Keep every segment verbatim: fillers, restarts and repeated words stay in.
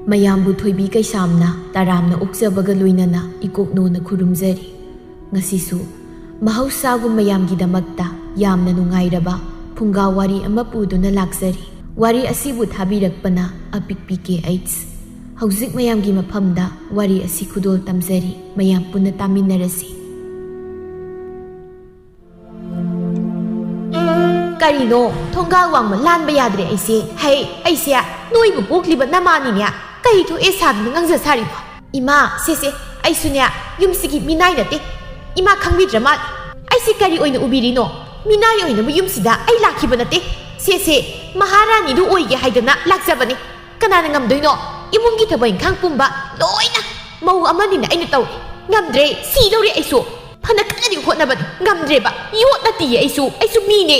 ꯃꯌꯥꯝꯕꯨ ꯊꯣꯏꯕꯤ ꯀꯩꯁꯥꯝꯅ ꯇꯔꯥꯝꯅ ꯑꯣꯛꯆꯕꯒ ꯂꯣꯏꯅꯅ ꯏꯀꯣꯛꯅꯣꯅ ꯈꯨꯔꯨꯝꯖꯔꯤ꯫ ꯉꯁꯤꯁꯨ ꯃꯍꯧꯁꯥꯒꯨꯝ ꯃꯌꯥꯝꯒꯤꯗꯃꯛꯇ ꯌꯥꯝꯅ ꯅꯨꯡꯉꯥꯏꯔꯕ ꯐꯨꯡꯒꯥ ꯋꯥꯔꯤ ꯑꯃ ꯄꯨꯗꯨꯅ ꯂꯥꯛꯆꯔꯤ꯫ ꯋꯥꯔꯤ ꯑꯁꯤꯕꯨ ꯊꯥꯕꯤꯔꯛꯄꯅ ꯑꯄꯤꯛꯄꯤ ꯀꯦ ꯑꯩꯆ꯫ ꯍꯧꯖꯤꯛ ꯃꯌꯥꯝꯒꯤ ꯃꯐꯝꯗ ꯋꯥꯔꯤ ꯑꯁꯤ ꯈꯨꯗꯣꯜ ꯇꯝꯖꯔꯤ꯫ ꯃꯌꯥꯝ ꯄꯨꯟꯅ ꯇꯥꯃꯤꯟꯅꯔꯁꯤ꯫ ꯀꯔꯤꯅꯣ? ꯊꯣꯡꯒꯥꯜ ꯋꯥꯡꯃ ꯂꯥꯟꯕ ꯌꯥꯗ꯭ꯔꯦ ꯑꯩꯁꯦ꯫ ꯍꯩ, ꯑꯩꯁꯦ ꯅꯣꯏꯕꯨ ꯄꯣꯛꯂꯤꯕ ꯅꯃꯥꯅꯤꯅꯦ꯫ ꯀꯔꯤ ꯊꯣꯛꯑꯦ ꯁꯥꯗꯨꯅ ꯉꯥꯡꯖ ꯁꯥꯔꯤꯕꯣ? ꯏꯃꯥ, ꯁꯦ, ꯁꯦ, ꯑꯩꯁꯨꯅꯦ ꯌꯨꯝꯁꯤꯒꯤ ꯃꯤꯅꯥꯏ ꯅꯠꯇꯦ꯫ ꯏꯃꯥ ꯈꯪꯕꯤꯗ꯭ꯔ ꯃꯥꯜꯂꯦ꯫ ꯑꯩꯁꯤ ꯀꯔꯤ ꯑꯣꯏꯅ ꯎꯕꯤꯔꯤꯅꯣ? ꯃꯤꯅꯥꯏ ꯑꯣꯏꯅꯕꯨ ꯌꯨꯝꯁꯤꯗ ꯑꯩ ꯂꯥꯛꯈꯤꯕ ꯅꯠꯇꯦ꯫ ꯁꯦ, ꯁꯦ, ꯃꯍꯥꯔꯥꯅꯤꯗꯨ ꯑꯣꯏꯒꯦ ꯍꯥꯏꯗꯅ ꯂꯥꯛꯆꯕꯅꯦ꯫ ꯀꯅꯥꯅ ꯉꯝꯗꯣꯏꯅꯣ? ꯏꯃꯨꯡꯒꯤ ꯊꯕꯛ ꯏꯪꯈꯥꯡ ꯄꯨꯝꯕ ꯂꯣꯏꯅ ꯃꯧ ꯑꯃꯅꯤꯅ ꯑꯩꯅ ꯇꯧꯔꯦ꯫ ꯉꯝꯗ꯭ꯔꯦ, ꯁꯤꯗꯧꯔꯦ ꯑꯩꯁꯨ꯫ ꯐꯅ ꯀꯟꯅꯗꯤ ꯍꯣꯠꯅꯕꯅꯤ, ꯉꯝꯗ꯭ꯔꯦꯕ꯫ ꯌꯣꯠ ꯅꯠꯇꯤꯌꯦ ꯑꯩꯁꯨ, ꯑꯩꯁꯨ ꯃꯤꯅꯦ꯫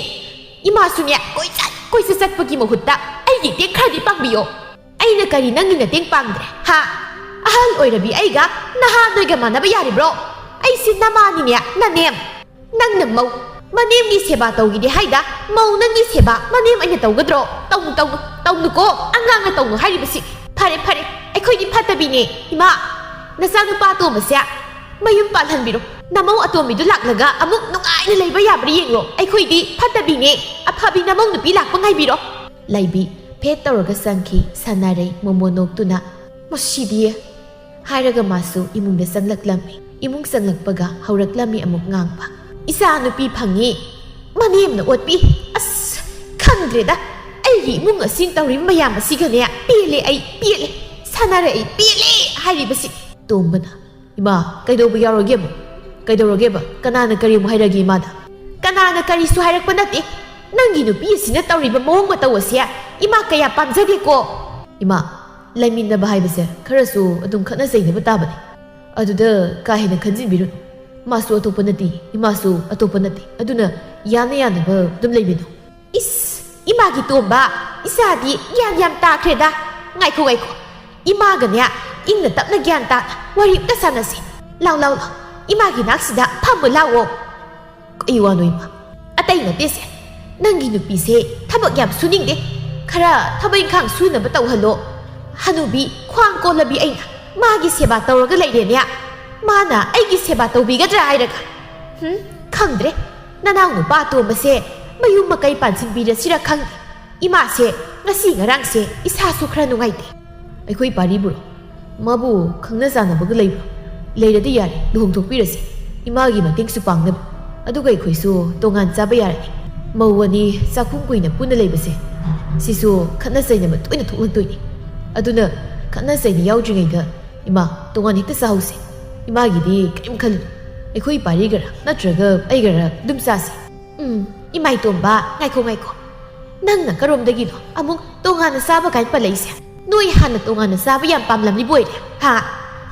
ꯏꯃꯥꯁꯨꯅꯦ, ꯀꯣꯏꯆꯠ ꯀꯣꯏꯆꯠ ꯆꯠꯄꯒꯤ ꯃꯍꯨꯠꯇ ꯑꯩꯒꯤ ꯃꯇꯦꯡ ꯈꯔꯗꯤ ꯄꯥꯡꯕꯤꯌꯣ꯫ ꯑꯩꯅ ꯀꯔꯤ ꯅꯪꯒꯤ ꯃꯇꯦꯡ ꯄꯥꯡꯗ꯭ꯔꯦ, ꯍꯥ? ꯑꯍꯜ ꯑꯣꯏꯔꯕꯤ ꯑꯩꯒ ꯅꯍꯥ ꯅꯣꯏꯒ ꯃꯥꯟꯅꯕ ꯌꯥꯔꯤꯕ꯭ꯔꯣ? ꯑꯩꯁꯤ ꯅꯃꯥꯅꯤꯅꯦ, ꯅꯅꯦꯝ꯫ ꯅꯪꯅ ꯃꯧ, ꯃꯅꯦꯝꯒꯤ ꯁꯦꯕꯥ ꯇꯧꯈꯤꯗꯦ ꯍꯥꯏꯗ, ꯃꯧ ꯅꯪꯒꯤ ꯁꯦꯕꯥ ꯃꯅꯦꯝ ꯑꯩꯅ ꯇꯧꯒꯗ꯭ꯔꯣ? ꯇꯧꯅꯨ, ꯇꯧꯅꯨ, ꯇꯧꯅꯨꯀꯣ, ꯑꯉꯥꯡꯅ ꯇꯧꯅꯨ ꯍꯥꯏꯔꯤꯕꯁꯤ꯫ ꯐꯔꯦ, ꯐꯔꯦ, ꯑꯩꯈꯣꯏꯗꯤ ꯐꯠꯇꯕꯤꯅꯦ꯫ ꯏꯃꯥ, ꯅꯆꯥꯅꯨꯄꯥ ꯑꯇꯣꯝꯕꯁꯦ ꯃꯌꯨꯝ ꯄꯥꯜꯍꯟꯕꯤꯔꯣ꯫ ꯅꯃꯧ ꯑꯇꯣꯝꯕꯤꯗꯨ ꯂꯥꯛꯂꯒ ꯑꯃꯨꯛ ꯅꯨꯡꯉꯥꯏꯅ ꯂꯩꯕ ꯌꯥꯕ꯭ꯔꯥ ꯌꯦꯡꯂꯣ꯫ ꯑꯩꯈꯣꯏꯗꯤ ꯐꯠꯇꯕꯤꯅꯦ, ꯑꯐꯕꯤ ꯅꯃꯧ ꯅꯨꯄꯤ ꯂꯥꯛꯄ ꯉꯥꯏꯕꯤꯔꯣ꯫ ꯂꯩꯕꯤ ꯐꯦꯠ ꯇꯧꯔꯒ ꯆꯪꯈꯤ꯫ ꯁꯥꯟꯅꯔꯩ ꯃꯣꯃꯣ ꯅꯣꯛꯇꯨꯅ, "ꯃꯁꯤꯗꯤ" ꯍꯥꯏꯔꯒ ꯃꯥꯁꯨ ꯏꯃꯨꯡꯗ ꯆꯪꯂꯛꯂꯝꯃꯤ꯫ ꯏꯃꯨꯡ ꯆꯪꯂꯛꯄꯒ ꯍꯧꯔꯛꯂꯝꯃꯤ ꯑꯃꯨꯛ ꯉꯥꯡꯕ, "ꯏꯆꯥ ꯅꯨꯄꯤ ꯐꯪꯉꯤ, ꯃꯅꯦꯝꯅ ꯑꯣꯠꯄꯤ꯫ ꯑꯁ, ꯈꯪꯗ꯭ꯔꯦꯗ, ꯑꯩꯒꯤ ꯏꯃꯨꯡ ꯑꯁꯤ ꯇꯧꯔꯤꯕ ꯃꯌꯥꯝ ꯑꯁꯤꯒꯅꯦ, ꯄꯦꯜꯂꯦ ꯑꯩ, ꯄꯦꯜꯂꯦ꯫ ꯁꯥꯟꯅꯔꯩ ꯄꯦꯜꯂꯦ" ꯍꯥꯏꯔꯤꯕꯁꯤ꯫ ꯇꯣꯝꯕꯅ, "ꯏꯃꯥ, ꯀꯩꯗꯧꯕ ꯌꯥꯎꯔꯒꯦꯕ? ꯀꯩꯗꯧꯔꯒꯦꯕ? ꯀꯅꯥꯅ ꯀꯔꯤ ꯑꯃꯨꯛ ꯍꯥꯏꯔꯒꯦ ꯏꯃꯥꯗ?" "ꯀꯅꯥꯅ ꯀꯔꯤꯁꯨ ꯍꯥꯏꯔꯛꯄ ꯅꯠꯇꯦ꯫ ꯅꯪꯒꯤ ꯅꯨꯄꯤ ꯑꯁꯤꯅ ꯇꯧꯔꯤꯕ ꯃꯑꯣꯡ ꯃꯇꯧ ꯑꯁꯦ ꯏꯃꯥ ꯀꯌꯥ ꯄꯥꯝꯖꯗꯦꯀꯣ꯫" "ꯏꯃꯥ, ꯂꯩꯃꯤꯟꯅꯕ ꯍꯥꯏꯕꯁꯦ ꯈꯔꯁꯨ ꯑꯗꯨꯝ ꯈꯠꯅ ꯆꯩꯅꯕ ꯇꯥꯕꯅꯤ꯫ ꯑꯗꯨꯗ ꯀꯥ ꯍꯦꯟꯅ ꯈꯟꯖꯤꯟꯕꯤꯔꯨꯅꯨ꯫ ꯃꯥꯁꯨ ꯑꯇꯣꯞꯄ ꯅꯠꯇꯦ, ꯏꯃꯥꯁꯨ ꯑꯇꯣꯞꯄ ꯅꯠꯇꯦ꯫ ꯑꯗꯨꯅ ꯌꯥꯅ ꯌꯥꯅꯕ ꯑꯗꯨꯝ ꯂꯩꯃꯤꯟꯅꯧ꯫" "ꯏꯁ, ꯏꯃꯥꯒꯤ ꯇꯣꯝꯕ, ꯏꯆꯥꯗꯤ ꯒ꯭ꯌꯥꯟ ꯌꯥꯝ ꯇꯥꯈ꯭ꯔꯦꯗ꯫ ꯉꯥꯏꯈꯣ, ꯉꯥꯏꯈꯣ꯫ ꯏꯃꯥꯒꯅꯦ ꯏꯪꯅ ꯇꯞꯅ ꯒ꯭ꯌꯥꯟ ꯇꯥꯅ ꯋꯥꯔꯤ ꯑꯝꯇ ꯁꯥꯟꯅꯁꯤ꯫ ꯂꯥꯎ, ꯂꯥꯎ, ꯂꯥꯎ꯫ ꯏꯃꯥꯒꯤ ꯅꯥꯛꯁꯤꯗ ꯐꯝꯃꯨ ꯂꯥꯎꯑꯣ꯫" "ꯀꯩ ꯋꯥꯅꯣ ꯏꯃꯥ?" "ꯑꯇꯩ ꯅꯠꯇꯦꯁꯦ꯫ ꯅꯪꯒꯤ ꯅꯨꯄꯤꯁꯦ ꯊꯕꯛ ꯌꯥꯝ ꯁꯨꯅꯤꯡꯗꯦ꯫ ꯈꯔ ꯊꯕꯛ ꯏꯪꯈꯥꯡ ꯁꯨꯅꯕ ꯇꯧꯍꯜꯂꯣ꯫ ꯍꯅꯨꯕꯤ ꯈ꯭ꯋꯥꯡ ꯀꯣꯜꯂꯕꯤ ꯑꯩꯅ ꯃꯥꯒꯤ ꯁꯦꯕꯥ ꯇꯧꯔꯒ ꯂꯩꯔꯦꯅꯦ꯫ ꯃꯥꯅ ꯑꯩꯒꯤ ꯁꯦꯕꯥ ꯇꯧꯕꯤꯒꯗ꯭ꯔꯥ ꯍꯥꯏꯔꯒ꯫ ꯍꯨꯝ, ꯈꯪꯗ꯭ꯔꯦ꯫ ꯅꯅꯥꯎ ꯅꯨꯄꯥ ꯑꯇꯣꯝꯕꯁꯦ ꯃꯌꯨꯝ ꯃꯀꯩ ꯄꯥꯟꯁꯤꯟꯕꯤꯔꯁꯤꯔ ꯈꯪꯗꯦ꯫ ꯏꯃꯥꯁꯦ ꯉꯁꯤ ꯉꯔꯥꯡꯁꯦ ꯏꯁꯥꯁꯨ ꯈꯔ ꯅꯨꯡꯉꯥꯏꯇꯦ꯫ ꯑꯩꯈꯣꯏ ꯄꯥꯔꯤꯕꯨꯔꯣ? ꯃꯥꯕꯨ ꯈꯪꯅ ꯆꯥꯟꯅꯕꯒ ꯂꯩꯕ꯭ꯔꯣ? ꯂꯩꯔꯗꯤ ꯌꯥꯔꯦ, ꯂꯨꯍꯣꯡꯊꯣꯛꯄꯤꯔꯁꯤ꯫ ꯏꯃꯥꯒꯤ ꯃꯇꯦꯡꯁꯨ ꯄꯥꯡꯅꯕ꯫ ꯑꯗꯨꯒ ꯑꯩꯈꯣꯏꯁꯨ ꯇꯣꯉꯥꯟ ꯆꯥꯕ ꯌꯥꯔꯅꯤ꯫ ꯃꯧ ꯑꯅꯤ ꯆꯥꯛꯈꯨꯝ ꯀꯨꯏꯅ ꯄꯨꯟꯅ ꯂꯩꯕꯁꯦ, ꯁꯤꯁꯨ ꯈꯠꯅ ꯆꯩꯅꯕ ꯇꯣꯏꯅ ꯊꯣꯛꯂꯛꯇꯣꯏꯅꯤ꯫ ꯑꯗꯨꯅ ꯈꯠꯅ ꯆꯩꯅ ꯌꯥꯎꯗ꯭ꯔꯤꯉꯩꯗ ꯏꯃꯥ, ꯇꯣꯉꯥꯟ ꯍꯦꯛꯇ ꯆꯥꯍꯧꯁꯦ꯫ ꯏꯃꯥꯒꯤꯗꯤ ꯀꯔꯤꯝ ꯈꯜꯂꯨꯅꯨ꯫ ꯑꯩꯈꯣꯏ ꯄꯥꯔꯤꯒꯔ ꯅꯠꯇ꯭ꯔꯒ ꯑꯩꯒꯔ ꯑꯗꯨꯝ ꯆꯥꯁꯤ꯫ ꯎꯝ, ꯏꯃꯥ ꯏꯇꯣꯝꯕ, ꯉꯥꯏꯈꯣ, ꯉꯥꯏꯈꯣ꯫ ꯅꯪꯅ ꯀꯔꯣꯝꯗꯒꯤꯅꯣ ꯑꯃꯨꯛ ꯇꯣꯉꯥꯟꯅ ꯆꯥꯕ ꯀꯥꯏꯅ ꯄꯜꯂꯛꯏꯁꯦ? ꯅꯣꯏ ꯍꯥꯟꯅ ꯇꯣꯉꯥꯟꯅ ꯆꯥꯕ ꯌꯥꯝ ꯄꯥꯝꯂꯝꯂꯤꯕ ꯑꯣꯏꯔꯦ, ꯍꯥ?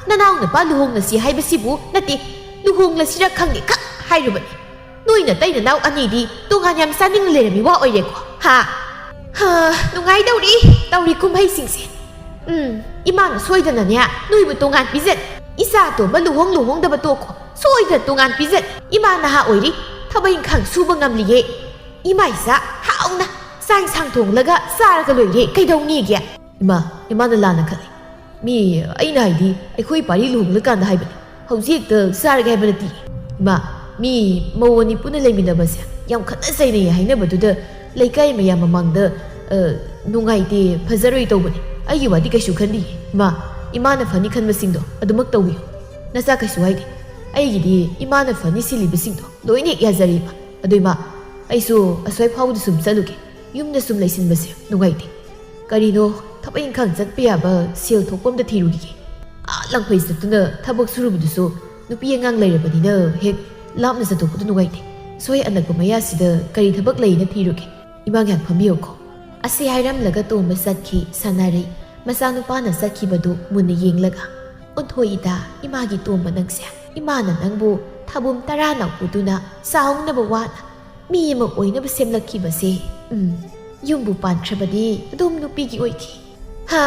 ꯅꯅꯥꯎ ꯅꯨꯄꯥ ꯂꯨꯍꯣꯡꯅꯁꯤ ꯍꯥꯏꯕꯁꯤꯕꯨ ꯅꯠꯇꯦ, ꯂꯨꯍꯣꯡꯂꯁꯤꯔ ꯈꯪꯗꯦ ꯈꯛ ꯍꯥꯏꯔꯨꯕꯅꯤ꯫ ꯅꯣꯏ ꯅꯇꯩ ꯅꯅꯥꯎ ꯑꯅꯤꯗꯤ ꯇꯣꯉꯥꯟ ꯌꯥꯝ ꯆꯥꯅꯤꯡ ꯂꯩꯔꯝꯃꯤ ꯋꯥ ꯑꯣꯏꯔꯦꯀꯣ, ꯍꯥ? ꯍꯥ, ꯅꯨꯡꯉꯥꯏꯗꯧꯔꯤ ꯇꯧꯔꯤ ꯀꯨꯝꯍꯩꯁꯤꯡꯁꯦ꯫ ꯎꯝ, ꯏꯃꯥꯅ ꯁꯣꯏꯗꯅꯅꯦ ꯅꯣꯏꯕꯨ ꯇꯣꯉꯥꯟ ꯄꯤꯖꯅꯤ꯫ ꯏꯆꯥ ꯑꯇꯣꯝꯕ ꯂꯨꯍꯣꯡ ꯂꯨꯍꯣꯡꯗꯕ ꯇꯣꯛꯈꯣ, ꯁꯣꯏꯗꯅ ꯇꯣꯉꯥꯟ ꯄꯤꯖꯅꯤ꯫ ꯏꯃꯥ ꯅꯍꯥ ꯑꯣꯏꯔꯤ, ꯊꯕꯛ ꯏꯪꯈꯥꯡ ꯁꯨꯕ ꯉꯝꯂꯤꯌꯦ꯫ ꯏꯃꯥ ꯏꯆꯥ ꯍꯥꯎꯅ ꯆꯥꯛ ꯏꯟꯁꯥꯡ ꯊꯣꯡꯂꯒ ꯆꯥꯔꯒ ꯂꯣꯏꯔꯦ, ꯀꯩꯗꯧꯅꯤꯒꯦ? ꯏꯃꯥ, ꯏꯃꯥꯅ ꯂꯥꯟꯅ ꯈꯜꯂꯤ꯫ ꯃꯤ, ꯑꯩꯅ ꯍꯥꯏꯗꯤ ꯑꯩꯈꯣꯏ ꯄꯥꯔꯤ ꯂꯨꯍꯣꯡꯂꯀꯥꯟꯗ ꯍꯥꯏꯕꯅꯤ, ꯍꯧꯖꯤꯛ ꯍꯦꯛꯇ ꯆꯥꯔꯒꯦ ꯍꯥꯏꯕ ꯅꯠꯇꯦ꯫ ꯏꯃꯥ, ꯃꯤ ꯃꯧ ꯑꯅꯤ ꯄꯨꯟꯅ ꯂꯩꯃꯤꯟꯅꯕꯁꯦ ꯌꯥꯝ ꯈꯠꯅ ꯆꯩꯅꯩ ꯍꯥꯏꯅꯕꯗꯨꯗ ꯂꯩꯀꯥꯏ ꯃꯌꯥꯝ ꯃꯃꯥꯡꯗ, ꯑ, ꯅꯨꯡꯉꯥꯏꯇꯦ, ꯐꯖꯔꯣꯏ ꯇꯧꯕꯅꯤ꯫ ꯑꯩꯒꯤ ꯋꯥꯗꯤ ꯀꯩꯁꯨ ꯈꯟꯗꯤꯌꯦ꯫ ꯏꯃꯥ, ꯏꯃꯥꯅ ꯐꯅꯤ ꯈꯟꯕꯁꯤꯡꯗꯣ ꯑꯗꯨꯃꯛ ꯇꯧꯕꯤꯌꯨ꯫ ꯅꯆꯥ ꯀꯩꯁꯨ ꯍꯥꯏꯗꯦ꯫ ꯑꯩꯒꯤꯗꯤ ꯏꯃꯥꯅ ꯐꯅꯤ ꯁꯤꯜꯂꯤꯕꯁꯤꯡꯗꯣ ꯂꯣꯏꯅ ꯍꯦꯛ ꯌꯥꯖꯔꯦ, ꯏꯃꯥ꯫ ꯑꯗꯨ ꯏꯃꯥ, ꯑꯩꯁꯨ ꯑꯁ꯭ꯋꯥꯏ ꯐꯥꯎꯕꯗ ꯁꯨꯝ ꯆꯠꯂꯨꯒꯦ꯫ ꯌꯨꯝꯗ ꯁꯨꯝ ꯂꯩꯁꯤꯟꯕꯁꯦ ꯅꯨꯡꯉꯥꯏꯇꯦ꯫ ꯀꯔꯤꯅꯣ, ꯊꯕꯛ ꯏꯪꯈꯥꯡ ꯆꯠꯄ ꯌꯥꯕ ꯁꯦꯜ ꯊꯣꯛꯄ ꯑꯝꯇ ꯊꯤꯔꯨꯈꯤꯒꯦ꯫ ꯑꯥ, ꯂꯪꯐꯩ ꯆꯠꯇꯨꯅ ꯊꯕꯛ ꯁꯨꯔꯨꯕꯗꯨꯁꯨ ꯅꯨꯄꯤ ꯑꯉꯥꯡ ꯂꯩꯔꯕꯅꯤꯅ ꯍꯦꯛ ꯂꯥꯞꯅ ꯆꯠꯊꯣꯛꯄꯗꯨ ꯅꯨꯡꯉꯥꯏꯇꯦ꯫ ꯁ꯭ꯋꯥꯏ ꯑꯅꯛꯄ ꯃꯌꯥꯁꯤꯗ ꯀꯔꯤ ꯊꯕꯛ ꯂꯩꯅ ꯊꯤꯔꯨꯒꯦ꯫ ꯏꯃꯥ, ꯉꯥꯏꯍꯥꯛ ꯐꯝꯕꯤꯌꯨꯀꯣ꯫ ꯑꯁꯤ ꯍꯥꯏꯔꯝꯂꯒ ꯇꯣꯝꯕ ꯆꯠꯈꯤ꯫ ꯁꯥꯟꯅꯔꯩ ꯃꯆꯥꯅꯨꯄꯥꯅ ꯆꯠꯈꯤꯕꯗꯨ ꯃꯨꯟꯅ ꯌꯦꯡꯂꯒ, "ꯑꯣꯟꯊꯣꯛꯏꯗ ꯏꯃꯥꯒꯤ ꯇꯣꯝꯕ ꯅꯪꯁꯦ꯫ ꯏꯃꯥꯅ ꯅꯪꯕꯨ ꯊꯥꯕꯨꯝ ꯇꯔꯥ ꯅꯥꯎꯄꯨꯗꯨꯅ ꯆꯥꯎꯅꯕ ꯋꯥꯅ ꯃꯤ ꯑꯃ ꯑꯣꯏꯅꯕ ꯁꯦꯝꯂꯛꯈꯤꯕꯁꯦ꯫ ꯎꯝ, ꯌꯨꯝꯕꯨ ꯄꯥꯟꯈ꯭ꯔꯕꯗꯤ ꯑꯗꯨꯝ ꯅꯨꯄꯤꯒꯤ ꯑꯣꯏꯈꯤ꯫ ꯍꯥ,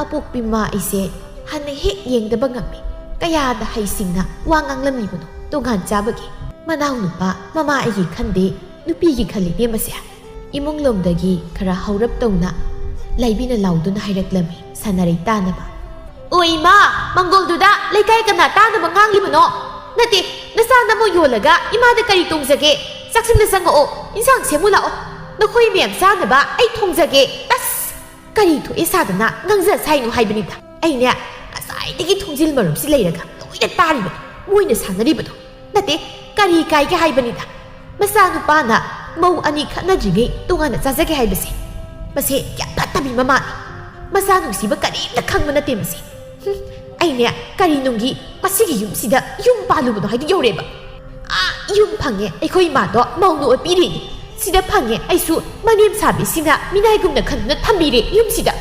ꯑꯄꯣꯛꯄꯤ ꯃꯃꯥ ꯑꯩꯁꯦ ꯍꯥꯟꯅ ꯍꯦꯛ ꯌꯦꯡꯗꯕ ꯉꯝꯃꯤ꯫ ꯀꯌꯥꯗ ꯍꯩꯁꯤꯡꯅ ꯋꯥ ꯉꯥꯡꯂꯝꯂꯤꯕꯅꯣ ꯇꯣꯉꯥꯟ ꯆꯥꯕꯒꯤ꯫ ꯃꯅꯥꯎ ꯅꯨꯄꯥ ꯃꯃꯥ ꯑꯩꯒꯤ ꯈꯟꯗꯦ, ꯅꯨꯄꯤꯒꯤ ꯈꯜꯂꯤꯅꯦ ꯃꯁꯦ꯫" ꯏꯃꯨꯡꯂꯣꯝꯗꯒꯤ ꯈꯔ ꯍꯧꯔꯞ ꯇꯧꯅ ꯂꯥꯏꯕꯤꯅ ꯂꯥꯎꯗꯨꯅ ꯍꯥꯏꯔꯛꯂꯝꯃꯤ꯫ ꯁꯥꯟꯅꯔꯩ ꯇꯥꯅꯕ꯫ "ꯑꯣ ꯏꯃꯥ, ꯃꯪꯒꯣꯜꯗꯨꯗ ꯂꯩꯀꯥꯏ ꯀꯅꯥ ꯇꯥꯅꯕ ꯉꯥꯡꯂꯤꯕꯅꯣ? ꯅꯠꯇꯦ, ꯅꯆꯥ ꯅꯃꯧ ꯌꯣꯜꯂꯒ ꯏꯃꯥꯗ ꯀꯔꯤ ꯇꯣꯡꯖꯒꯦ? ꯆꯥꯛꯁꯪꯗ ꯆꯪꯉꯛꯑꯣ, ꯏꯟꯁꯥꯡ ꯁꯦꯝꯃꯨ ꯂꯥꯛꯑꯣ꯫ ꯅꯈꯣꯏ ꯃꯌꯥꯝ ꯆꯥꯅꯕ ꯑꯩ ꯊꯣꯡꯖꯒꯦ꯫ ꯑꯁ, ꯀꯔꯤ ꯊꯣꯛꯑꯦ ꯁꯥꯗꯅ ꯉꯥꯡꯖ ꯁꯥꯏꯅꯣ ꯍꯥꯏꯕꯅꯤꯗ꯫ ꯑꯩꯅꯦ, ꯉꯁꯥꯏꯗꯒꯤ ꯊꯣꯡꯖꯤꯜ ꯃꯔꯨꯞꯁꯤ ꯂꯩꯔꯒ ꯂꯣꯏꯅ ꯇꯥꯔꯤꯕꯅꯤ, ꯃꯣꯏꯅ ꯁꯥꯟꯅꯔꯤꯕꯗꯣ꯫ ꯅꯠꯇꯦ, ꯀꯔꯤ ꯀꯥꯏꯒꯦ ꯍꯥꯏꯕꯅꯤꯗ꯫ ꯃꯆꯥꯅꯨꯄꯥꯅ ꯃꯧ ꯑꯅꯤ ꯈꯠꯅꯗ꯭ꯔꯤꯉꯩ ꯇꯣꯉꯥꯟꯅ ꯆꯥꯖꯒꯦ ꯍꯥꯏꯕꯁꯦ, ꯃꯁꯦ ꯌꯥꯝ ꯐꯠꯇꯕꯤ ꯃꯃꯥꯅꯤ꯫ ꯃꯆꯥ ꯅꯨꯡꯁꯤꯕ ꯀꯔꯤꯝꯇ ꯈꯪꯕ ꯅꯠꯇꯦ ꯃꯁꯤ꯫ ꯍꯨꯝ, ꯑꯩꯅꯦ, ꯀꯔꯤ ꯅꯨꯡꯒꯤ ꯃꯁꯤꯒꯤ ꯌꯨꯝꯁꯤꯗ ꯌꯨꯝ ꯄꯥꯜꯂꯨꯕꯅꯣ ꯍꯥꯏꯗꯨ ꯌꯧꯔꯦꯕ꯫ ꯑꯥ, ꯌꯨꯝ ꯐꯪꯉꯦ, ꯑꯩꯈꯣꯏ ꯏꯃꯥꯗꯣ ꯃꯧꯅ ꯑꯣꯠꯄꯤꯔꯤꯅꯤ꯫ ꯁꯤꯗ ꯐꯪꯉꯦ, ꯑꯩꯁꯨ ꯃꯅꯦꯝ ꯁꯥꯕꯤꯁꯤꯅ ꯃꯤꯅꯥꯏꯒꯨꯝꯅ ꯈꯟꯗꯨꯅ ꯊꯝꯕꯤꯔꯦ ꯌꯨꯝꯁꯤꯗ꯫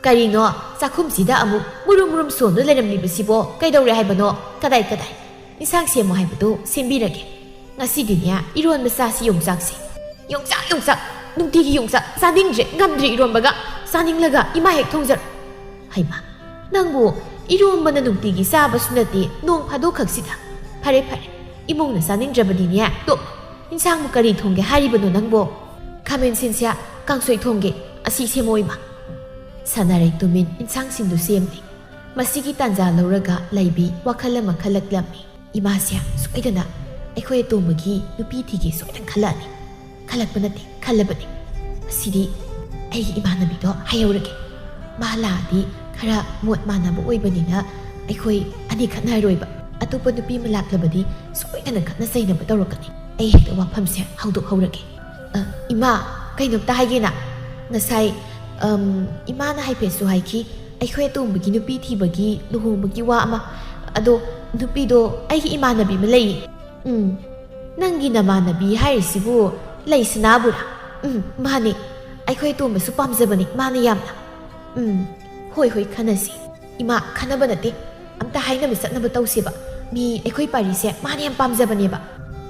ꯀꯔꯤꯅꯣ ꯆꯥꯛꯈꯨꯝꯁꯤꯗ ꯑꯃꯨꯛ ꯃꯨꯔꯨꯝ ꯃꯨꯔꯨꯝ ꯁꯣꯟꯗꯨꯅ ꯂꯩꯔꯝꯂꯤꯕꯁꯤꯕꯣ? ꯀꯩꯗꯧꯔꯦ ꯍꯥꯏꯕꯅꯣ? ꯀꯗꯥꯏ ꯀꯗꯥꯏ? ꯏꯟꯁꯥꯡ ꯁꯦꯝꯃꯣ ꯍꯥꯏꯕꯗꯨ ꯁꯦꯝꯕꯤꯔꯒꯦ꯫ ꯉꯁꯤꯗꯤꯅꯦ, ꯏꯔꯣꯟꯕ ꯆꯥꯁꯤ ꯌꯣꯡꯆꯥꯛꯁꯦ꯫ ꯌꯣꯡꯆꯥꯛ, ꯌꯣꯡꯆꯥꯛ! ꯅꯨꯡꯇꯤꯒꯤ ꯌꯣꯡꯆꯥꯛ ꯆꯥꯅꯤꯡꯗ꯭ꯔꯦ, ꯉꯝꯗ꯭ꯔꯦ ꯏꯔꯣꯟꯕꯒ꯫ ꯆꯥꯅꯤꯡꯂꯒ ꯏꯃꯥ ꯍꯦꯛ ꯊꯣꯡꯖꯔꯣ꯫ ꯍꯩꯃꯥ, ꯅꯪꯕꯨ ꯏꯔꯣꯝꯕꯅ ꯅꯨꯡꯇꯤꯒꯤ ꯆꯥꯕꯁꯨ ꯅꯠꯇꯦ, ꯅꯣꯡ ꯐꯥꯗꯣꯛ ꯈꯛꯁꯤꯗ꯫ ꯐꯔꯦ, ꯐꯔꯦ, ꯏꯃꯨꯡꯅ ꯆꯥꯅꯤꯡꯗ꯭ꯔꯕꯗꯤꯅꯦ, ꯇꯣꯛ꯫ ꯏꯟꯁꯥꯡꯕꯨ ꯀꯔꯤ ꯊꯣꯡꯒꯦ ꯍꯥꯏꯔꯤꯕꯅꯣ ꯅꯪꯕꯣ? ꯈꯥꯃꯦꯟ ꯁꯤꯟꯁꯦ, ꯀꯥꯡꯁꯣꯏ ꯊꯣꯡꯒꯦ, ꯑꯁꯤ ꯁꯦꯝꯃꯣ ꯏꯃꯥ꯫ ꯁꯥꯟꯅꯔꯩ ꯇꯨꯃꯤꯟ ꯏꯟꯁꯥꯡꯁꯤꯡꯗꯨ ꯁꯦꯝꯂꯤ꯫ ꯃꯁꯤꯒꯤ ꯇꯥꯟꯖꯥ ꯂꯧꯔꯒ ꯂꯩꯕꯤ ꯋꯥꯈꯜ ꯑꯃ ꯈꯜꯂꯛꯂꯝꯃꯤ꯫ ꯏꯃꯥꯁꯦ ꯁꯣꯏꯗꯅ ꯑꯩꯈꯣꯏ ꯑꯇꯣꯝꯕꯒꯤ ꯅꯨꯄꯤ ꯊꯤꯒꯦ ꯁꯣꯏꯗꯅ ꯈꯜꯂꯛꯑꯅꯤ꯫ ꯈꯜꯂꯛꯄ ꯅꯠꯇꯦ, ꯈꯜꯂꯕꯅꯤ꯫ ꯃꯁꯤꯗꯤ ꯑꯩꯒꯤ ꯏꯃꯥꯟꯅꯕꯤꯗꯣ ꯍꯥꯏꯍꯧꯔꯒꯦ꯫ ꯃꯥ ꯂꯥꯛꯑꯗꯤ ꯈꯔ ꯃꯣꯠ ꯃꯥꯟꯅꯕ ꯑꯣꯏꯕꯅꯤꯅ ꯑꯩꯈꯣꯏ ꯑꯅꯤ ꯈꯠꯅꯔꯣꯏꯕ꯫ ꯑꯇꯣꯞꯄ ꯅꯨꯄꯤ ꯑꯃ ꯂꯥꯛꯂꯕꯗꯤ ꯁꯣꯏꯗꯅ ꯈꯠꯅ ꯆꯩꯅꯕ ꯇꯧꯔꯛꯀꯅꯤ꯫ ꯑꯩ ꯍꯦꯛꯇ ꯋꯥꯐꯝꯁꯦ ꯍꯧꯗꯣꯛꯍꯧꯔꯒꯦ꯫ "ꯑ, ꯏꯃꯥ, ꯀꯩꯅꯣꯝꯇ ꯍꯥꯏꯒꯦꯅ꯫ ꯉꯁꯥꯏ, ꯑꯝ, ꯏꯃꯥꯅ ꯍꯥꯏꯐꯦꯠꯁꯨ ꯍꯥꯏꯈꯤ, ꯑꯩꯈꯣꯏ ꯑꯇꯣꯝꯕꯒꯤ ꯅꯨꯄꯤ ꯊꯤꯕꯒꯤ ꯂꯨꯍꯣꯡꯕꯒꯤ ꯋꯥ ꯑꯃ꯫ ꯑꯗꯣ ꯅꯨꯄꯤꯗꯣ ꯑꯩꯒꯤ ꯏꯃꯥꯟꯅꯕꯤ ꯑꯃ ꯂꯩꯌꯦ꯫" "ꯎꯝ, ꯅꯪꯒꯤ ꯅꯃꯥꯟꯅꯕꯤ ꯍꯥꯏꯔꯤꯁꯤꯕꯨ ꯂꯩꯁꯅꯥꯕꯨꯔꯥ?" "ꯎꯝ, ꯃꯥꯅꯦ꯫ ꯑꯩꯈꯣꯏ ꯑꯇꯣꯝꯕꯁꯨ ꯄꯥꯝꯖꯕꯅꯤ ꯃꯥꯅ ꯌꯥꯝꯅ꯫" "ꯎꯝ, ꯍꯣꯏ, ꯍꯣꯏ, ꯈꯟꯅꯁꯤ꯫" "ꯏꯃꯥ, ꯈꯟꯅꯕ ꯅꯠꯇꯦ, ꯑꯝꯇ ꯍꯥꯏꯅꯕ ꯆꯠꯅꯕ ꯇꯧꯁꯦꯕ꯫ ꯃꯤ ꯑꯩꯈꯣꯏ ꯄꯥꯔꯤꯁꯦ ꯃꯥꯅ ꯌꯥꯝ ꯄꯥꯝꯖꯕꯅꯦꯕ꯫"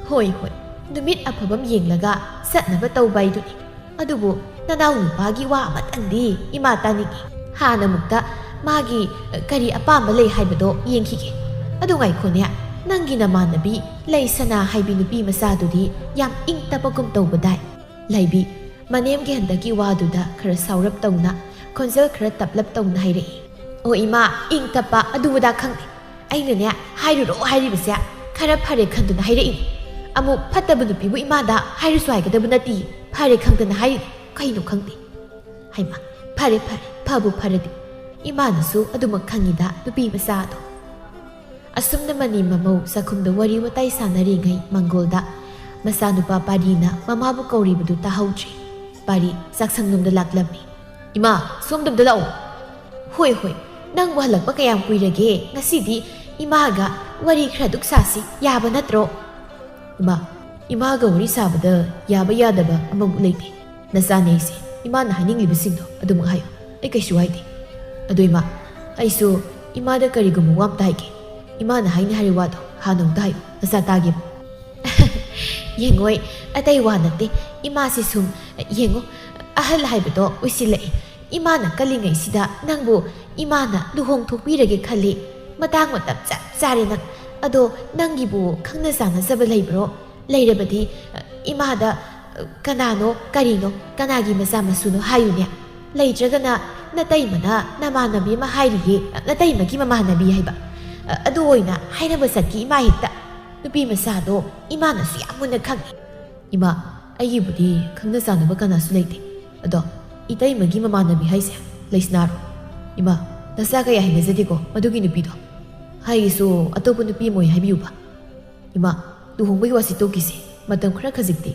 "ꯍꯣꯏ, ꯍꯣꯏ, ꯅꯨꯃꯤꯠ ꯑꯐꯕ ꯑꯃ ꯌꯦꯡꯂꯒ ꯆꯠꯅꯕ ꯇꯧꯕ ꯍꯥꯏꯗꯨꯅꯤ꯫ ꯑꯗꯨꯕꯨ ꯅꯅꯥꯎ ꯅꯨꯄꯥꯒꯤ ꯋꯥ ꯑꯃꯇꯪꯗꯤ ꯏꯃꯥ ꯇꯥꯅꯤꯡꯉꯤ꯫ ꯍꯥꯟꯅꯃꯨꯛꯇ ꯃꯥꯒꯤ, ꯑ, ꯀꯔꯤ ꯑꯄꯥꯝꯕ ꯂꯩ ꯍꯥꯏꯕꯗꯣ ꯌꯦꯡꯈꯤꯒꯦ꯫ ꯑꯗꯨ ꯉꯥꯏꯈꯣꯅꯦ, ꯅꯪꯒꯤ ꯅꯃꯥꯟꯅꯕꯤ ꯂꯩꯁꯅꯥ ꯍꯥꯏꯕꯤ ꯅꯨꯄꯤ ꯃꯆꯥꯗꯨꯗꯤ ꯌꯥꯝ ꯏꯪ ꯇꯞꯄꯒꯨꯝ ꯇꯧꯕꯗꯥꯏ?" ꯂꯩꯕꯤ, ꯃꯅꯦꯝꯒꯤ ꯍꯟꯗꯛꯀꯤ ꯋꯥꯗꯨꯗ ꯈꯔ ꯁꯥꯎꯔꯞ ꯇꯧꯅ ꯈꯣꯟꯖꯦꯜ ꯈꯔ ꯇꯞꯂꯞ ꯇꯧꯅ ꯍꯥꯏꯔꯛꯏ꯫ "ꯑꯣ ꯏꯃꯥ, ꯏꯪ ꯇꯞꯄ ꯑꯗꯨ ꯑꯗꯥ ꯈꯪꯗꯦ꯫ ꯑꯩꯅꯅꯦ, ꯍꯥꯏꯔꯨꯔꯣ ꯍꯥꯏꯔꯤꯕꯁꯦ ꯈꯔ ꯐꯔꯦ ꯈꯟꯗꯨꯅ ꯍꯥꯏꯔꯛꯏꯅꯤ꯫ ꯑꯃꯨꯛ ꯐꯠꯇꯕ ꯅꯨꯄꯤꯕꯨ ꯏꯃꯥꯗ ꯍꯥꯏꯔꯁꯨ ꯍꯥꯏꯒꯗꯕ ꯅꯠꯇꯦ꯫ ꯐꯔꯦ ꯈꯪꯗꯅ ꯍꯥꯏꯔꯤꯅꯤ꯫ ꯀꯩꯅꯣ ꯈꯪꯗꯦ꯫" ꯍꯩꯃꯥ, ꯐꯔꯦ ꯐꯔꯦ, ꯐꯕꯨ ꯐꯔꯗꯤ꯫ ꯏꯃꯥꯅꯁꯨ ꯑꯗꯨꯃꯛ ꯈꯪꯉꯤꯗ ꯅꯨꯄꯤ ꯃꯆꯥꯗꯣ꯫ ꯑꯁꯨꯝꯅ ꯃꯅꯤ ꯃꯃꯧ ꯆꯥꯛꯈꯨꯝꯗ ꯋꯥꯔꯤ ꯋꯥꯇꯥꯏ ꯁꯥꯟꯅꯔꯤꯉꯩ ꯃꯪꯒꯣꯜꯗ ꯃꯆꯥꯅꯨꯄꯥ ꯄꯥꯔꯤꯅ ꯃꯃꯥꯕꯨ ꯀꯧꯔꯤꯕꯗꯨ ꯇꯥꯍꯧꯗ꯭ꯔꯦ꯫ ꯄꯥꯔꯤ ꯆꯥꯛꯁꯪꯂꯣꯝꯗ ꯂꯥꯛꯂꯝꯃꯤ꯫ "ꯏꯃꯥ, ꯁꯣꯝꯗ ꯑꯝꯇ ꯂꯥꯛꯑꯣ꯫" "ꯍꯣꯏ ꯍꯣꯏ, ꯅꯪꯕꯨ ꯍꯜꯂꯛꯄ ꯀꯌꯥꯝ ꯀꯨꯏꯔꯒꯦ? ꯉꯁꯤꯗꯤ ꯏꯃꯥꯒ ꯋꯥꯔꯤ ꯈꯔ ꯑꯗꯨꯛ ꯁꯥꯁꯤ, ꯌꯥꯕ ꯅꯠꯇ꯭ꯔꯣ?" "ꯏꯃꯥ, ꯏꯃꯥꯒ ꯋꯥꯔꯤ ꯁꯥꯕꯗ ꯌꯥꯕ ꯌꯥꯗꯕ ꯑꯃꯃꯨꯛ ꯂꯩꯇꯦ꯫ ꯅꯆꯥꯅꯦ ꯑꯩꯁꯦ, ꯏꯃꯥꯅ ꯍꯥꯏꯅꯤꯡꯂꯤꯕꯁꯤꯡꯗꯣ ꯑꯗꯨꯃꯛ ꯍꯥꯏꯌꯨ, ꯑꯩ ꯀꯩꯁꯨ ꯍꯥꯏꯗꯦ꯫ ꯑꯗꯣ ꯏꯃꯥ, ꯑꯩꯁꯨ ꯏꯃꯥꯗ ꯀꯔꯤꯒꯨꯝꯕ ꯋꯥ ꯑꯝꯇ ꯍꯥꯏꯒꯦ, ꯏꯃꯥꯅ ꯍꯥꯏꯅꯤ ꯍꯥꯏꯔꯤ ꯋꯥꯗꯣ ꯍꯥꯟꯅ ꯑꯝꯇ ꯍꯥꯏꯌꯨ, ꯅꯆꯥ ꯇꯥꯒꯦꯕ꯫" "ꯌꯦꯡꯉꯣꯏ, ꯑꯇꯩ ꯋꯥ ꯅꯠꯇꯦ, ꯏꯃꯥꯁꯤ ꯁꯨꯝ, ꯌꯦꯡꯉꯣ, ꯑꯍꯜ ꯍꯥꯏꯕꯗꯣ ꯑꯣꯏꯁꯤꯜꯂꯛꯑꯦ꯫ ꯏꯃꯥꯅ ꯀꯜꯂꯤꯉꯩꯁꯤꯗ ꯅꯪꯕꯨ ꯏꯃꯥꯅ ꯂꯨꯍꯣꯡ ꯊꯣꯛꯄꯤꯔꯒꯦ ꯈꯜꯂꯤ꯫ ꯃꯇꯥꯡ ꯃꯇꯝ ꯆꯞ ꯆꯥꯔꯦ ꯅꯪ꯫ ꯑꯗꯣ ꯅꯪꯒꯤꯕꯨ ꯈꯪꯅ ꯆꯥꯟꯅꯖꯕ ꯂꯩꯕ꯭ꯔꯣ? ꯂꯩꯔꯕꯗꯤ, ꯑ, ꯏꯃꯥꯗ, ꯑ, ꯀꯅꯥꯅꯣ, ꯀꯔꯤꯅꯣ, ꯀꯅꯥꯒꯤ ꯃꯆꯥ ꯃꯁꯨꯅꯣ ꯍꯥꯏꯌꯨꯅꯦ꯫ ꯂꯩꯇ꯭ꯔꯒꯅ ꯅꯇꯩꯃꯅ ꯅꯃꯥꯟꯅꯕꯤ ꯑꯃ ꯍꯥꯏꯔꯤꯌꯦ, ꯑ, ꯅꯇꯩꯃꯒꯤ ꯃꯃꯥꯟꯅꯕꯤ ꯍꯥꯏꯕ, ꯑ, ꯑꯗꯨ ꯑꯣꯏꯅ ꯍꯥꯏꯅꯕ ꯆꯠꯀꯦ ꯏꯃꯥ ꯍꯦꯛꯇ꯫ ꯅꯨꯄꯤ ꯃꯆꯥꯗꯣ ꯏꯃꯥꯅꯁꯨ ꯌꯥꯝ ꯃꯨꯟꯅ ꯈꯪꯉꯤ꯫" "ꯏꯃꯥ, ꯑꯩꯒꯤꯕꯨꯗꯤ ꯈꯪꯅ ꯆꯥꯟꯅꯕ ꯀꯅꯥꯁꯨ ꯂꯩꯇꯦ꯫ ꯑꯗꯣ ꯏꯇꯩꯃꯒꯤ ꯃꯃꯥꯟꯅꯕꯤ ꯍꯥꯏꯁꯦ ꯂꯩꯁꯅꯥꯔꯣ?" "ꯏꯃꯥ, ꯅꯆꯥ ꯀꯌꯥ ꯍꯩꯅꯖꯗꯦꯀꯣ ꯃꯗꯨꯒꯤ ꯅꯨꯄꯤꯗꯣ꯫ ꯍꯥꯏꯒꯤꯁꯨ ꯑꯇꯣꯞꯄ ꯅꯨꯄꯤ ꯑꯃ ꯑꯣꯏ ꯍꯥꯏꯕꯤꯌꯨꯕ꯫" "ꯏꯃꯥ, ꯂꯨꯍꯣꯡꯕꯒꯤ ꯋꯥꯁꯤ ꯇꯣꯛꯈꯤꯁꯦ, ꯃꯇꯝ ꯈꯔ ꯈꯖꯤꯛꯇꯤ꯫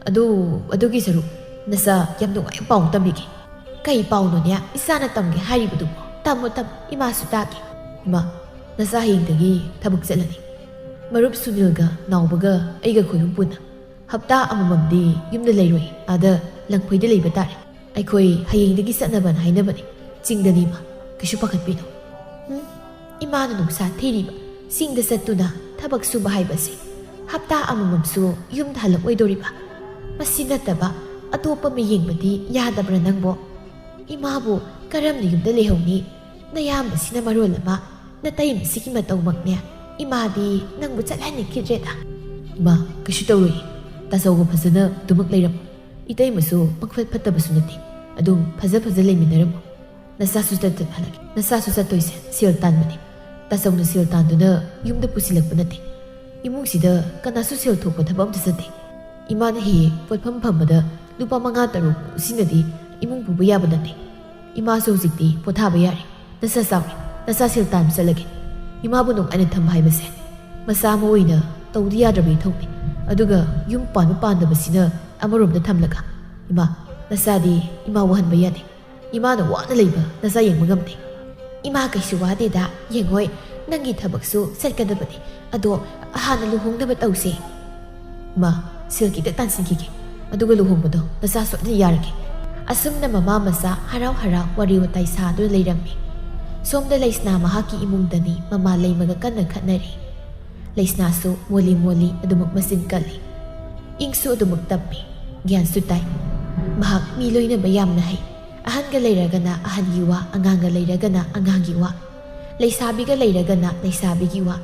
ꯑꯗꯨ, ꯑꯗꯨꯒꯤ ꯁꯔꯨꯛ, ꯅꯆꯥ ꯌꯥꯝ ꯅꯨꯡꯉꯥꯏꯕ ꯄꯥꯎ ꯑꯃ ꯇꯝꯕꯤꯒꯦ꯫" "ꯀꯩ ꯄꯥꯎꯅꯣꯅꯦ ꯏꯆꯥꯅ ꯇꯝꯒꯦ ꯍꯥꯏꯔꯤꯕꯗꯨꯕꯣ? ꯇꯝꯃꯣ, ꯇꯝꯃꯣ, ꯏꯃꯥꯁꯨ ꯇꯥꯒꯦ꯫" "ꯏꯃꯥ, ꯅꯆꯥ ꯍꯌꯦꯡꯗꯒꯤ ꯊꯕꯛ ꯆꯠꯂꯅꯤ꯫ ꯃꯔꯨꯞ ꯁꯨꯅꯤꯜꯒ ꯅꯥꯎꯕꯒ ꯑꯩꯒ ꯈꯣꯏꯍꯨꯝ ꯄꯨꯟꯅ ꯍꯞꯇꯥ ꯑꯃꯃꯝꯗꯤ ꯌꯨꯝꯗ ꯂꯩꯔꯣꯏ, ꯑꯥꯗ ꯂꯪꯐꯩꯗ ꯂꯩꯕ ꯇꯥꯔꯦ꯫ ꯑꯩꯈꯣꯏ ꯍꯌꯦꯡꯗꯒꯤ ꯆꯠꯅꯕꯅ ꯍꯥꯏꯅꯕꯅꯤ꯫ ꯆꯤꯡꯗꯅꯤ ꯏꯃꯥ, ꯀꯩꯁꯨ ꯄꯥꯈꯠꯄꯤꯅꯨ꯫" ꯎꯝ, ꯏꯃꯥꯅ ꯅꯨꯡꯁꯥ ꯊꯤꯔꯤꯕ, ꯆꯤꯡꯗ ꯆꯠꯇꯨꯅ ꯊꯕꯛ ꯁꯨꯕ ꯍꯥꯏꯕꯁꯤ ꯍꯞꯇꯥ ꯑꯃꯃꯝꯁꯨ ꯌꯨꯝꯗ ꯍꯜꯂꯛꯑꯣꯏꯗꯧꯔꯤꯕ? ꯃꯁꯤ ꯅꯠꯇꯕ ꯑꯇꯣꯞꯄ ꯑꯃ ꯌꯦꯡꯕꯗꯤ ꯌꯥꯗꯕ꯭ꯔꯥ ꯅꯪꯕꯣ? ꯏꯃꯥꯕꯨ ꯀꯔꯝꯅ ꯌꯨꯝꯗ ꯂꯩꯍꯧꯅꯤ? ꯅꯌꯥꯝꯕꯁꯤꯅ ꯃꯔꯣꯜ ꯑꯃ, ꯅꯇꯩꯃꯁꯤꯒꯤ ꯃꯇꯧꯃꯛꯅꯦ꯫ ꯏꯃꯥꯗꯤ ꯅꯪꯕꯨ ꯆꯠꯍꯟꯅꯤꯡꯈꯤꯗ꯭ꯔꯦꯗ꯫ "ꯏꯃꯥ, ꯀꯩꯁꯨ ꯇꯧꯔꯣꯏ꯫ ꯇꯥꯆꯧꯒ ꯐꯖꯅ ꯑꯗꯨꯃꯛ ꯂꯩꯔꯝꯃꯨ꯫ ꯏꯇꯩꯃꯁꯨ ꯃꯈꯨꯠ ꯐꯠꯇꯕꯁꯨ ꯅꯠꯇꯦ꯫ ꯑꯗꯨꯝ ꯐꯖ ꯐꯖ ꯂꯩꯃꯤꯟꯅꯔꯝꯃꯨ꯫ ꯅꯆꯥꯁꯨ ꯆꯠꯇꯅ ꯍꯜꯂꯛꯀꯦ꯫ ꯅꯆꯥꯁꯨ ꯆꯠꯇꯣꯏꯁꯦ ꯁꯦꯜ ꯇꯥꯟꯕꯅꯦ꯫ ꯇꯥꯆꯧꯅ ꯁꯦꯜ ꯇꯥꯟꯗꯨꯅ ꯌꯨꯝꯗ ꯄꯨꯁꯤꯜꯂꯛꯄ ꯅꯠꯇꯦ꯫ ꯏꯃꯨꯡꯁꯤꯗ ꯀꯅꯥꯁꯨ ꯁꯦꯜ ꯊꯣꯛꯄ ꯊꯕꯛ ꯑꯝꯇ ꯆꯠꯇꯦ꯫ ꯏꯃꯥꯅ ꯍꯦꯛ ꯍꯦꯛ ꯄꯣꯠꯐꯝ ꯐꯝꯕꯗ ꯂꯨꯄꯥ ꯃꯉꯥ ꯇꯔꯨꯛ ꯁꯤꯅꯗꯤ ꯏꯃꯨꯡ ꯄꯨꯕ ꯌꯥꯕ ꯅꯠꯇꯦ꯫ ꯏꯃꯥꯁꯨ ꯍꯧꯖꯤꯛꯇꯤ ꯄꯣꯊꯥꯕ ꯌꯥꯔꯦ꯫ ꯅꯆꯥ ꯆꯥꯎꯔꯦ꯫ ꯅꯆꯥ ꯁꯦꯜ ꯇꯥꯟꯕ ꯆꯠꯂꯒꯦ꯫ ꯏꯃꯥꯕꯨ ꯅꯨꯡꯉꯥꯏꯅ ꯊꯝꯕ ꯍꯥꯏꯕꯁꯦ ꯃꯆꯥ ꯑꯃ ꯑꯣꯏꯅ ꯇꯧꯗ ꯌꯥꯗ꯭ꯔꯕ ꯏꯊꯧꯅꯤ꯫ ꯑꯗꯨꯒ ꯌꯨꯝ ꯄꯥꯟꯕ ꯄꯥꯟꯗꯕꯁꯤꯅ ꯑꯃꯔꯣꯝꯗ ꯊꯝꯂꯒ, ꯏꯃꯥ, ꯅꯆꯥꯗꯤ ꯏꯃꯥ ꯋꯥꯍꯟꯕ ꯌꯥꯗꯦ꯫ ꯏꯃꯥꯅ ꯋꯥꯅ ꯂꯩꯕ ꯅꯆꯥ ꯌꯦꯡꯕ ꯉꯝꯗꯦ꯫ ꯏꯃꯥ ꯀꯩꯁꯨ ꯋꯥꯗꯦꯗ, ꯌꯦꯡꯉꯣꯏ꯫ ꯅꯪꯒꯤ ꯊꯕꯛꯁꯨ ꯆꯠꯀꯗꯕꯅꯤ꯫ ꯑꯗꯣ ꯍꯥꯟꯅ ꯂꯨꯍꯣꯡꯅꯕ ꯇꯧꯁꯦ꯫ ꯃꯥ, ꯁꯦꯜ ꯈꯤꯇ ꯇꯥꯟꯁꯤꯟꯈꯤꯒꯦ꯫ ꯑꯗꯨꯒ ꯂꯨꯍꯣꯡꯕꯗꯣ ꯅꯆꯥ ꯁꯣꯏꯗꯅ ꯌꯥꯔꯒꯦ꯫ ꯑꯁꯨꯝꯅ ꯃꯃꯥ ꯃꯆꯥ ꯍꯔꯥꯎ ꯍꯔꯥꯎ ꯋꯥꯔꯤ ꯋꯥꯇꯥꯏ ꯁꯥꯗꯨꯅ ꯂꯩꯔꯝꯃꯤ꯫ ꯁꯣꯝꯗ ꯂꯩꯁꯅꯥ ꯃꯍꯥꯛꯀꯤ ꯏꯃꯨꯡꯗꯅꯤ ꯃꯃꯥ ꯂꯩꯃꯒ ꯀꯟꯅ ꯈꯠꯅꯔꯤ꯫ ꯂꯩꯁꯅꯥꯁꯨ ꯃꯣꯜꯂꯤ ꯃꯣꯜꯂꯤ ꯑꯗꯨꯃꯛ ꯃꯆꯤꯟ ꯀꯜꯂꯤ꯫ ꯏꯪꯁꯨ ꯑꯗꯨꯃꯛ ꯇꯞꯄꯤ꯫ ꯒ꯭ꯌꯥꯟꯁꯨ ꯇꯥꯏ꯫ ꯃꯍꯥꯛ ꯃꯤ ꯂꯣꯏꯅꯕ ꯌꯥꯝꯅ ꯍꯩ꯫ ꯑꯍꯟꯒ ꯂꯩꯔꯒꯅ ꯑꯍꯟꯒꯤ ꯋꯥ, ꯑꯉꯥꯡꯒ ꯂꯩꯔꯒꯅ ꯑꯉꯥꯡꯒꯤ ꯋꯥ, ꯂꯩꯁꯥꯕꯤꯒ ꯂꯩꯔꯒꯅ ꯂꯩꯁꯥꯕꯤꯒꯤ ꯋꯥ꯫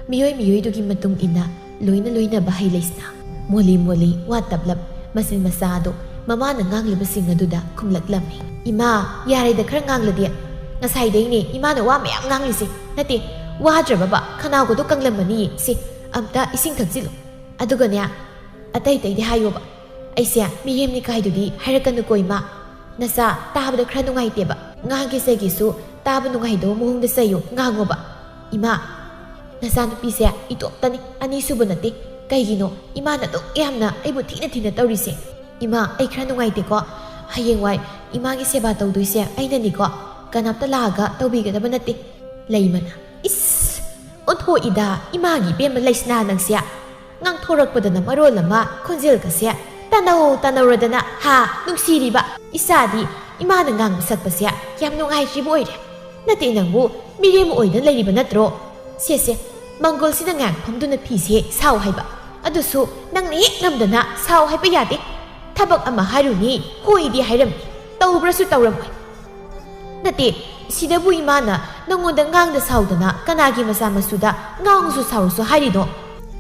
ꯃꯤꯑꯣꯏ ꯃꯤꯑꯣꯏꯗꯨꯒꯤ ꯃꯇꯨꯡ ꯏꯟꯅ ꯂꯣꯏꯅ ꯂꯣꯏꯅꯕ ꯍꯩ ꯂꯩꯁꯅꯥ꯫ ꯃꯣꯜꯂꯤ ꯃꯣꯜꯂꯤ ꯋꯥ ꯇꯞꯂꯞ ꯃꯆꯤꯟ ꯃꯆꯥ ꯑꯗꯨ ꯃꯃꯥꯅ ꯉꯥꯡꯂꯤꯕꯁꯤꯡ ꯑꯗꯨꯗ ꯈꯨꯝꯂꯛꯂꯝꯃꯤ꯫ "ꯏꯃꯥ, ꯌꯥꯔꯦꯗ ꯈꯔ ꯉꯥꯡꯂꯗꯤ꯫ ꯉꯁꯥꯏꯗꯩꯅꯦ ꯏꯃꯥꯅ ꯋꯥ ꯃꯌꯥꯝ ꯉꯥꯡꯂꯤꯁꯦ꯫ ꯅꯠꯇꯦ, ꯋꯥꯗ꯭ꯔꯕꯕ, ꯈꯅꯥꯎꯒꯗꯣ ꯀꯪꯂꯝꯃꯅꯤꯌꯦ꯫ ꯁꯦ, ꯑꯝꯇ ꯏꯁꯤꯡ ꯊꯛꯆꯤꯜꯂꯨ꯫ ꯑꯗꯨꯒꯅꯦ, ꯑꯇꯩ ꯑꯇꯩꯗꯤ ꯍꯥꯏꯌꯣꯕ꯫ ꯑꯩꯁꯦ ꯃꯤꯔꯦꯝꯅꯤ ꯀꯥꯏꯗꯨꯗꯤ ꯍꯥꯏꯔꯛꯀꯅꯨꯀꯣ, ꯏꯃꯥ꯫ ꯅꯆꯥ ꯇꯥꯕꯗ ꯈꯔ ꯅꯨꯡꯉꯥꯏꯇꯦꯕ꯫ ꯉꯥꯡꯒꯦ ꯆꯩꯒꯦꯁꯨ ꯇꯥꯕ ꯅꯨꯡꯉꯥꯏꯗꯧꯕ ꯃꯑꯣꯡꯗ ꯆꯩꯌꯨ, ꯉꯥꯡꯉꯣꯕ꯫ ꯏꯃꯥ, ꯅꯆꯥꯅꯨꯄꯤꯁꯦ ꯏꯇꯣꯝꯇꯅꯤ, ꯑꯅꯤꯁꯨꯕ ꯅꯠꯇꯦ꯫ ꯀꯩꯒꯤꯅꯣ ꯏꯃꯥꯅ ꯑꯗꯨꯛ ꯌꯥꯝꯅ ꯑꯩꯕꯨ ꯊꯤꯅ ꯊꯤꯅ ꯇꯧꯔꯤꯁꯦ? ꯏꯃꯥ, ꯑꯩ ꯈꯔ ꯅꯨꯡꯉꯥꯏꯇꯦꯀꯣ꯫ ꯍꯌꯦꯡꯋꯥꯏ ꯏꯃꯥꯒꯤ ꯁꯦꯕꯥ ꯇꯧꯗꯣꯏꯁꯦ ꯑꯩꯅꯅꯤꯀꯣ꯫ ꯀꯅꯥꯝꯇ ꯂꯥꯛꯑꯒ ꯇꯧꯕꯤꯒꯗꯕ ꯅꯠꯇꯦ꯫" ꯂꯩꯃꯅ, "ꯏꯁ! ꯑꯣꯟꯊꯣꯛꯏꯗ, ꯏꯃꯥꯒꯤ ꯏꯕꯦꯝꯃ ꯂꯩꯁꯅꯥ ꯅꯪꯁꯦ꯫ ꯉꯥꯡꯊꯣꯔꯛꯄꯗꯅ ꯃꯔꯣꯜ ꯑꯃ ꯈꯣꯟꯖꯦꯜꯒꯁꯦ ꯇꯅꯧ ꯇꯅꯧꯔꯗꯅ, ꯍꯥ, ꯅꯨꯡꯁꯤꯔꯤꯕ꯫ ꯏꯆꯥꯗꯤ ꯏꯃꯥꯅ ꯉꯥꯡꯕ ꯁꯛꯄꯁꯦ ꯌꯥꯝ ꯅꯨꯡꯉꯥꯏꯇ꯭ꯔꯤꯕ ꯑꯣꯏꯔꯦ꯫ ꯅꯠꯇꯦ, ꯅꯪꯕꯨ ꯃꯤꯔꯦꯝ ꯑꯣꯏꯗꯅ ꯂꯩꯔꯤꯕ ꯅꯠꯇ꯭ꯔꯣ? ꯁꯦ, ꯁꯦ, ꯃꯪꯒꯣꯜꯁꯤꯗ ꯉꯥꯏꯍꯥꯛ ꯐꯝꯗꯨꯅ ꯐꯤꯁꯦ ꯁꯥꯎ ꯍꯥꯏꯕ꯫ ꯑꯗꯨꯁꯨ ꯅꯪꯅ ꯍꯦꯛ ꯉꯝꯗꯅ ꯁꯥꯎ ꯍꯥꯏꯕ ꯌꯥꯗꯦ꯫ ꯊꯕꯛ ꯑꯃ ꯍꯥꯏꯔꯨꯅꯤ, ꯍꯣꯏꯗꯤ ꯍꯥꯏꯔꯝꯃꯤ, ꯇꯧꯕ꯭ꯔꯁꯨ ꯇꯧꯔꯝꯃꯣꯏ꯫ ꯅꯠꯇꯦ, ꯁꯤꯗꯕꯨ ꯏꯃꯥꯅ ꯅꯪꯉꯣꯟꯗ ꯉꯥꯡꯗ ꯁꯥꯎꯗꯅ ꯀꯅꯥꯒꯤ ꯃꯆꯥ ꯃꯁꯨꯗ ꯉꯥꯡꯉꯁꯨ ꯁꯥꯎꯔꯁꯨ ꯍꯥꯏꯔꯤꯅꯣ?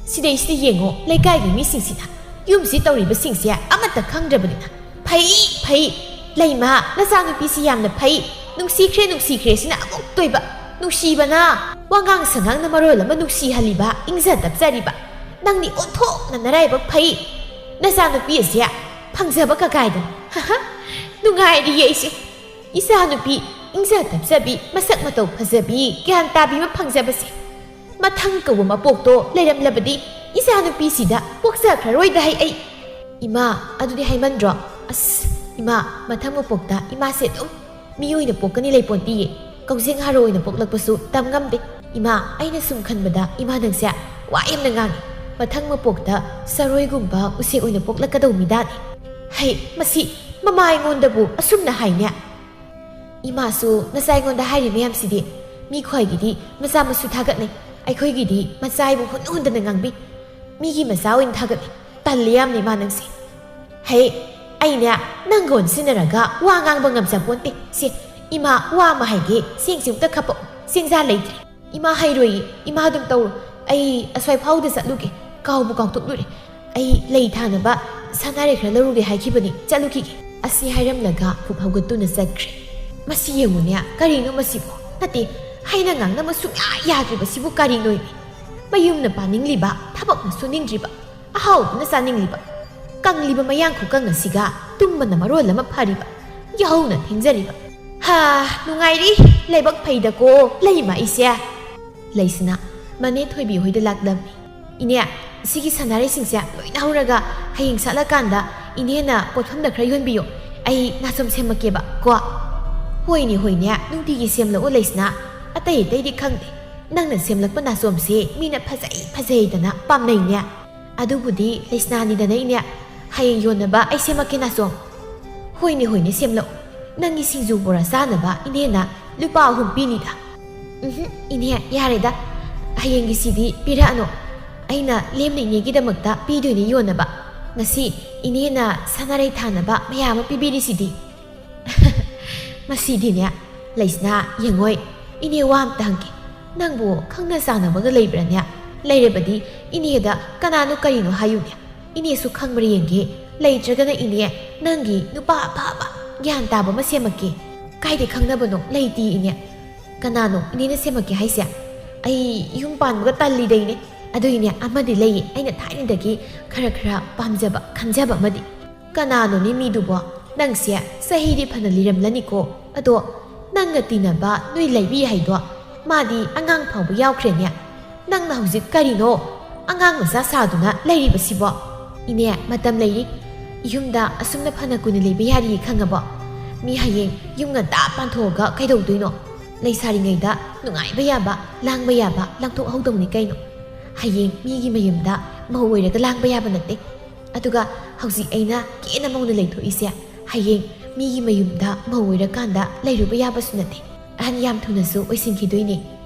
ꯁꯤꯗꯩꯁꯤꯗ ꯌꯦꯡꯉꯣ, ꯂꯩꯀꯥꯏꯒꯤ ꯃꯤꯁꯤꯡꯁꯤꯅ ꯌꯨꯝꯁꯤ ꯇꯧꯔꯤꯕꯁꯤꯡꯁꯦ ꯑꯃꯠꯇ ꯈꯪꯗ꯭ꯔꯕꯅꯤꯅ꯫ ꯐꯩ, ꯐꯩ, ꯂꯩꯃ, ꯅꯆꯥꯅꯨꯄꯤꯁꯤ ꯌꯥꯝꯅ ꯐꯩ꯫ ꯅꯨꯡꯁꯤꯈ꯭ꯔꯦ, ꯅꯨꯡꯁꯤꯈ꯭ꯔꯦ ꯁꯤꯅ ꯑꯃꯨꯛ ꯇꯣꯏꯕ꯫ ꯅꯨꯡꯁꯤꯕꯅ ꯋꯥꯉꯥꯡ ꯁꯉꯥꯡꯅ ꯃꯔꯣꯜ ꯑꯃ ꯅꯨꯡꯁꯤꯍꯜꯂꯤꯕ, ꯏꯪꯖ ꯇꯞꯆꯔꯤꯕ꯫ ꯅꯪꯗꯤ ꯑꯣꯟꯊꯣꯛꯅ ꯅꯔꯥꯏꯕꯛ ꯐꯩ꯫ ꯅꯆꯥꯅꯨꯄꯤ ꯑꯁꯦ ꯐꯪꯖꯕ ꯀꯀꯥꯏꯗꯅ꯫ ꯍꯍ, ꯅꯨꯡꯉꯥꯏꯔꯤꯌꯦ ꯑꯩꯁꯦ꯫ ꯏꯆꯥꯅꯨꯄꯤ ꯏꯪꯖ ꯇꯞꯆꯕꯤ, ꯃꯁꯛ ꯃꯇꯧ ꯐꯖꯕꯤ, ꯒ꯭ꯌꯥꯟ ꯇꯥꯕꯤ ꯑꯃ ꯐꯪꯖꯕꯁꯦ꯫ ꯃꯊꯪ ꯀꯧꯕ ꯃꯄꯣꯛꯇꯣ ꯂꯩꯔꯝꯂꯕꯗꯤ ꯏꯆꯥꯅꯨꯄꯤꯁꯤꯗ ꯄꯣꯛꯆꯈ꯭ꯔꯔꯣꯏꯗ ꯍꯩ ꯑꯩ꯫ ꯏꯃꯥ, ꯑꯗꯨꯗꯤ ꯍꯥꯏꯃꯟꯗ꯭ꯔꯣ? ꯑꯁ, ꯏꯃꯥ, ꯃꯊꯪ ꯃꯄꯣꯛꯇ ꯏꯃꯥꯁꯦ ꯑꯗꯨꯝ ꯃꯤ ꯑꯣꯏꯅ ꯄꯣꯛꯀꯅꯤ ꯂꯩꯄꯣꯟꯇꯤꯌꯦ꯫ ꯀꯧꯖꯦꯡ ꯍꯥꯔꯣ ꯑꯣꯏꯅ ꯄꯣꯛꯂꯛꯄꯁꯨ ꯇꯝ ꯉꯝꯗꯦ꯫ ꯏꯃꯥ, ꯑꯩꯅ ꯁꯨꯝ ꯈꯟꯕꯗ ꯏꯃꯥ ꯅꯪꯁꯦ ꯋꯥ ꯌꯥꯝꯅ ꯉꯥꯡꯉꯤ꯫ ꯃꯊꯪ ꯃꯄꯣꯛꯇ ꯁꯔꯣꯏꯒꯨꯝꯕ ꯎꯆꯦꯛ ꯑꯣꯏꯅ ꯄꯣꯛꯂꯛꯀꯗꯧ ꯃꯤꯗꯥꯅꯤ꯫ ꯍꯩ, ꯃꯁꯤ ꯃꯃꯥ ꯑꯩꯉꯣꯟꯗꯕꯨ ꯑꯁꯨꯝꯅ ꯍꯥꯏꯅꯦ꯫ ꯏꯃꯥꯁꯨ ꯅꯆꯥ ꯑꯩꯉꯣꯟꯗ ꯍꯥꯏꯔꯤ ꯃꯌꯥꯝꯁꯤꯗꯤ꯫ ꯃꯤ ꯈ꯭ꯋꯥꯏꯒꯤꯗꯤ ꯃꯆꯥ ꯃꯁꯨ ꯊꯥꯒꯠꯅꯩ, ꯑꯩꯈꯣꯏꯒꯤꯗꯤ ꯃꯆꯥ ꯍꯥꯏꯕꯨ ꯍꯨꯟ ꯍꯨꯟꯗꯅ ꯉꯥꯡꯕꯤ꯫ ꯃꯤꯒꯤ ꯃꯆꯥ ꯑꯣꯏꯅ ꯊꯥꯒꯠꯂꯤ꯫ ꯇꯜꯂꯤ ꯌꯥꯝꯅ ꯏꯃꯥ ꯅꯪꯁꯦ꯫ ꯍꯩ, ꯑꯩꯅꯦ ꯅꯪꯒ ꯑꯣꯟꯁꯤꯟꯅꯔꯒ ꯋꯥ ꯉꯥꯡꯕ ꯉꯝꯖꯄꯣꯟꯇꯦ꯫ ꯁꯦ, ꯏꯃꯥ ꯋꯥ ꯑꯃ ꯍꯥꯏꯒꯦ, ꯆꯦꯡꯁꯦ ꯑꯝꯇ ꯈꯞꯄꯛꯑꯣ, ꯆꯦꯡꯖꯥ ꯂꯩꯇ꯭ꯔꯦ꯫ ꯏꯃꯥ ꯍꯩꯔꯣꯏꯌꯦ, ꯏꯃꯥ ꯑꯗꯨꯝ ꯇꯧꯔꯣ꯫ ꯑꯩ ꯑꯁ꯭ꯋꯥꯏ ꯐꯥꯎꯗ ꯆꯠꯂꯨꯒꯦ, ꯀꯥꯎꯕꯨ ꯀꯥꯎꯊꯣꯛꯂꯨꯔꯦ꯫ ꯑꯩ ꯂꯩ ꯊꯥꯅꯕ ꯁꯅꯥꯔꯩ ꯈꯔ ꯂꯧꯔꯨꯒꯦ ꯍꯥꯏꯈꯤꯕꯅꯤ, ꯆꯠꯂꯨꯈꯤꯒꯦ꯫ ꯑꯁꯤ ꯍꯥꯏꯔꯝꯂꯒ ꯐꯨꯞ ꯍꯧꯒꯠꯇꯨꯅ ꯆꯠꯈ꯭ꯔꯦ꯫ ꯃꯁꯤ ꯌꯦꯡꯉꯨꯅꯦ, ꯀꯔꯤꯅꯣ ꯃꯁꯤꯕꯨ? ꯅꯠꯇꯦ, ꯍꯥꯏꯅ ꯉꯥꯡꯅꯕ ꯁꯨꯡꯌꯥ ꯌꯥꯗ꯭ꯔꯤꯕꯁꯤꯕꯨ ꯀꯔꯤꯅꯣ? ꯃꯌꯨꯝꯅ ꯄꯥꯅꯤꯡꯂꯤꯕ, ꯊꯕꯛꯅ ꯁꯨꯅꯤꯡꯗ꯭ꯔꯤꯕ, ꯑꯍꯥꯎꯕꯅ ꯆꯥꯅꯤꯡꯂꯤꯕ, ꯀꯪꯂꯤꯕ ꯃꯌꯥꯡ ꯈꯨꯀꯪ ꯑꯁꯤꯒ ꯇꯨꯝꯕꯅ ꯃꯔꯣꯜ ꯑꯃ ꯐꯔꯤꯕ, ꯌꯥꯍꯧꯅ ꯊꯦꯡꯖꯔꯤꯕ꯫ ꯍꯥ, ꯅꯨꯡꯉꯥꯏꯔꯤ, ꯂꯥꯏꯕꯛ ꯐꯩꯗꯀꯣ ꯂꯩꯃ ꯑꯩꯁꯦ꯫ ꯂꯩꯁꯅꯥ ꯃꯅꯦ ꯊꯣꯏꯕꯤ ꯍꯣꯏꯗ ꯂꯥꯛꯂꯝꯃꯤ꯫ ꯏꯅꯦ, ꯁꯤꯒꯤ ꯁꯅꯥꯔꯩꯁꯤꯡꯁꯦ ꯂꯣꯏꯅ ꯍꯧꯔꯒ ꯍꯌꯦꯡ ꯁꯥꯠꯂꯀꯥꯟꯗ ꯏꯅꯦꯅ ꯄꯣꯠꯐꯝꯗ ꯈꯔ ꯌꯣꯟꯕꯤꯌꯣ꯫ ꯑꯩ ꯅꯥꯆꯣꯝ ꯁꯦꯝꯃꯛꯀꯦꯕ ꯀꯣ꯫ ꯍꯣꯏꯅꯦ, ꯍꯣꯏꯅꯦ, ꯅꯨꯡꯇꯤꯒꯤ ꯁꯦꯝꯂꯛꯑꯣ ꯂꯩꯁꯅꯥ꯫ ꯑꯇꯩ ꯑꯇꯩꯗꯤ ꯈꯪꯗꯦ, ꯅꯪꯅ ꯁꯦꯝꯂꯛꯄ ꯅꯥꯆꯣꯝꯁꯦ ꯃꯤꯅ ꯐꯖꯩ ꯐꯖꯩꯗꯅ ꯄꯥꯝꯅꯩꯅꯦ꯫ ꯑꯗꯨꯕꯨꯗꯤ ꯂꯩꯁꯅꯥꯅꯤꯗꯅ ꯏꯅꯦ꯫ ꯍꯌꯦꯡ ꯌꯣꯟꯅꯕ ꯑꯩ ꯁꯦꯝꯃꯛꯀꯦ ꯅꯥꯆꯣꯝ꯫ ꯍꯣꯏꯅꯦ, ꯍꯣꯏꯅꯦ, ꯁꯦꯝꯂꯛꯑꯣ꯫ ꯅꯪꯒꯤ ꯁꯤꯡꯖꯨ ꯕꯣꯔꯥ ꯆꯥꯅꯕ ꯏꯅꯦꯅ ꯂꯨꯄꯥ ꯑꯍꯨꯝ ꯄꯤꯅꯤꯗ꯫ ꯎꯝꯍꯨꯝ, ꯏꯅꯦ, ꯌꯥꯔꯦꯗ꯫ ꯍꯌꯦꯡꯒꯤꯁꯤꯗꯤ ꯄꯤꯔꯛꯑꯅꯨ꯫ ꯑꯩꯅ ꯂꯦꯝꯅ ꯏꯅꯦꯒꯤꯗꯃꯛꯇ ꯄꯤꯗꯣꯏꯅꯦ ꯌꯣꯟꯅꯕ꯫ ꯉꯁꯤ ꯏꯅꯦꯅ ꯁꯅꯥꯔꯩ ꯊꯥꯅꯕ ꯃꯌꯥꯝ ꯑꯃ ꯄꯤꯕꯤꯔꯤꯁꯤꯗꯤ꯫ ꯃꯁꯤꯗꯤꯅꯦ, ꯂꯩꯁꯅꯥ, ꯌꯦꯡꯉꯣꯏ, ꯏꯅꯦ ꯋꯥ ꯑꯝꯇ ꯍꯪꯒꯦ꯫ ꯅꯪꯕꯨ ꯈꯪꯅ ꯆꯥꯟꯅꯕꯒ ꯂꯩꯕ꯭ꯔꯥꯅꯦ? ꯂꯩꯔꯕꯗꯤ ꯏꯅꯦꯗ ꯀꯅꯥꯅꯣ ꯀꯔꯤꯅꯣ ꯍꯥꯏꯌꯨꯅꯦ꯫ ꯏꯅꯦꯁꯨ ꯈꯪꯕ꯭ꯔꯥ ꯌꯦꯡꯒꯦ꯫ ꯂꯩꯇ꯭ꯔꯒꯅ ꯏꯅꯦ, ꯅꯪꯒꯤ ꯅꯨꯄꯥ ꯑꯐꯕ, ꯒ꯭ꯌꯥꯟ ꯇꯥꯕ ꯑꯃ ꯁꯦꯝꯃꯛꯀꯦ꯫ "ꯀꯥꯏꯗꯩ ꯈꯪꯅꯕꯅꯣ? ꯂꯩꯇꯦ ꯏꯅꯦ꯫" "ꯀꯅꯥꯅꯣ ꯏꯅꯦꯅ ꯁꯦꯝꯃꯛꯀꯦ ꯍꯥꯏꯁꯦ?" "ꯑꯩ ꯌꯨꯝ ꯄꯥꯟꯕꯒ ꯇꯜꯂꯤꯗꯩꯅꯦ꯫ ꯑꯗꯨꯏꯅꯦ ꯑꯃꯗꯤ ꯂꯩꯌꯦ, ꯑꯩꯅ ꯊꯥꯏꯅꯗꯒꯤ ꯈꯔ ꯈꯔ ꯄꯥꯝꯖꯕ, ꯈꯟꯖꯕ ꯑꯃꯗꯤ꯫" "ꯀꯅꯥꯅꯣꯅꯦ ꯃꯤꯗꯨꯕꯣ? ꯅꯪꯁꯦ ꯆꯍꯤꯗꯤ ꯐꯅ ꯂꯤꯔꯝꯂꯅꯤꯀꯣ꯫ ꯑꯗꯣ ꯅꯪꯒ ꯇꯤꯟꯅꯕ ꯅꯣꯏ ꯂꯩꯕꯤ ꯍꯥꯏꯗꯣ, ꯃꯥꯗꯤ ꯑꯉꯥꯡ ꯐꯥꯎꯕ ꯌꯥꯎꯈ꯭ꯔꯦꯅꯦ꯫ ꯅꯪꯅ ꯍꯧꯖꯤꯛ ꯀꯔꯤꯅꯣ ꯑꯉꯥꯡ ꯃꯆꯥ ꯁꯥꯗꯨꯅ ꯂꯩꯔꯤꯕꯁꯤꯕꯣ?" "ꯏꯅꯦ, ꯃꯇꯝ ꯂꯩꯔꯤ꯫ ꯌꯨꯝꯗ ꯑꯁꯨꯝꯅ ꯐꯅ ꯀꯨꯏꯅ ꯂꯩꯕ ꯌꯥꯔꯤ ꯈꯪꯉꯕꯣ? ꯃꯤ ꯍꯌꯦꯡ ꯌꯨꯝ ꯉꯟꯇꯥ ꯄꯥꯟꯊꯣꯛꯑꯒ ꯀꯩꯗꯧꯗꯣꯏꯅꯣ? ꯂꯩꯁꯥꯔꯤꯉꯩꯗ ꯅꯨꯡꯉꯥꯏꯕ ꯌꯥꯕ, ꯂꯥꯡꯕ ꯌꯥꯕ ꯂꯥꯡꯊꯣꯛꯍꯧꯗꯧꯅꯤ ꯀꯩꯅꯣ꯫ ꯍꯌꯦꯡ ꯃꯤꯒꯤ ꯃꯌꯨꯝꯗ ꯃꯧ ꯑꯣꯏꯔꯒ ꯂꯥꯡꯕ ꯌꯥꯕ ꯅꯠꯇꯦ꯫ ꯑꯗꯨꯒ ꯍꯧꯖꯤꯛ ꯑꯩꯅ ꯀꯦꯅ ꯃꯧꯅ ꯂꯩꯊꯣꯛꯏꯁꯦ, ꯍꯌꯦꯡ ꯃꯤꯒꯤ ꯃꯌꯨꯝꯗ ꯃꯧ ꯑꯣꯏꯔꯀꯥꯟꯗ ꯂꯩꯔꯨꯕ ꯌꯥꯕꯁꯨ ꯅꯠꯇꯦ꯫ ꯑꯍꯟ ꯌꯥꯝ ꯊꯨꯅꯁꯨ ꯑꯣꯏꯁꯤꯟꯈꯤꯗꯣꯏꯅꯦ꯫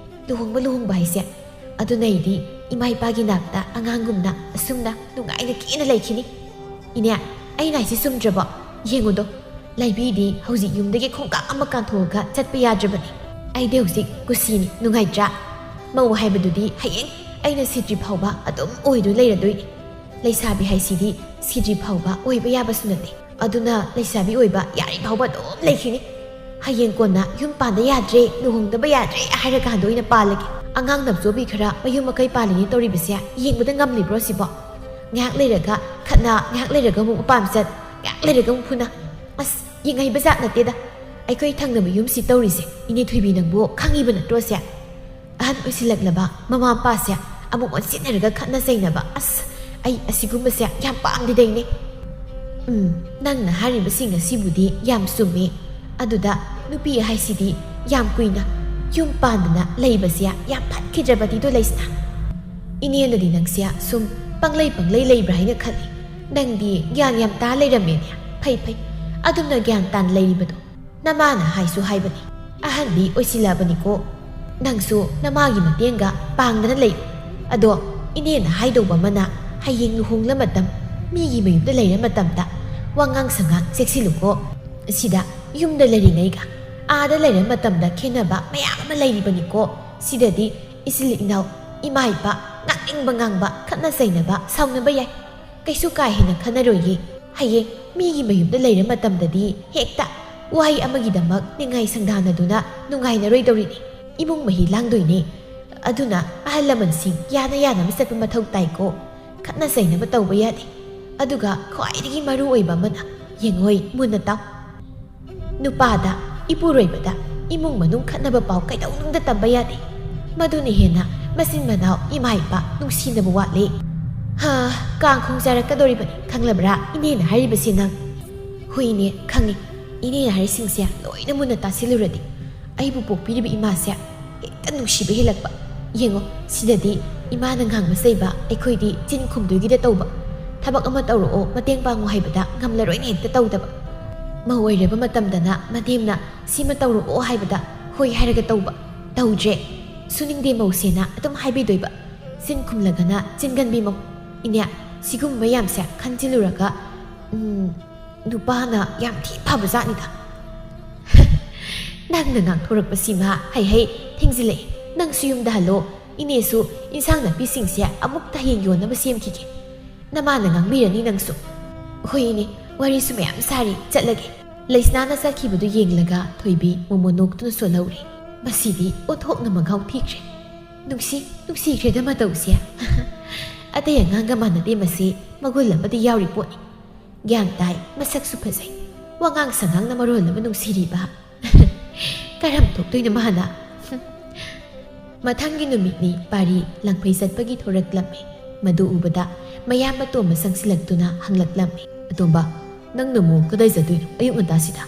ꯂꯨꯍꯣꯡꯕ ꯂꯨꯍꯣꯡꯕ ꯍꯥꯏꯁꯦ꯫ ꯑꯗꯨꯅ ꯑꯩꯗꯤ ꯏꯃꯥ ꯏꯄꯥꯒꯤ ꯅꯥꯛꯇ ꯑꯉꯥꯡꯒꯨꯝꯅ ꯑꯁꯨꯝꯅ ꯅꯨꯡꯉꯥꯏꯅ ꯀꯦꯅ ꯂꯩꯈꯤꯅꯤ꯫ ꯏꯅꯦ, ꯑꯩꯅ ꯍꯥꯏꯁꯤ ꯆꯨꯝꯗ꯭ꯔꯕꯣ? ꯌꯦꯡꯉꯨꯗꯣ, ꯂꯩꯕꯤꯗꯤ ꯍꯧꯖꯤꯛ ꯌꯨꯝꯗꯒꯤ ꯈꯣꯡꯀꯥꯞ ꯑꯃ ꯀꯥꯟꯊꯣꯛꯑꯒ ꯆꯠꯄ ꯌꯥꯗ꯭ꯔꯕꯅꯤ꯫ ꯑꯩꯗꯤ ꯍꯧꯖꯤꯛ ꯀꯨꯁꯤꯅꯤ, ꯅꯨꯡꯉꯥꯏꯇ꯭ꯔꯥ? ꯃꯧ ꯍꯥꯏꯕꯗꯨꯗꯤ ꯍꯌꯦꯡ ꯑꯩꯅ ꯁꯤꯗ꯭ꯔꯤ ꯐꯥꯎꯕ ꯑꯗꯨꯝ ꯑꯣꯏꯗꯨꯅ ꯂꯩꯔꯗꯣꯏꯅꯤ꯫ ꯂꯩꯁꯥꯕꯤ ꯍꯥꯏꯁꯤꯗꯤ ꯁꯤꯗ꯭ꯔꯤ ꯐꯥꯎꯕ ꯑꯣꯏꯕ ꯌꯥꯕꯁꯨ ꯅꯠꯇꯦ꯫ ꯑꯗꯨꯅ ꯂꯩꯁꯥꯕꯤ ꯑꯣꯏꯕ ꯌꯥꯔꯤ ꯐꯥꯎꯕ ꯑꯗꯨꯝ ꯂꯩꯈꯤꯅꯤ꯫ ꯍꯌꯦꯡ ꯀꯣꯟꯅ ꯌꯨꯝ ꯄꯥꯟꯗ ꯌꯥꯗ꯭ꯔꯦ, ꯂꯨꯍꯣꯡꯗꯕ ꯌꯥꯗ꯭ꯔꯦ ꯍꯥꯏꯔꯀꯥꯟꯗ ꯑꯣꯏꯅ ꯄꯥꯜꯂꯒꯦ꯫ ꯑꯉꯥꯡ ꯅꯞꯆꯣꯕꯤ ꯈꯔ ꯃꯌꯨꯝ ꯃꯀꯩ ꯄꯥꯜꯂꯤꯅꯦ ꯇꯧꯔꯤꯕꯁꯦ ꯌꯦꯡꯕꯗ ꯉꯝꯂꯤꯕ꯭ꯔꯣ ꯁꯤꯕꯣ? ꯉꯥꯏꯍꯥꯛ ꯂꯩꯔꯒ ꯈꯠꯅ, ꯉꯥꯏꯍꯥꯛ ꯂꯩꯔꯒ ꯑꯃꯨꯛ ꯃꯄꯥꯝ ꯆꯠ, ꯉꯥꯏꯍꯥꯛ ꯂꯩꯔꯒ ꯑꯃꯨꯛ ꯐꯨꯅ꯫ ꯑꯁ, ꯌꯦꯡꯍꯩꯕ ꯖꯥꯠ ꯅꯠꯇꯦꯗ꯫ ꯑꯩꯈꯣꯏ ꯊꯪꯅꯕ ꯌꯨꯝꯁꯤ ꯇꯧꯔꯤꯁꯦ, ꯏꯅꯦ ꯊꯣꯏꯕꯤ, ꯅꯪꯕꯨ ꯈꯪꯉꯤꯕ ꯅꯠꯇ꯭ꯔꯣ ꯁꯦ? ꯑꯍꯟ ꯑꯣꯏꯁꯤꯜꯂꯛꯂꯕ ꯃꯃꯥ ꯃꯄꯥꯁꯦ ꯑꯃꯨꯛ ꯑꯣꯟꯁꯤꯟꯅꯔꯒ ꯈꯠꯅ ꯆꯩꯅꯕ꯫ ꯑꯁ, ꯑꯩ ꯑꯁꯤꯒꯨꯝꯕꯁꯦ ꯌꯥꯝ ꯄꯥꯝꯗꯦꯗꯩꯅꯦ꯫ ꯎꯝ, ꯅꯪꯅ ꯍꯥꯏꯔꯤꯕꯁꯤꯡ ꯑꯁꯤꯕꯨꯗꯤ ꯌꯥꯝ ꯆꯨꯝꯃꯤ꯫ ꯑꯗꯨꯗ ꯅꯨꯄꯤ ꯍꯥꯏꯁꯤꯗꯤ ꯌꯥꯝ ꯀꯨꯏꯅ ꯌꯨꯝ ꯄꯥꯟꯗꯅ ꯂꯩꯕꯁꯦ ꯌꯥꯝ ꯐꯠꯈꯤꯗ꯭ꯔꯕꯅꯤꯗꯣ ꯂꯩꯁꯅꯥ꯫ ꯏꯅꯦꯅꯗꯤ ꯅꯪꯁꯦ ꯁꯨꯝ ꯄꯪꯂꯩ ꯄꯪꯂꯩ ꯂꯩꯕ꯭ꯔꯥ ꯍꯥꯏꯅ ꯈꯜꯂꯤ꯫ ꯅꯪꯗꯤ ꯒ꯭ꯌꯥꯟ ꯌꯥꯝ ꯇꯥ ꯂꯩꯔꯝꯃꯦꯅꯦ꯫ ꯐꯩ ꯐꯩ, ꯑꯗꯨꯝꯅ ꯒ꯭ꯌꯥꯟ ꯇꯥꯅ ꯂꯩꯔꯤꯕꯗꯣ꯫ ꯅꯃꯥꯅ ꯍꯥꯏꯁꯨ ꯍꯥꯏꯕꯅꯤ, ꯑꯍꯟꯗꯤ ꯑꯣꯏꯁꯤꯜꯂꯛꯑꯕꯅꯤꯀꯣ꯫ ꯅꯪꯁꯨ ꯅꯃꯥꯒꯤ ꯃꯇꯦꯡꯒ ꯄꯥꯡꯗꯅ ꯂꯩ꯫ ꯑꯗꯣ ꯏꯅꯦꯅ ꯍꯥꯏꯗꯧꯕ ꯑꯃꯅ, ꯍꯌꯦꯡ ꯂꯨꯍꯣꯡꯂ ꯃꯇꯝ ꯃꯤꯒꯤ ꯃꯌꯨꯝꯗ ꯂꯩꯔ ꯃꯇꯝꯗ ꯋꯥꯉꯥꯡ ꯁꯉꯥꯡ ꯆꯦꯛꯁꯤꯜꯂꯨꯀꯣ꯫ ꯁꯤꯗ ꯌꯨꯝꯗ ꯂꯩꯔꯤꯉꯩꯒ ꯑꯥꯗ ꯂꯩꯔ ꯃꯇꯝꯗ ꯈꯦꯠꯅꯕ ꯃꯌꯥꯝ ꯑꯃ ꯂꯩꯔꯤꯕꯅꯤꯀꯣ꯫ ꯁꯤꯗꯗꯤ ꯏꯆꯤꯜ ꯏꯅꯥꯎ, ꯏꯃꯥ ꯏꯄꯥ ꯉꯥꯡꯅꯤꯡꯕ ꯉꯥꯡꯕ, ꯈꯠꯅ ꯆꯩꯅꯕ, ꯁꯥꯎꯅꯕ ꯌꯥꯏ꯫ ꯀꯩꯁꯨ ꯀꯥ ꯍꯦꯟꯅ ꯈꯟꯅꯔꯣꯏꯌꯦ꯫ ꯍꯌꯦꯡ ꯃꯤꯒꯤ ꯃꯌꯨꯝꯗ ꯂꯩꯔ ꯃꯇꯝꯗꯗꯤ ꯍꯦꯛꯇ ꯋꯥꯍꯩ ꯑꯃꯒꯤꯗꯃꯛ ꯅꯤꯡꯉꯥꯏ ꯁꯪꯗꯥꯅꯗꯨꯅ ꯅꯨꯡꯉꯥꯏꯅꯔꯣꯏꯗꯧꯔꯤꯅꯤ꯫ ꯏꯃꯨꯡ ꯃꯍꯤ ꯂꯥꯡꯗꯣꯏꯅꯦ꯫ ꯑꯗꯨꯅ ꯑꯍꯜ ꯂꯃꯟꯁꯤꯡ ꯌꯥꯅ ꯌꯥꯅꯕ ꯆꯠꯄ ꯃꯊꯧ ꯇꯥꯏꯀꯣ꯫ ꯈꯠꯅ ꯆꯩꯅꯕ ꯇꯧꯕ ꯌꯥꯗꯦ꯫ ꯑꯗꯨꯒ ꯈ꯭ꯋꯥꯏꯗꯒꯤ ꯃꯔꯨ ꯑꯣꯏꯕ ꯑꯃꯅ, ꯌꯦꯡꯉꯣꯏ, ꯃꯨꯟꯅ ꯇꯥꯎ꯫ ꯅꯨꯄꯥꯗ, ꯏꯄꯨꯔꯣꯏꯕꯗ, ꯏꯃꯨꯡ ꯃꯅꯨꯡ ꯈꯠꯅꯕ ꯄꯥꯎ ꯀꯩꯗꯧꯅꯨꯡꯗ ꯇꯝꯕ ꯌꯥꯗꯦ꯫ ꯃꯗꯨꯅ ꯍꯦꯟꯅ ꯃꯆꯤꯟ ꯃꯅꯥꯎ ꯏꯃꯥ ꯏꯄꯥ ꯅꯨꯡꯁꯤꯅꯕ ꯋꯥꯠꯂꯦ꯫ ꯍꯥ, ꯀꯥꯡ ꯈꯣꯡ ꯆꯥꯔꯛꯀꯗꯧꯔꯤꯕꯅꯤ, ꯈꯪꯂꯕ꯭ꯔꯥ? ꯏꯅꯦꯅ ꯍꯥꯏꯔꯤꯕꯁꯤ ꯅꯪ꯫ ꯍꯣꯏ ꯏꯅꯦ, ꯈꯪꯉꯤ꯫ ꯏꯅꯦꯅ ꯍꯥꯏꯔꯤꯁꯤꯡꯁꯦ ꯂꯣꯏꯅ ꯃꯨꯟꯅ ꯇꯥꯁꯤꯜꯂꯨꯔꯗꯤ ꯑꯩꯕꯨ ꯄꯣꯛꯄꯤꯔꯤꯕ ꯏꯃꯥꯁꯦ ꯍꯦꯛꯇ ꯅꯨꯡꯁꯤꯕ ꯍꯦꯜꯂꯛꯄ꯫ ꯌꯦꯡꯉꯣ, ꯁꯤꯗꯗꯤ ꯏꯃꯥꯅ ꯉꯥꯡꯕ ꯆꯩꯕ ꯑꯩꯈꯣꯏꯗꯤ ꯆꯤꯟ ꯈꯨꯝꯗꯣꯏꯒꯤꯗ ꯇꯧꯕ꯫ ꯊꯕꯛ ꯑꯃ ꯇꯧꯔꯛꯑꯣ, ꯃꯇꯦꯡ ꯄꯥꯡꯉꯣ ꯍꯥꯏꯕꯗ ꯉꯝꯂꯔꯣꯏꯅ ꯍꯦꯛꯇ ꯇꯧꯗꯕ꯫ ꯃꯧ ꯑꯣꯏꯔꯕ ꯃꯇꯝꯗꯅ ꯃꯅꯦꯝꯅ ꯁꯤꯃ ꯇꯧꯔꯛꯑꯣ ꯍꯥꯏꯕꯗ ꯍꯣꯏ ꯍꯥꯏꯔꯒ ꯇꯧꯕ꯫ ꯇꯧꯗ꯭ꯔꯦ꯫ ꯁꯨꯅꯤꯡꯗꯦ ꯃꯧꯁꯦꯅ ꯑꯗꯨꯝ ꯍꯥꯏꯕꯤꯗꯣꯏꯕ꯫ ꯆꯤꯟ ꯈꯨꯝꯂꯒꯅ ꯆꯤꯟꯒꯟꯕꯤ ꯃꯧ꯫ ꯏꯅꯦ, ꯁꯤꯒꯨꯝꯕ ꯃꯌꯥꯝꯁꯦ ꯈꯟꯖꯤꯜꯂꯨꯔꯒ, ꯎꯝ, ꯅꯨꯄꯥꯅ ꯌꯥꯝ ꯊꯤ ꯐꯕ ꯖꯥꯠꯅꯤꯗ꯫ ꯅꯪꯅ ꯉꯥꯡꯊꯣꯔꯛꯄꯁꯤꯃ ꯍꯩ ꯍꯩ ꯊꯦꯡꯖꯤꯜꯂꯛꯑꯦ꯫ ꯅꯪꯁꯨ ꯌꯨꯝꯗ ꯍꯜꯂꯣ꯫ ꯏꯅꯦꯁꯨ ꯏꯟꯁꯥꯡ ꯅꯥꯄꯤꯁꯤꯡꯁꯦ ꯑꯃꯨꯛꯇ ꯍꯌꯦꯡ ꯌꯣꯟꯅꯕ ꯁꯦꯝꯈꯤꯒꯦ꯫ ꯅꯃꯥꯅ ꯉꯥꯡꯕꯤꯔꯅꯤ ꯅꯪꯁꯨ꯫ ꯍꯣꯏ ꯏꯅꯦ, ꯋꯥꯔꯤꯁꯨ ꯃꯌꯥꯝ ꯁꯥꯔꯤ, ꯆꯠꯂꯒꯦ꯫ ꯂꯩꯁꯅꯥꯅ ꯆꯠꯈꯤꯕꯗꯨ ꯌꯦꯡꯂꯒ ꯊꯣꯏꯕꯤ ꯃꯣꯃꯣ ꯅꯣꯛꯇꯨꯅ ꯁꯣꯜꯍꯧꯔꯦ꯫ ꯃꯁꯤꯗꯤ ꯑꯣꯟꯊꯣꯛꯅ ꯃꯒꯥꯎ ꯊꯤꯈ꯭ꯔꯦ꯫ ꯅꯨꯡꯁꯤ, ꯅꯨꯡꯁꯤꯈ꯭ꯔꯦꯗ ꯃꯇꯧꯁꯦ꯫ ꯑꯇꯩ ꯑꯉꯥꯡꯒ ꯃꯥꯟꯅꯗꯦ ꯃꯁꯤ, ꯃꯒꯨꯟ ꯑꯃꯗꯤ ꯌꯥꯎꯔꯤ ꯄꯣꯠꯅꯤ꯫ ꯒ꯭ꯌꯥꯟ ꯇꯥꯏ, ꯃꯁꯛꯁꯨ ꯐꯖꯩ, ꯋꯥꯉꯥꯡ ꯁꯉꯥꯡꯅ ꯃꯔꯣꯜ ꯑꯃ ꯅꯨꯡꯁꯤꯔꯤꯕ꯫ ꯀꯔꯝ ꯊꯣꯛꯇꯣꯏꯅꯣ ꯃꯥꯅ? ꯃꯊꯪꯒꯤ ꯅꯨꯃꯤꯠꯅꯤ ꯄꯥꯔꯤ ꯂꯪꯐꯩ ꯆꯠꯄꯒꯤ ꯊꯣꯔꯛꯂꯝꯃꯤ꯫ ꯃꯗꯨ ꯎꯕꯗ ꯃꯌꯥꯝꯕ ꯇꯣꯝꯕ ꯆꯪꯁꯤꯜꯂꯛꯇꯨꯅ ꯍꯪꯂꯛꯂꯝꯃꯤ꯫ "ꯑꯇꯣꯝꯕ, ꯅꯪꯅ ꯑꯃꯨꯛ ꯀꯗꯥꯏ ꯆꯠꯇꯣꯏꯅꯣ ꯑꯌꯨꯛ ꯉꯟꯇꯥꯁꯤꯗ?"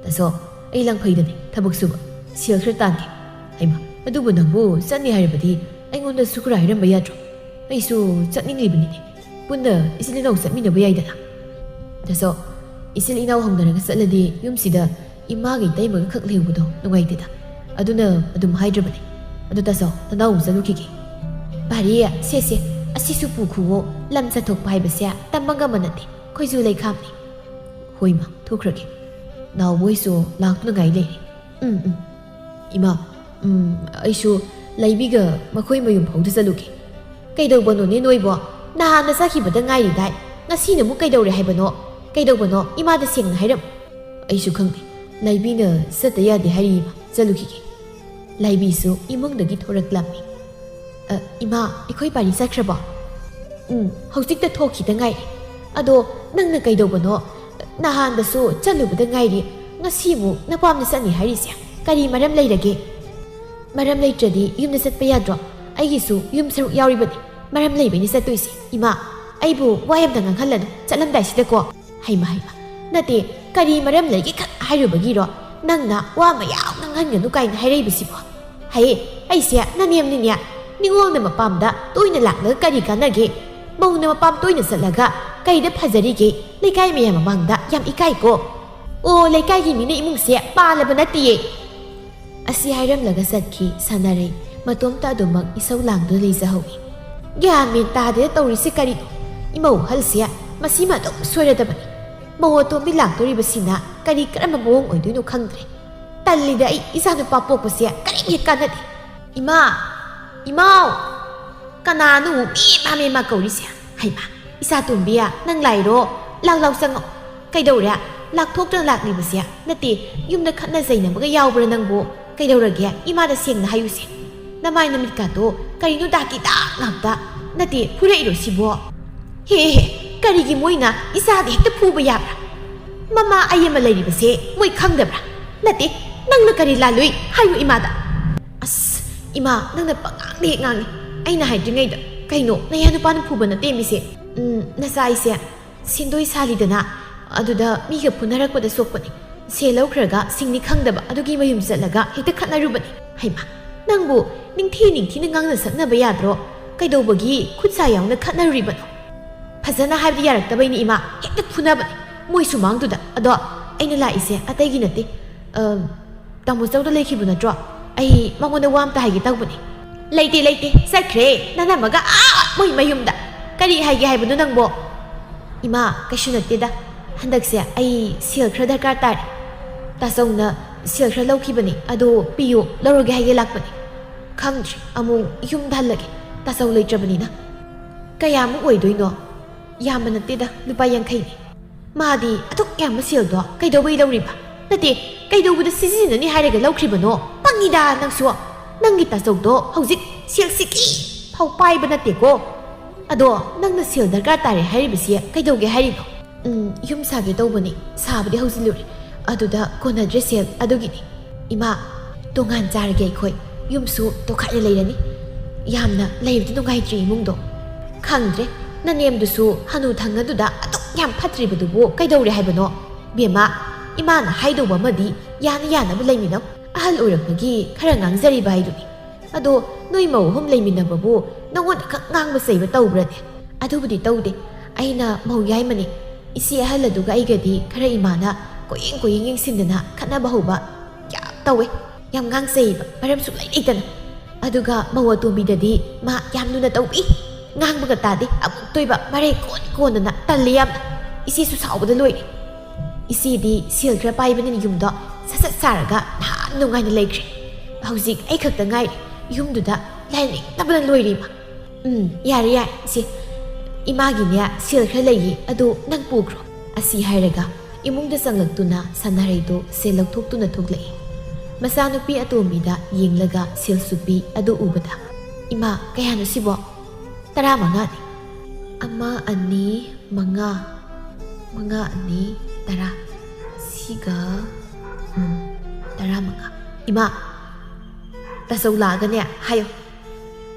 "ꯇꯥꯆꯧ, ꯑꯩ ꯂꯪꯐꯩꯗꯅꯤ, ꯊꯕꯛ ꯁꯨꯕ, ꯁꯦꯜ ꯈꯔ ꯇꯥꯟꯒꯦ꯫" "ꯍꯩꯃꯥ, ꯑꯗꯨꯕꯨ ꯅꯪꯕꯨ ꯆꯠꯅꯤ ꯍꯥꯏꯔꯕꯗꯤ ꯑꯩꯉꯣꯟꯗꯁꯨ ꯈꯔ ꯍꯥꯏꯔꯝꯕ ꯌꯥꯗ꯭ꯔꯣ? ꯑꯩꯁꯨ ꯆꯠꯅꯤꯡꯂꯤꯕꯅꯤꯅꯦ꯫ ꯄꯨꯟꯅ ꯏꯆꯤꯜ ꯏꯅꯥꯎ ꯆꯠꯃꯤꯟꯅꯕ ꯌꯥꯏꯗꯅ꯫" "ꯇꯥꯆꯧ, ꯏꯆꯤꯜ ꯏꯅꯥꯎ ꯍꯧꯅꯔꯒ ꯆꯠꯂꯗꯤ ꯌꯨꯝꯁꯤꯗ ꯏꯃꯥꯒ ꯏꯇꯩꯃꯒ ꯈꯛ ꯂꯩꯍꯧꯕꯗꯣ ꯅꯨꯡꯉꯥꯏꯇꯦꯗ꯫ ꯑꯗꯨꯅ ꯑꯗꯨꯝ ꯍꯥꯏꯗ꯭ꯔꯕꯅꯦ꯫ ꯑꯗꯨ ꯇꯥꯆꯧ, ꯅꯅꯥꯎ ꯑꯃꯨꯛ ꯆꯠꯂꯨꯈꯤꯒꯦ꯫" "ꯄꯥꯔꯤ, ꯁꯦ ꯁꯦ, ꯑꯁꯤꯁꯨ ꯄꯨꯈꯨꯋꯣ꯫ ꯂꯝ ꯆꯠꯊꯣꯛꯄ ꯍꯥꯏꯕꯁꯦ ꯇꯝꯕ ꯉꯝꯕ ꯅꯠꯇꯦ, ꯈꯣꯏꯖꯨ ꯂꯩꯈꯥꯝꯅꯤ꯫" "ꯍꯣꯏ ꯏꯃꯥ, ꯊꯣꯛꯈ꯭ꯔꯒꯦ꯫ ꯅꯥꯎꯕ ꯍꯣꯏꯁꯨ ꯂꯥꯛꯇꯨꯅ ꯉꯥꯏ ꯂꯩꯔꯦ꯫" "ꯎꯝ, ꯎꯝ꯫ ꯏꯃꯥ, ꯎꯝ, ꯑꯩꯁꯨ ꯂꯩꯕꯤꯒ ꯃꯈꯣꯏ ꯃꯌꯨꯝ ꯐꯥꯎꯗ ꯆꯠꯂꯨꯒꯦ꯫" "ꯀꯩꯗꯧꯕꯅꯣꯅꯦ ꯅꯣꯏꯕꯣ? ꯅꯍꯥꯟꯅ ꯆꯠꯈꯤꯕꯗ ꯉꯥꯏꯔꯤꯗꯥꯏ꯫ ꯉꯁꯤꯅ ꯑꯃꯨꯛ ꯀꯩꯗꯧꯔꯦ ꯍꯥꯏꯕꯅꯣ? ꯀꯩꯗꯧꯕꯅꯣ? ꯏꯃꯥꯗ ꯁꯦꯡꯅ ꯍꯥꯏꯔꯝꯃꯨ꯫" ꯑꯩꯁꯨ ꯈꯪꯗꯦ꯫ ꯂꯥꯏꯕꯤꯅ ꯆꯠꯇ ꯌꯥꯗꯦ ꯍꯥꯏꯔꯤ, ꯏꯃꯥ꯫ ꯆꯠꯂꯨꯈꯤꯒꯦ꯫ ꯂꯥꯏꯕꯤꯁꯨ ꯏꯃꯨꯡꯗꯒꯤ ꯊꯣꯔꯛꯂꯝꯃꯤ꯫ "ꯑ, ꯏꯃꯥ, ꯑꯩꯈꯣꯏ ꯄꯥꯔꯤ ꯆꯠꯈ꯭ꯔꯕꯣ?" "ꯎꯝ, ꯍꯧꯖꯤꯛꯇ ꯊꯣꯛꯈꯤꯗ ꯉꯥꯏꯔꯤ꯫ ꯑꯗꯣ ꯅꯪꯅ ꯀꯩꯗꯧꯕꯅꯣ? ꯅꯍꯥꯟꯗꯁꯨ ꯆꯠꯂꯨꯕꯗ ꯉꯥꯏꯔꯤ, ꯉꯁꯤ ꯑꯃꯨꯛ ꯅꯄꯥꯝꯗ ꯆꯠꯅꯤ ꯍꯥꯏꯔꯤꯁꯦ ꯀꯔꯤ ꯃꯔꯝ ꯂꯩꯔꯒꯦ?" "ꯃꯔꯝ ꯂꯩꯇ꯭ꯔꯗꯤ ꯌꯨꯝꯗ ꯆꯠꯄ ꯌꯥꯗ꯭ꯔꯣ? ꯑꯩꯒꯤꯁꯨ ꯌꯨꯝ ꯁꯔꯨꯛ ꯌꯥꯎꯔꯤꯕꯅꯤ꯫ ꯃꯔꯝ ꯂꯩꯕꯩꯅꯤ ꯆꯠꯇꯣꯏꯁꯦ, ꯏꯃꯥ꯫ ꯑꯩꯕꯨ ꯋꯥ ꯌꯥꯝꯅ ꯉꯥꯡꯍꯜꯂꯅꯨ ꯆꯠꯂꯝꯗꯥꯏꯁꯤꯗꯀꯣ꯫" "ꯍꯩꯃ, ꯍꯩꯃ꯫ ꯅꯠꯇꯦ, ꯀꯔꯤ ꯃꯔꯝ ꯂꯩꯒꯦ ꯈꯛ ꯍꯥꯏꯔꯨꯕꯒꯤꯔꯣ ꯅꯪꯅ ꯋꯥ ꯃꯌꯥꯝ ꯉꯥꯡꯍꯟꯒꯅꯨ ꯀꯥꯏꯅ ꯍꯥꯏꯔꯛꯏꯕꯁꯤꯕꯣ? ꯍꯩ, ꯑꯩꯁꯦ ꯅꯅꯦꯝꯅꯤꯅꯦ꯫ ꯅꯤꯉꯣꯜꯅ ꯃꯄꯥꯝꯗ ꯇꯣꯏꯅ ꯂꯥꯛꯂꯒ ꯀꯔꯤ ꯀꯥꯟꯅꯒꯦ? ꯃꯧꯅ ꯃꯄꯥꯝ ꯇꯣꯏꯅ ꯆꯠꯂꯒ ꯀꯩꯗ ꯐꯖꯔꯤꯒꯦ? ꯂꯩꯀꯥꯏ ꯃꯌꯥꯝ ꯃꯃꯥꯡꯗ ꯌꯥꯝ ꯏꯀꯥꯏꯀꯣ꯫ ꯑꯣ, ꯂꯩꯀꯥꯏꯒꯤ ꯃꯤꯅ ꯏꯃꯨꯡꯁꯦ ꯄꯥꯜꯂꯕ ꯅꯠꯇꯤꯌꯦ꯫" ꯑꯁꯤ ꯍꯥꯏꯔꯝꯂꯒ ꯆꯠꯈꯤ ꯁꯥꯟꯅꯔꯩ꯫ ꯃꯇꯣꯝꯇ ꯑꯗꯨꯃꯛ ꯏꯁꯧ ꯂꯥꯡꯗꯨꯅ ꯂꯩꯖꯍꯧꯏ꯫ ꯒ꯭ꯌꯥꯟ ꯃꯦꯟ ꯇꯥꯗꯦꯗ ꯇꯧꯔꯤꯁꯦ ꯀꯔꯤꯅꯣ? ꯏꯃꯧ ꯑꯍꯜꯁꯦ ꯃꯁꯤꯃ ꯑꯗꯨꯝ ꯁꯣꯏꯔꯗꯕꯅꯤ꯫ ꯃꯧ ꯑꯇꯣꯝꯕꯤ ꯂꯥꯛꯇꯣꯔꯤꯕꯁꯤꯅ ꯀꯔꯤ ꯀꯔꯝꯕ ꯃꯑꯣꯡ ꯑꯣꯏꯗꯣꯏꯅꯣ ꯈꯪꯗ꯭ꯔꯦ꯫ ꯇꯜꯂꯤꯗ ꯑꯩ ꯏꯆꯥ ꯅꯨꯄꯥ ꯄꯣꯛꯄꯁꯦ ꯀꯔꯤꯝ ꯍꯦꯛ ꯀꯥꯟꯅꯗꯦ꯫ "ꯏꯃꯥ! ꯏꯃꯥꯎ!" ꯀꯅꯥꯅꯣ ꯃꯦ ꯃꯥ ꯃꯦ ꯃꯥ ꯀꯧꯔꯤꯁꯦ? ꯍꯩꯃꯥ! ꯏꯆꯥ ꯇꯣꯝꯕꯤ, ꯅꯪ ꯂꯥꯛꯏꯔꯣ? ꯂꯥꯎ ꯂꯥꯎ ꯆꯪꯉꯣ꯫ ꯀꯩꯗꯧꯔꯦ? ꯂꯥꯛꯊꯣꯛꯇꯅ ꯂꯥꯛꯂꯤꯕꯁꯦ? ꯅꯠꯇꯦ, ꯌꯨꯝꯗ ꯈꯠꯅ ꯆꯩꯅꯕꯒ ꯌꯥꯎꯕ꯭ꯔꯥ ꯅꯪꯕꯨ? ꯀꯩꯗꯧꯔꯒꯦ? ꯏꯃꯥꯗ ꯁꯦꯡꯅ ꯍꯥꯏꯌꯨꯁꯦ꯫ ꯅꯃꯥꯏ ꯅꯃꯤꯠꯀꯥꯗꯣ ꯀꯔꯤꯅꯣ ꯗꯥꯛꯀꯤ ꯗꯥꯛ ꯉꯥꯛꯇ? ꯅꯠꯇꯦ, ꯐꯨꯔꯛꯏꯔꯣ ꯁꯤꯕꯣ? ꯍꯦ ꯍꯦ, ꯀꯔꯤꯒꯤ ꯃꯣꯏꯅ ꯏꯆꯥꯗ ꯍꯦꯛꯇ ꯐꯨꯕ ꯌꯥꯕ꯭ꯔꯥ? ꯃꯃꯥ ꯑꯩ ꯑꯃ ꯂꯩꯔꯤꯕꯁꯦ ꯃꯣꯏ ꯈꯪꯗꯕ꯭ꯔꯥ? ꯅꯠꯇꯦ, ꯅꯪꯅ ꯀꯔꯤ ꯂꯥꯜꯂꯨꯏ? ꯍꯥꯏꯌꯨ ꯏꯃꯥꯗ꯫ ꯑꯁ, ꯏꯃꯥ, ꯅꯪꯅ ꯄꯉꯥꯡꯗ ꯍꯦꯛ ꯉꯥꯡꯉꯤ꯫ ꯑꯩꯅ ꯍꯥꯏꯗ꯭ꯔꯤꯉꯩꯗ ꯀꯩꯅꯣ ꯅꯌꯥ ꯅꯨꯄꯥꯅ ꯐꯨꯕ ꯅꯠꯇꯦꯃꯤꯁꯦ꯫ ꯎꯝ, ꯅꯆꯥ ꯑꯩꯁꯦ ꯁꯦꯟꯗꯣꯏ ꯁꯥꯜꯂꯤꯗꯅ, ꯑꯗꯨꯗ ꯃꯤꯒ ꯐꯨꯅꯔꯛꯄꯗ ꯁꯣꯛꯄꯅꯤ꯫ ꯁꯦꯜ ꯂꯧꯈ꯭ꯔꯒ ꯁꯤꯡꯅꯤ ꯈꯪꯗꯕ ꯑꯗꯨꯒꯤ ꯃꯌꯨꯝ ꯆꯠꯂꯒ ꯍꯦꯛꯇ ꯈꯠꯅꯔꯨꯕꯅꯤ꯫ ꯍꯩꯃꯥ, ꯅꯪꯕꯨ ꯅꯤꯡꯊꯤ ꯅꯤꯡꯊꯤꯅ ꯉꯥꯡꯅ ꯁꯛꯅꯕ ꯌꯥꯗ꯭ꯔꯣ? ꯀꯩꯗꯧꯕꯒꯤ ꯈꯨꯠ ꯁꯥ ꯌꯥꯎꯅ ꯈꯠꯅꯔꯨꯔꯤꯕꯅꯣ? ꯐꯖꯅ ꯍꯥꯏꯕꯗꯤ ꯌꯥꯔꯛꯇꯕꯩꯅꯤ ꯏꯃꯥ, ꯍꯦꯛꯇ ꯐꯨꯅꯕꯅꯤ ꯃꯣꯏ ꯁꯨꯃꯥꯡꯗꯨꯗ꯫ ꯑꯗꯣ ꯑꯩꯅ ꯂꯥꯛꯏꯁꯦ ꯑꯇꯩꯒꯤ ꯅꯠꯇꯦ꯫ ꯑ, ꯇꯥꯃꯣ ꯆꯧꯗ ꯂꯩꯈꯤꯕ ꯅꯠꯇ꯭ꯔꯣ? ꯑꯩ ꯃꯉꯣꯟꯗ ꯋꯥ ꯑꯝꯇ ꯍꯥꯏꯒꯦ ꯇꯧꯕꯅꯦ꯫ ꯂꯩꯇꯦ, ꯂꯩꯇꯦ, ꯆꯠꯈ꯭ꯔꯦ ꯅꯅꯝꯃꯒ ꯑꯥ ꯃꯣꯏ ꯃꯌꯨꯝꯗ꯫ ꯀꯔꯤ ꯍꯥꯏꯒꯦ ꯍꯥꯏꯕꯅꯣ ꯅꯪꯕꯣ? ꯏꯃꯥ, ꯀꯩꯁꯨ ꯅꯠꯇꯦꯗ꯫ ꯍꯟꯗꯛꯁꯦ ꯑꯩ ꯁꯦꯜ ꯈꯔ ꯗꯔꯀꯥꯔ ꯇꯥꯔꯦ꯫ ꯇꯥꯆꯧꯅ ꯁꯦꯜ ꯈꯔ ꯂꯧꯈꯤꯕꯅꯦ, ꯑꯗꯣ ꯄꯤꯌꯨ, ꯂꯧꯔꯒꯦ ꯍꯥꯏꯒꯦ ꯂꯥꯛꯄꯅꯦ꯫ ꯈꯪꯗ꯭ꯔꯦ, ꯑꯃꯨꯛ ꯌꯨꯝꯗ ꯍꯜꯂꯒꯦ, ꯇꯥꯆꯧ ꯂꯩꯇ꯭ꯔꯕꯅꯤꯅ꯫ ꯀꯌꯥꯃꯨꯛ ꯑꯣꯏꯗꯣꯏꯅꯣ? ꯌꯥꯝꯕ ꯅꯠꯇꯦꯗ, ꯂꯨꯄꯥ ꯌꯥꯡꯈꯩꯅꯦ꯫ ꯃꯥꯗꯤ ꯑꯗꯨꯛ ꯌꯥꯝꯕ ꯁꯦꯜꯗꯣ ꯀꯩꯗꯧꯕꯩ ꯂꯧꯔꯤꯕ? ꯅꯠꯇꯦ, ꯀꯩꯗꯧꯕꯗ ꯁꯤꯖꯤꯟꯅꯅꯤ ꯍꯥꯏꯔꯒ ꯂꯧꯈ꯭ꯔꯤꯕꯅꯣ? ꯄꯪꯉꯤꯗ ꯅꯪꯁꯨ꯫ ꯅꯪꯒꯤ ꯇꯥꯆꯧꯗꯣ ꯍꯧꯖꯤꯛ ꯁꯦꯜ ꯁꯤꯀꯤ ꯐꯥꯎ ꯄꯥꯏꯕ ꯅꯠꯇꯦꯀꯣ꯫ ꯑꯗꯣ ꯅꯪꯅ ꯁꯦꯜ ꯗꯔꯀꯥꯔ ꯇꯥꯔꯦ ꯍꯥꯏꯔꯤꯕꯁꯤ ꯀꯩꯗꯧꯒꯦ ꯍꯥꯏꯔꯤꯅꯣ? ꯎꯝ, ꯌꯨꯝ ꯁꯥꯒꯦ ꯇꯧꯕꯅꯤ, ꯁꯥꯕꯗꯤ ꯍꯧꯖꯤꯜꯂꯨꯔꯦ, ꯑꯗꯨꯗ ꯀꯣꯟꯅꯗ꯭ꯔꯦ ꯁꯦꯜ, ꯑꯗꯨꯒꯤꯅꯤ꯫ ꯏꯃꯥ, ꯇꯣꯉꯥꯟ ꯆꯥꯔꯒꯦ ꯑꯩꯈꯣꯏ, ꯌꯨꯝꯁꯨ ꯇꯣꯈꯥꯏꯅ ꯂꯩꯔꯅꯤ꯫ ꯌꯥꯝꯅ ꯂꯩꯕꯗꯤ ꯅꯨꯡꯉꯥꯏꯇ꯭ꯔꯤ ꯏꯃꯨꯡꯗꯣ꯫ ꯈꯪꯗ꯭ꯔꯦ, ꯅꯅꯦꯝꯗꯨꯁꯨ ꯍꯅꯨ ꯊꯪꯅꯗꯨꯗ ꯑꯗꯨꯛ ꯌꯥꯝ ꯐꯠꯇ꯭ꯔꯤꯕꯗꯨꯕꯨ ꯀꯩꯗꯧꯔꯦ ꯍꯥꯏꯕꯅꯣ? ꯕꯦꯝꯃ, ꯏꯃꯥꯅ ꯍꯥꯏꯗꯧꯕ ꯑꯃꯗꯤ ꯌꯥꯅ ꯌꯥꯅꯕ ꯂꯩꯃꯤꯟꯅꯧ꯫ ꯑꯍꯜ ꯑꯣꯏꯔꯛꯄꯒꯤ ꯈꯔ ꯉꯥꯡꯖꯔꯤꯕ ꯍꯥꯏꯗꯨꯅꯤ꯫ ꯑꯗꯣ ꯅꯣꯏ ꯃꯧ ꯑꯍꯨꯝ ꯂꯩꯃꯤꯟꯅꯕꯕꯨ ꯅꯉꯣꯟꯗ ꯈꯛ ꯉꯥꯡꯕ ꯆꯩꯕ ꯇꯧꯕ꯭ꯔꯅꯦ? ꯑꯗꯨꯕꯨꯗꯤ ꯇꯧꯗꯦ꯫ ꯑꯩꯅ ꯃꯧ ꯌꯥꯏꯃꯅꯤ꯫ ꯏꯆꯦ ꯑꯍꯜ ꯑꯗꯨꯒ ꯑꯩꯒꯗꯤ ꯈꯔ ꯏꯃꯥꯅ ꯀꯣꯏꯌꯦꯡ ꯀꯣꯏꯌꯦꯡ ꯌꯦꯡꯁꯤꯟꯗꯅ ꯈꯠꯅꯕ ꯍꯧꯕ ꯌꯥꯝ ꯇꯧꯋꯦ꯫ ꯌꯥꯝ ꯉꯥꯡꯖꯩꯕ, ꯃꯔꯝ ꯁꯨꯛꯂꯩ ꯂꯩꯇꯅ꯫ ꯑꯗꯨꯒ ꯃꯧ ꯑꯇꯣꯝꯕꯤꯗꯗꯤ ꯃꯥ ꯌꯥꯝ ꯂꯨꯅ ꯇꯧꯕꯤ꯫ ꯉꯥꯡꯕꯒ ꯇꯥꯗꯦ, ꯑꯃꯨꯛꯇꯣꯏꯕ, ꯃꯔꯩ ꯀꯣꯟ ꯀꯣꯟꯗꯅ ꯇꯜꯂꯤ ꯌꯥꯝꯅ꯫ ꯏꯆꯦꯁꯨ ꯁꯥꯎꯕꯗ ꯂꯣꯏꯔꯦ꯫ ꯏꯆꯦꯗꯤ ꯁꯦꯜ ꯈꯔ ꯄꯥꯏꯕꯅꯤꯅ ꯌꯨꯝꯗꯣ ꯁꯠ ꯁꯠ ꯁꯥꯔꯒ ꯅꯍꯥꯟ ꯅꯨꯡꯉꯥꯏꯅ ꯂꯩꯈ꯭ꯔꯦ꯫ ꯍꯧꯖꯤꯛ ꯑꯩ ꯈꯛꯇ ꯉꯥꯏꯔꯦ ꯌꯨꯝꯗꯨꯗ ꯂꯩꯅꯤꯡꯗꯕꯅ ꯂꯣꯏꯔꯦ ꯏꯃꯥ꯫ ꯎꯝ, ꯌꯥꯔꯦ, ꯌꯥꯔꯦ, ꯏꯆꯦ꯫ ꯏꯃꯥꯒꯤꯅꯦ ꯁꯦꯜ ꯈꯔ ꯂꯩꯌꯦ, ꯑꯗꯨ ꯅꯪ ꯄꯨꯈ꯭ꯔꯣ꯫ ꯑꯁꯤ ꯍꯥꯏꯔꯒ ꯏꯃꯨꯡꯗ ꯆꯪꯂꯛꯇꯨꯅ ꯁꯅꯥꯔꯩꯗꯣ ꯁꯦꯜ ꯂꯧꯊꯣꯛꯇꯨꯅ ꯊꯣꯛꯂꯛꯏ꯫ ꯃꯆꯥꯅꯨꯄꯤ ꯑꯇꯣꯝꯕꯤꯗ ꯌꯦꯡꯂꯒ ꯁꯦꯜ ꯆꯨꯞꯄꯤ ꯑꯗꯨ ꯎꯕꯗ, "ꯏꯃꯥ, ꯀꯌꯥꯅꯣ ꯁꯤꯕꯣ?" "ꯇꯔꯥꯃꯉꯥꯅꯤ꯫" "ꯑꯃ, ꯑꯅꯤ, ꯃꯉꯥ, ꯃꯉꯥ, ꯑꯅꯤ, ꯇꯔꯥ꯫ ꯁꯤꯒ, ꯎꯝ, ꯇꯔꯥꯃꯉꯥ꯫ ꯏꯃꯥ, ꯇꯥꯆꯧ ꯂꯥꯛꯑꯒꯅꯦ ꯍꯥꯏꯌꯣ꯫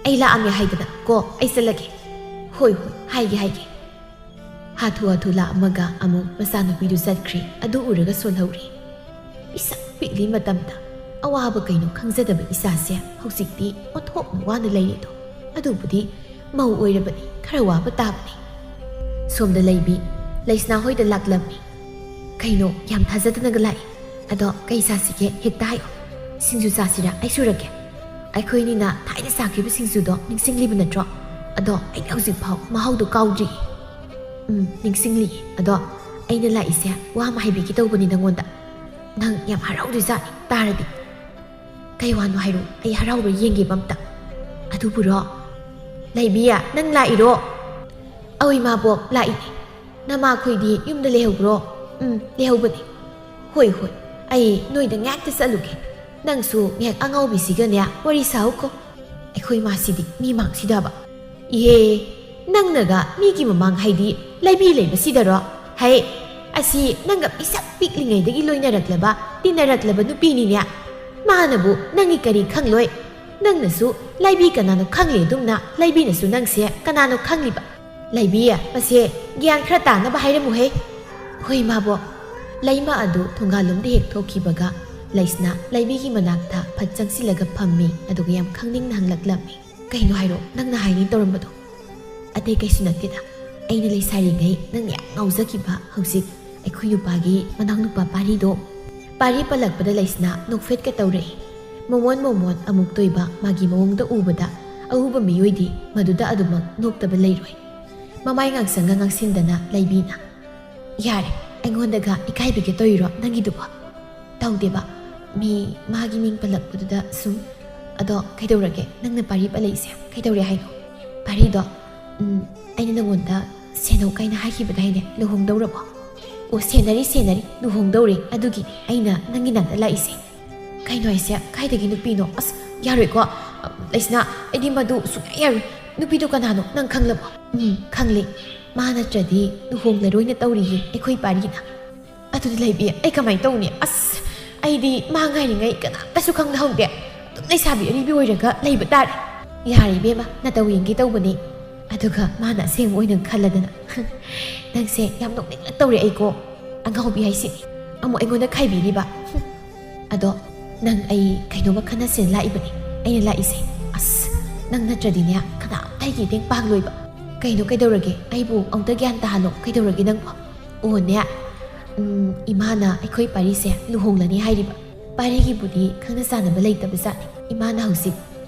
ꯑꯩ ꯂꯥꯛꯑꯝꯃꯦ ꯍꯥꯏꯗꯅ ꯀꯣ, ꯑꯩ ꯆꯠꯂꯒꯦ꯫" "ꯍꯣꯏ, ꯍꯣꯏ, ꯍꯥꯏꯒꯦ, ꯍꯥꯏꯒꯦ꯫" ꯍꯥꯊꯨ ꯍꯥꯊꯨ ꯂꯥꯛꯑꯝꯃꯒ ꯑꯃꯨꯛ ꯃꯆꯥꯅꯨꯄꯤꯗꯨ ꯆꯠꯈ꯭ꯔꯤ꯫ ꯑꯗꯨ ꯎꯔꯒ ꯁꯣꯜꯍꯧꯔꯤ꯫ ꯄꯤꯁꯛ ꯄꯤꯛꯂꯤ ꯃꯇꯝꯗ ꯑꯋꯥꯕ ꯀꯩꯅꯣ ꯈꯪꯖꯗꯕ ꯏꯆꯥꯁꯦ ꯍꯧꯖꯤꯛꯇꯤ ꯑꯣꯟꯊꯣꯛꯅ ꯋꯥꯅ ꯂꯩꯔꯦꯗꯣ꯫ ꯑꯗꯨꯕꯨꯗꯤ ꯃꯧ ꯑꯣꯏꯔꯕꯅꯤ, ꯈꯔ ꯋꯥꯕ ꯇꯥꯕꯅꯤ꯫ ꯁꯣꯝꯗ ꯂꯩꯕꯤ ꯂꯩꯁꯅꯥ ꯍꯣꯏꯗ ꯂꯥꯛꯂꯝꯃꯤ꯫ "ꯀꯩꯅꯣ, ꯌꯥꯝ ꯊꯥꯖꯗꯅꯒ ꯂꯥꯛꯏ꯫ ꯑꯗꯣ ꯀꯩ ꯆꯥꯁꯤꯒꯦ? ꯍꯦꯛꯇ ꯍꯥꯏꯌꯣ꯫ ꯁꯤꯡꯖꯨ ꯆꯥꯁꯤꯔꯥ? ꯑꯩ ꯁꯨꯔꯒꯦ꯫ ꯑꯩꯈꯣꯏꯅꯤꯅ ꯊꯥꯏꯅ ꯆꯥꯈꯤꯕ ꯁꯤꯡꯖꯨꯗꯣ ꯅꯤꯡꯁꯤꯡꯂꯤꯕ ꯅꯠꯇ꯭ꯔꯣ? ꯑꯗꯣ ꯑꯩ ꯍꯧꯖꯤꯛꯐꯥꯎ ꯃꯍꯥꯎꯗꯣ ꯀꯥꯎꯗ꯭ꯔꯤ꯫" "ꯎꯝ, ꯅꯤꯡꯁꯤꯡꯂꯤꯌꯦ꯫ ꯑꯗꯣ ꯑꯩꯅ ꯂꯥꯛꯏꯁꯦ ꯋꯥ ꯑꯃ ꯍꯥꯏꯕꯤꯒꯦ ꯇꯧꯕꯅꯤ ꯅꯪꯉꯣꯟꯗ꯫ ꯅꯪ ꯌꯥꯝ ꯍꯔꯥꯎꯗꯣꯏꯖꯥꯠꯅꯤ ꯇꯥꯔꯗꯤ꯫" "ꯀꯩ ꯋꯥꯅꯣ ꯍꯥꯏꯔꯣ, ꯑꯩ ꯍꯔꯥꯎꯕ꯭ꯔꯥ ꯌꯦꯡꯒꯦꯕ ꯑꯝꯇ꯫" "ꯑꯗꯨꯕꯨꯔꯣ? ꯂꯩꯕꯤ, ꯅꯪ ꯂꯥꯛꯏꯔꯣ?" "ꯑꯧ ꯏꯃꯥꯕꯣꯛ, ꯂꯥꯛꯏꯅꯦ꯫" "ꯅꯃꯥꯈꯣꯏꯗꯤ ꯌꯨꯝꯗ ꯂꯩꯍꯧꯕ꯭ꯔꯣ?" "ꯎꯝ, ꯂꯩꯍꯧꯕꯅꯦ꯫" "ꯍꯣꯏ, ꯍꯣꯏ, ꯑꯩ ꯅꯣꯏꯗ ꯉꯥꯏꯍꯥꯛꯇ ꯆꯠꯂꯨꯒꯦ꯫ ꯅꯪꯁꯨ ꯉꯥꯏꯍꯥꯛ ꯑꯉꯥꯎꯕꯤꯁꯤꯒꯅꯦ ꯋꯥꯔꯤ ꯁꯥꯍꯧꯀꯣ꯫" ꯑꯩꯈꯣꯏ ꯃꯥꯁꯤꯗꯤ ꯃꯤ ꯃꯥꯡꯁꯤꯗꯕ꯫ "ꯏꯍꯦ, ꯅꯪꯅꯒ ꯃꯤꯒꯤ ꯃꯃꯥꯡ ꯍꯥꯏꯗꯤ ꯂꯩꯕꯤ ꯂꯩꯕꯁꯤꯗꯔꯣ? ꯍꯩ, ꯑꯁꯤ ꯅꯪꯒ ꯄꯤꯁꯛ ꯄꯤꯛꯂꯤꯉꯩꯗꯒꯤ ꯂꯣꯏꯅꯔꯛꯂꯕ, ꯇꯤꯟꯅꯔꯛꯂꯕ ꯅꯨꯄꯤꯅꯤꯅꯦ꯫ ꯃꯥꯅꯕꯨ ꯅꯪꯒꯤ ꯀꯔꯤ ꯈꯪꯂꯣꯏ? ꯅꯪꯅꯁꯨ ꯂꯩꯕꯤ ꯀꯅꯥꯅꯣ ꯈꯪꯂꯤ ꯑꯗꯨꯝꯅ, ꯂꯩꯕꯤꯅꯁꯨ ꯅꯪꯁꯦ ꯀꯅꯥꯅꯣ ꯈꯪꯂꯤꯕ? ꯂꯩꯕꯤ, ꯃꯁꯦ ꯒ꯭ꯌꯥꯟ ꯈꯔ ꯇꯥꯅꯕ ꯍꯥꯏꯔꯝꯃꯨꯍꯦ꯫" "ꯍꯣꯏ, ꯏꯃꯥꯕꯣꯛ꯫" ꯂꯩꯃ ꯑꯗꯨ ꯊꯣꯡꯒꯥꯜꯂꯣꯝꯗ ꯍꯦꯛ ꯊꯣꯛꯈꯤꯕꯒ ꯂꯩꯁꯅꯥ ꯂꯩꯕꯤꯒꯤ ꯃꯅꯥꯛꯇ ꯐꯠ ꯆꯪꯁꯤꯜꯂꯒ ꯐꯝꯃꯤ, ꯑꯗꯨꯒ ꯌꯥꯝ ꯈꯪꯅꯤꯡꯅ ꯍꯪꯂꯛꯂꯝꯃꯤ꯫ "ꯀꯩꯅꯣ ꯍꯥꯏꯔꯣ, ꯅꯪꯅ ꯍꯥꯏꯅꯤ ꯇꯧꯔꯝꯕꯗꯣ?" "ꯑꯇꯩ ꯀꯩꯁꯨ ꯅꯠꯇꯦꯗ, ꯑꯩꯅ ꯂꯩꯁꯥꯔꯤꯉꯩ ꯅꯪ ꯌꯥꯝ ꯉꯥꯎꯖꯈꯤꯕ, ꯍꯧꯖꯤꯛ ꯑꯩꯈꯣꯏ ꯅꯨꯄꯥꯒꯤ ꯃꯅꯥꯎꯅꯨꯄꯥ ꯄꯥꯔꯤꯗꯣ꯫" ꯄꯥꯔꯤ ꯄꯜꯂꯛꯄꯗ ꯂꯩꯁꯅꯥ ꯅꯣꯛꯐꯦꯠꯀ ꯇꯧꯔꯛꯏ꯫ ꯃꯣꯃꯣꯟ ꯃꯣꯃꯣꯟ ꯑꯃꯨꯛ ꯇꯣꯏꯕ ꯃꯥꯒꯤ ꯃꯑꯣꯡꯗ ꯎꯕꯗ ꯑꯎꯕ ꯃꯤꯑꯣꯏꯗꯤ ꯃꯗꯨꯗ ꯑꯗꯨꯃꯛ ꯅꯣꯛꯇꯕ ꯂꯩꯔꯣꯏ꯫ ꯃꯃꯥꯏ ꯉꯥꯡꯁꯪꯒ ꯉꯥꯡꯁꯤꯟꯗꯅ ꯂꯩꯕꯤꯅ, "ꯌꯥꯔꯦ, ꯑꯩꯉꯣꯟꯗꯒ ꯏꯀꯥꯏꯕꯤꯒꯦ ꯇꯧꯔꯤꯔꯣ ꯅꯪꯒꯤꯗꯨꯕꯣ?" "ꯇꯧꯗꯦꯕ, ꯃꯤ ꯃꯥꯒꯤ ꯃꯤꯡ ꯄꯜꯂꯛꯄꯗꯨꯗ ꯁꯨꯝ꯫ ꯑꯗꯣ ꯀꯩꯗꯧꯔꯒꯦ, ꯅꯪꯅ ꯄꯥꯔꯤ ꯄꯜꯂꯛꯏꯁꯦ ꯀꯩꯗꯧꯔꯦ ꯍꯥꯏꯅꯣ?" "ꯄꯥꯔꯤꯗꯣ, ꯎꯝ, ꯑꯩꯅ ꯅꯪꯉꯣꯟꯗ ꯁꯦꯟꯅꯧ ꯀꯥꯏꯅ ꯍꯥꯏꯈꯤꯕꯗꯥꯏꯅꯦ, ꯂꯨꯍꯣꯡꯗꯧꯔꯕꯣ?" "ꯑꯣ, ꯁꯦꯟꯅꯔꯤ, ꯁꯦꯟꯅꯔꯤ, ꯂꯨꯍꯣꯡꯗꯧꯔꯦ, ꯑꯗꯨꯒꯤꯅꯦ ꯑꯩꯅ ꯅꯪꯒꯤ ꯅꯥꯛꯇ ꯂꯥꯛꯏꯁꯦ꯫" "ꯀꯩꯅꯣ ꯍꯥꯏꯁꯦ? ꯀꯥꯏꯗꯒꯤ ꯅꯨꯄꯤꯅꯣ? ꯑꯁ, ꯌꯥꯔꯣꯏꯀꯣ꯫ ꯑ, ꯂꯩꯁꯅꯥ, ꯑꯩꯗꯤ ꯃꯗꯨ ꯁꯨꯡꯌꯥ ꯌꯥꯔꯣꯏ꯫ ꯅꯨꯄꯤꯗꯨ ꯀꯅꯥꯅꯣ? ꯅꯪ ꯈꯪꯂꯕꯣ?" "ꯎꯝ, ꯈꯪꯂꯦ꯫ ꯃꯥ ꯅꯠꯇ꯭ꯔꯗꯤ ꯂꯨꯍꯣꯡꯂꯔꯣꯏꯅ ꯇꯧꯔꯤꯌꯦ ꯑꯩꯈꯣꯏ ꯄꯥꯔꯤꯅ꯫" "ꯑꯗꯨꯗꯤ ꯂꯩꯕꯤ, ꯑꯩ ꯀꯃꯥꯏꯅ ꯇꯧꯅꯤ? ꯑꯁ, ꯑꯩꯗꯤ ꯃꯥ ꯉꯥꯏꯔꯤꯉꯩ ꯀꯅꯥꯝꯇꯁꯨ ꯈꯪꯅꯍꯧꯗꯦ꯫ ꯑꯗꯨꯝ ꯂꯩꯁꯥꯕꯤ ꯑꯔꯤꯕꯤ ꯑꯣꯏꯔꯒ ꯂꯩꯕ ꯇꯥꯔꯦ꯫" "ꯌꯥꯔꯦ ꯏꯕꯦꯝꯃ, ꯅꯇꯧ ꯌꯦꯡꯒꯦ ꯇꯧꯕꯅꯦ꯫ ꯑꯗꯨꯒ ꯃꯥꯅ ꯑꯁꯦꯡꯕ ꯑꯣꯏꯅ ꯈꯜꯂꯗꯅ꯫" "ꯅꯪꯁꯦ ꯌꯥꯝ ꯅꯣꯛꯅꯤꯡꯅ ꯇꯧꯔꯦ ꯑꯩꯀꯣ꯫ ꯑꯉꯥꯎꯕꯤ ꯍꯥꯏꯁꯤꯅꯤ꯫ ꯑꯃꯨꯛ ꯑꯩꯉꯣꯟꯗ ꯈꯥꯏꯕꯤꯔꯤꯕ꯫" "ꯑꯗꯣ ꯅꯪ, ꯑꯩ ꯀꯩꯅꯣꯝꯃ ꯈꯟꯅꯁꯦꯅ ꯂꯥꯛꯏꯕꯅꯦ ꯑꯩꯅ ꯂꯥꯛꯏꯁꯦ꯫" "ꯑꯁ, ꯅꯪ ꯅꯠꯇ꯭ꯔꯗꯤꯅꯦ ꯀꯅꯥꯝꯇ ꯑꯩꯒꯤ ꯏꯇꯦꯡ ꯄꯥꯡꯂꯣꯏꯕ꯫" "ꯀꯩꯅꯣ, ꯀꯩꯗꯧꯔꯒꯦ? ꯑꯩꯕꯨ ꯑꯃꯨꯛꯇ ꯒ꯭ꯌꯥꯟ ꯇꯥꯍꯜꯂꯣ, ꯀꯩꯗꯧꯔꯒꯦ ꯅꯪꯕꯣ?" "ꯑꯣꯅꯦ, ꯎꯝ, ꯏꯃꯥꯅ ꯑꯩꯈꯣꯏ ꯄꯥꯔꯤꯁꯦ ꯂꯨꯍꯣꯡꯂꯅꯤ ꯍꯥꯏꯔꯤꯕ꯫ ꯄꯥꯔꯤꯒꯤꯕꯨꯗꯤ ꯈꯪꯅ ꯆꯥꯟꯅꯕ ꯂꯩꯇꯕ ꯖꯥꯠꯅꯤ꯫ ꯏꯃꯥꯅ ꯍꯧꯖꯤꯛ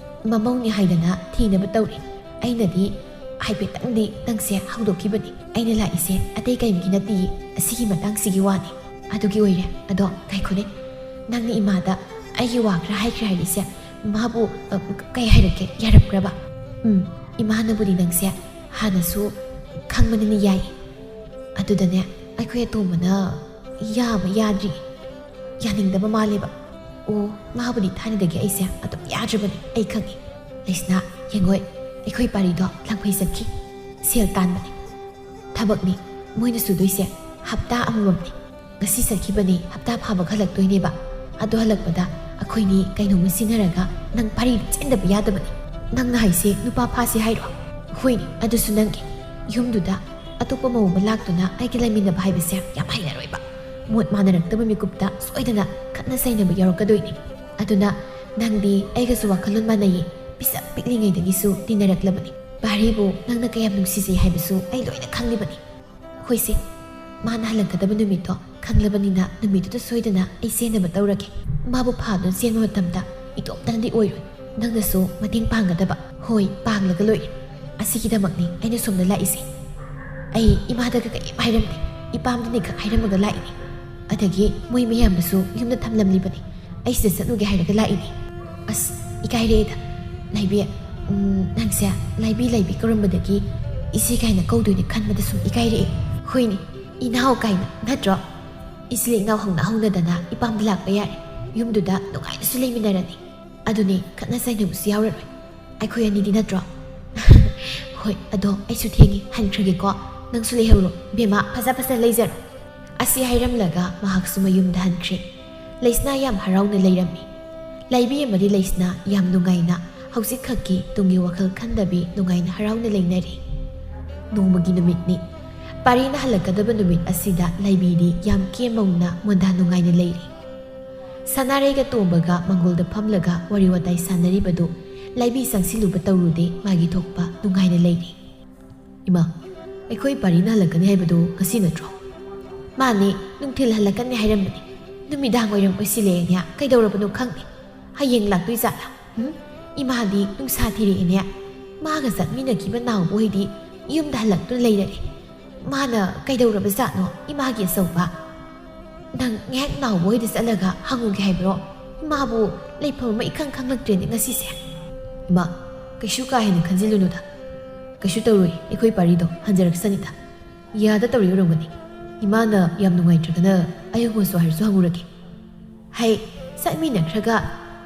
ꯃꯃꯧꯅꯤ ꯍꯥꯏꯗꯅ ꯊꯤꯅꯕ ꯇꯧꯔꯤ꯫ ꯑꯩꯅꯗꯤ ꯍꯥꯏꯐꯦꯠꯇꯪꯗꯤ ꯅꯪꯁꯦ ꯍꯧꯗꯣꯛꯈꯤꯕꯅꯤ꯫ ꯑꯩꯅ ꯂꯥꯛꯏꯁꯦ ꯑꯇꯩ ꯀꯔꯤꯝꯒꯤ ꯅꯠꯇꯤꯌꯦ, ꯑꯁꯤꯒꯤ ꯃꯇꯥꯡꯁꯤꯒꯤ ꯋꯥꯅꯤ꯫" "ꯑꯗꯨꯒꯤ ꯑꯣꯏꯔꯦ꯫ ꯑꯗꯣ ꯉꯥꯏꯈꯣꯅꯦ, ꯅꯪꯅ ꯏꯃꯥꯗ ꯑꯩꯒꯤ ꯋꯥ ꯈꯔ ꯍꯥꯏꯈ꯭ꯔꯦ ꯍꯥꯏꯔꯤꯁꯦ, ꯃꯥꯕꯨ, ꯑ, ꯀꯩ ꯍꯥꯏꯔꯛꯀꯦ? ꯌꯥꯔꯛꯄ꯭ꯔꯕ?" "ꯎꯝ, ꯏꯃꯥꯅꯕꯨꯗꯤ ꯅꯪꯁꯦ ꯍꯥꯟꯅꯁꯨ ꯈꯪꯕꯅꯤꯅ ꯌꯥꯏ꯫ ꯑꯗꯨꯗꯅꯦ, ꯑꯩꯈꯣꯏ ꯑꯇꯣꯝꯕꯅ ꯌꯥꯕ ꯌꯥꯗ꯭ꯔꯤ, ꯌꯥꯅꯤꯡꯗꯕ ꯃꯥꯜꯂꯦꯕ꯫ ꯑꯣ, ꯃꯥꯕꯨꯗꯤ ꯊꯥꯏꯅꯗꯒꯤ ꯑꯩꯁꯦ ꯑꯗꯨꯝ ꯌꯥꯗ꯭ꯔꯕꯅꯤ, ꯑꯩ ꯈꯪꯉꯤ꯫ ꯂꯩꯁꯅꯥ, ꯌꯦꯡꯉꯣꯏ, ꯑꯩꯈꯣꯏ ꯄꯥꯔꯤꯗꯣ ꯂꯪꯐꯩ ꯆꯠꯈꯤ, ꯁꯦꯜ ꯇꯥꯟꯕꯅꯤ꯫ ꯊꯕꯛꯅꯤ ꯃꯣꯏꯅ ꯁꯨꯗꯣꯏꯁꯦ, ꯍꯞꯇꯥ ꯑꯃꯃꯝꯅꯤ꯫ ꯉꯁꯤ ꯆꯠꯈꯤꯕꯅꯤ, ꯍꯞꯇꯥ ꯐꯥꯕ ꯍꯜꯂꯛꯇꯣꯏꯅꯦꯕ꯫ ꯑꯗꯨ ꯍꯜꯂꯛꯄꯗ ꯑꯩꯈꯣꯏꯅꯤ ꯀꯩꯅꯣꯝꯃ ꯁꯤꯟꯅꯔꯒ ꯅꯪ ꯄꯥꯔꯤ ꯆꯦꯟꯗꯕ ꯌꯥꯗꯕꯅꯤ꯫ ꯅꯪꯅ ꯍꯥꯏꯁꯦ ꯅꯨꯄꯥ ꯐꯥꯁꯦ ꯍꯥꯏꯔꯣ? ꯍꯣꯏꯅꯦ, ꯑꯗꯨꯁꯨ ꯅꯪꯒꯤ꯫ ꯌꯨꯝꯗꯨꯗ ꯑꯇꯣꯞꯄ ꯃꯧ ꯑꯃ ꯂꯥꯛꯇꯨꯅ ꯑꯩꯒ ꯂꯩꯃꯤꯟꯅꯕ ꯍꯥꯏꯕꯁꯦ ꯌꯥꯝ ꯍꯩꯅꯔꯣꯏꯕ꯫ ꯃꯣꯠ ꯃꯥꯟꯅꯔꯛꯇꯕ ꯃꯤꯀꯨꯞꯇ ꯁꯣꯏꯗꯅ ꯈꯠꯅ ꯆꯩꯅꯕ ꯌꯥꯎꯔꯛꯀꯗꯣꯏꯅꯤ꯫ ꯑꯗꯨꯅ ꯅꯪꯗꯤ ꯑꯩꯒꯁꯨ ꯋꯥꯈꯜꯂꯣꯟ ꯃꯥꯟꯅꯩꯌꯦ, ꯄꯤꯁꯛ ꯄꯤꯛꯂꯤꯉꯩꯗꯒꯤꯁꯨ ꯇꯤꯟꯅꯔꯛꯂꯕꯅꯤ꯫ ꯄꯥꯔꯤꯕꯨ ꯅꯪꯅ ꯀꯌꯥꯝ ꯅꯨꯡꯁꯤꯖꯩ ꯍꯥꯏꯕꯁꯨ ꯑꯩ ꯂꯣꯏꯅ ꯈꯪꯂꯤꯕꯅꯤ꯫ ꯍꯣꯏꯁꯦ, ꯃꯥꯅ ꯍꯜꯂꯛꯀꯗꯕ ꯅꯨꯃꯤꯠꯇꯣ ꯈꯪꯂꯕꯅꯤꯅ ꯅꯨꯃꯤꯠꯇꯨꯗ ꯁꯣꯏꯗꯅ ꯑꯩ ꯆꯦꯟꯅꯕ ꯇꯧꯔꯒꯦ꯫ ꯃꯥꯕꯨ ꯐꯥꯗꯨꯅ ꯆꯦꯟꯕ ꯃꯇꯝꯗ ꯏꯇꯣꯝꯇꯅꯗꯤ ꯑꯣꯏꯔꯣꯏ, ꯅꯪꯅꯁꯨ ꯃꯇꯦꯡ ꯄꯥꯡꯒꯗꯕ꯫ ꯍꯣꯏ, ꯄꯥꯡꯂꯒ ꯂꯣꯏꯔꯦ꯫ ꯑꯁꯤꯒꯤꯗꯃꯛꯅꯤ ꯑꯩꯅ ꯁꯣꯝꯗ ꯂꯥꯛꯏꯁꯦ꯫ ꯑꯩ ꯏꯃꯥꯗꯒ ꯀꯔꯤꯝ ꯍꯥꯏꯔꯝꯗꯦ, ꯏꯄꯥꯝꯗꯅꯤ ꯈꯛ ꯍꯥꯏꯔꯝꯃꯒ ꯂꯥꯛꯏꯅꯤ꯫ ꯑꯗꯒꯤ ꯃꯣꯏ ꯃꯌꯥꯝꯗꯁꯨ ꯌꯨꯝꯗ ꯊꯝꯂꯝꯂꯤꯕꯅꯤ꯫ ꯑꯩ ꯁꯤꯗ ꯆꯠꯂꯨꯒꯦ ꯍꯥꯏꯔꯒ ꯂꯥꯛꯏꯅꯤ꯫ ꯑꯁ, ꯏꯀꯥꯏꯔꯛꯑꯦꯗ꯫ ꯂꯩꯕꯤ, ꯎꯝ, ꯅꯪꯁꯦ ꯂꯩꯕꯤ ꯂꯩꯕꯤ ꯀꯧꯔꯝꯕꯗꯒꯤ ꯏꯆꯦ ꯀꯥꯏꯅ ꯀꯧꯗꯣꯏꯅꯦ ꯈꯟꯕꯗ ꯁꯨꯝ ꯏꯀꯥꯏꯔꯛꯑꯦ꯫ ꯍꯣꯏꯅꯦ, ꯏꯅꯥꯎ ꯀꯥꯏꯅ ꯅꯠꯇ꯭ꯔꯣ? ꯏꯆꯤꯜ ꯏꯅꯥꯎ ꯍꯧꯅ ꯍꯧꯅꯗꯅ ꯏꯄꯥꯝꯗ ꯂꯥꯛꯄ ꯌꯥꯔꯦ꯫ ꯌꯨꯝꯗꯨꯗ ꯅꯨꯡꯉꯥꯏꯅꯁꯨ ꯂꯩꯃꯤꯟꯅꯔꯅꯤ꯫ ꯑꯗꯨꯅꯦ, ꯈꯠꯅ ꯆꯩꯅꯕꯁꯨ ꯌꯥꯎꯔꯔꯣꯏ꯫ ꯑꯩꯈꯣꯏ ꯑꯅꯤꯗꯤ ꯅꯠꯇ꯭ꯔꯣ? ꯍꯣꯏ, ꯑꯗꯣ ꯑꯩꯁꯨ ꯊꯦꯡꯉꯦ, ꯍꯟꯈ꯭ꯔꯒꯦꯀꯣ꯫ ꯅꯪꯁꯨ ꯂꯩꯍꯧꯔꯣ꯫ ꯕꯦꯝꯃ, ꯐꯖ ꯐꯖ ꯂꯩꯖꯔꯣ꯫ ꯑꯁꯤ ꯍꯥꯏꯔꯝꯂꯒ ꯃꯍꯥꯛꯁꯨ ꯃꯌꯨꯝꯗ ꯍꯟꯈ꯭ꯔꯦ꯫ ꯂꯩꯁꯅꯥ ꯌꯥꯝ ꯍꯔꯥꯎꯅ ꯂꯩꯔꯝꯃꯤ꯫ ꯂꯩꯕꯤ ꯑꯃꯗꯤ ꯂꯩꯁꯅꯥ ꯌꯥꯝ ꯅꯨꯡꯉꯥꯏꯅ ꯍꯧꯖꯤꯛꯈꯛꯀꯤ ꯇꯨꯡꯒꯤ ꯋꯥꯈꯜ ꯈꯟꯗꯕꯤ ꯅꯨꯡꯉꯥꯏꯅ ꯍꯔꯥꯎꯅ ꯂꯩꯅꯔꯤ꯫ ꯅꯣꯡꯃꯒꯤ ꯅꯨꯃꯤꯠꯅꯤ꯫ ꯄꯥꯔꯤꯅ ꯍꯜꯂꯛꯀꯗꯕ ꯅꯨꯃꯤꯠ ꯑꯁꯤꯗ ꯂꯩꯕꯤꯗꯤ ꯌꯥꯝ ꯀꯦꯝ ꯃꯧꯅ ꯃꯣꯟꯗꯥ ꯅꯨꯡꯉꯥꯏꯅ ꯂꯩꯔꯤ꯫ ꯁꯅꯥꯔꯩꯒ ꯇꯣꯝꯕꯒ ꯃꯪꯒꯣꯜꯗ ꯐꯝꯂꯒ ꯋꯥꯔꯤ ꯋꯥꯇꯥꯏ ꯁꯥꯟꯅꯔꯤꯕꯗꯨ ꯂꯩꯕꯤ ꯆꯪꯁꯤꯜꯂꯨꯕ ꯇꯧꯔꯨꯗꯦ, ꯃꯥꯒꯤ ꯊꯣꯛꯄ ꯅꯨꯡꯉꯥꯏꯅ ꯂꯩꯔꯤ꯫ ꯏꯃꯥ, ꯑꯩꯈꯣꯏ ꯄꯥꯔꯤꯅ ꯍꯜꯂꯛꯀꯅꯤ ꯍꯥꯏꯕꯗꯨ ꯉꯁꯤ ꯅꯠꯇ꯭ꯔꯣ? ꯃꯥꯅꯦ, ꯅꯨꯡꯊꯤꯜ ꯍꯜꯂꯛꯀꯅꯤ ꯍꯥꯏꯔꯝꯕꯅꯤ꯫ ꯅꯨꯃꯤꯗꯥꯡ ꯋꯥꯏꯔꯝ ꯑꯣꯏꯁꯤꯜꯂꯛꯑꯦꯅꯦ, ꯀꯩꯗꯧꯔꯕꯅꯣ ꯈꯪꯗꯦ꯫ ꯍꯌꯦꯡ ꯂꯥꯛꯇꯣꯏ ꯖꯥꯠꯂꯥ? ꯎꯝ? ꯏꯃꯥꯗꯤ ꯅꯨꯡꯁꯥ ꯊꯤꯔꯛꯑꯦꯅꯦ꯫ ꯃꯥꯒ ꯆꯠꯃꯤꯟꯅꯈꯤꯕ ꯅꯥꯎꯕ ꯍꯣꯏꯗꯤ ꯌꯨꯝꯗ ꯍꯜꯂꯛꯇꯨꯅ ꯂꯩꯔꯦ꯫ ꯃꯥꯅ ꯀꯩꯗꯧꯔꯕ ꯖꯥꯠꯅꯣ, ꯏꯃꯥꯒꯤ ꯑꯆꯧꯕ? ꯅꯪ ꯉꯥꯏꯍꯥꯛ ꯅꯥꯎꯕ ꯍꯣꯏꯗ ꯆꯠꯂꯒ ꯍꯪꯉꯨꯒꯦ ꯍꯥꯏꯕ꯭ꯔꯣ? ꯏꯃꯥꯕꯨ ꯂꯩꯐꯝ ꯑꯃ ꯏꯈꯪ ꯈꯪꯂꯛꯇ꯭ꯔꯦꯅꯦ ꯉꯁꯤꯁꯦ꯫ ꯏꯃꯥ, ꯀꯩꯁꯨ ꯀꯥ ꯍꯦꯟꯅ ꯈꯟꯖꯤꯜꯂꯨꯅꯨꯗ꯫ ꯀꯩꯁꯨ ꯇꯧꯔꯣꯏ, ꯑꯩꯈꯣꯏ ꯄꯥꯔꯤꯗꯣ ꯍꯟꯖꯔꯛꯁꯅꯤꯗ꯫ ꯌꯥꯗ ꯇꯧꯔꯤ ꯑꯣꯏꯔꯝꯒꯅꯤ꯫ ꯏꯃꯥꯅ ꯌꯥꯝ ꯅꯨꯡꯉꯥꯏꯇ꯭ꯔꯒꯅ ꯑꯩꯉꯣꯟꯗꯁꯨ ꯍꯥꯏꯔꯁꯨ ꯍꯪꯉꯨꯔꯒꯦ꯫ ꯍꯩ, ꯆꯠꯃꯤꯟꯅꯈ꯭ꯔꯒ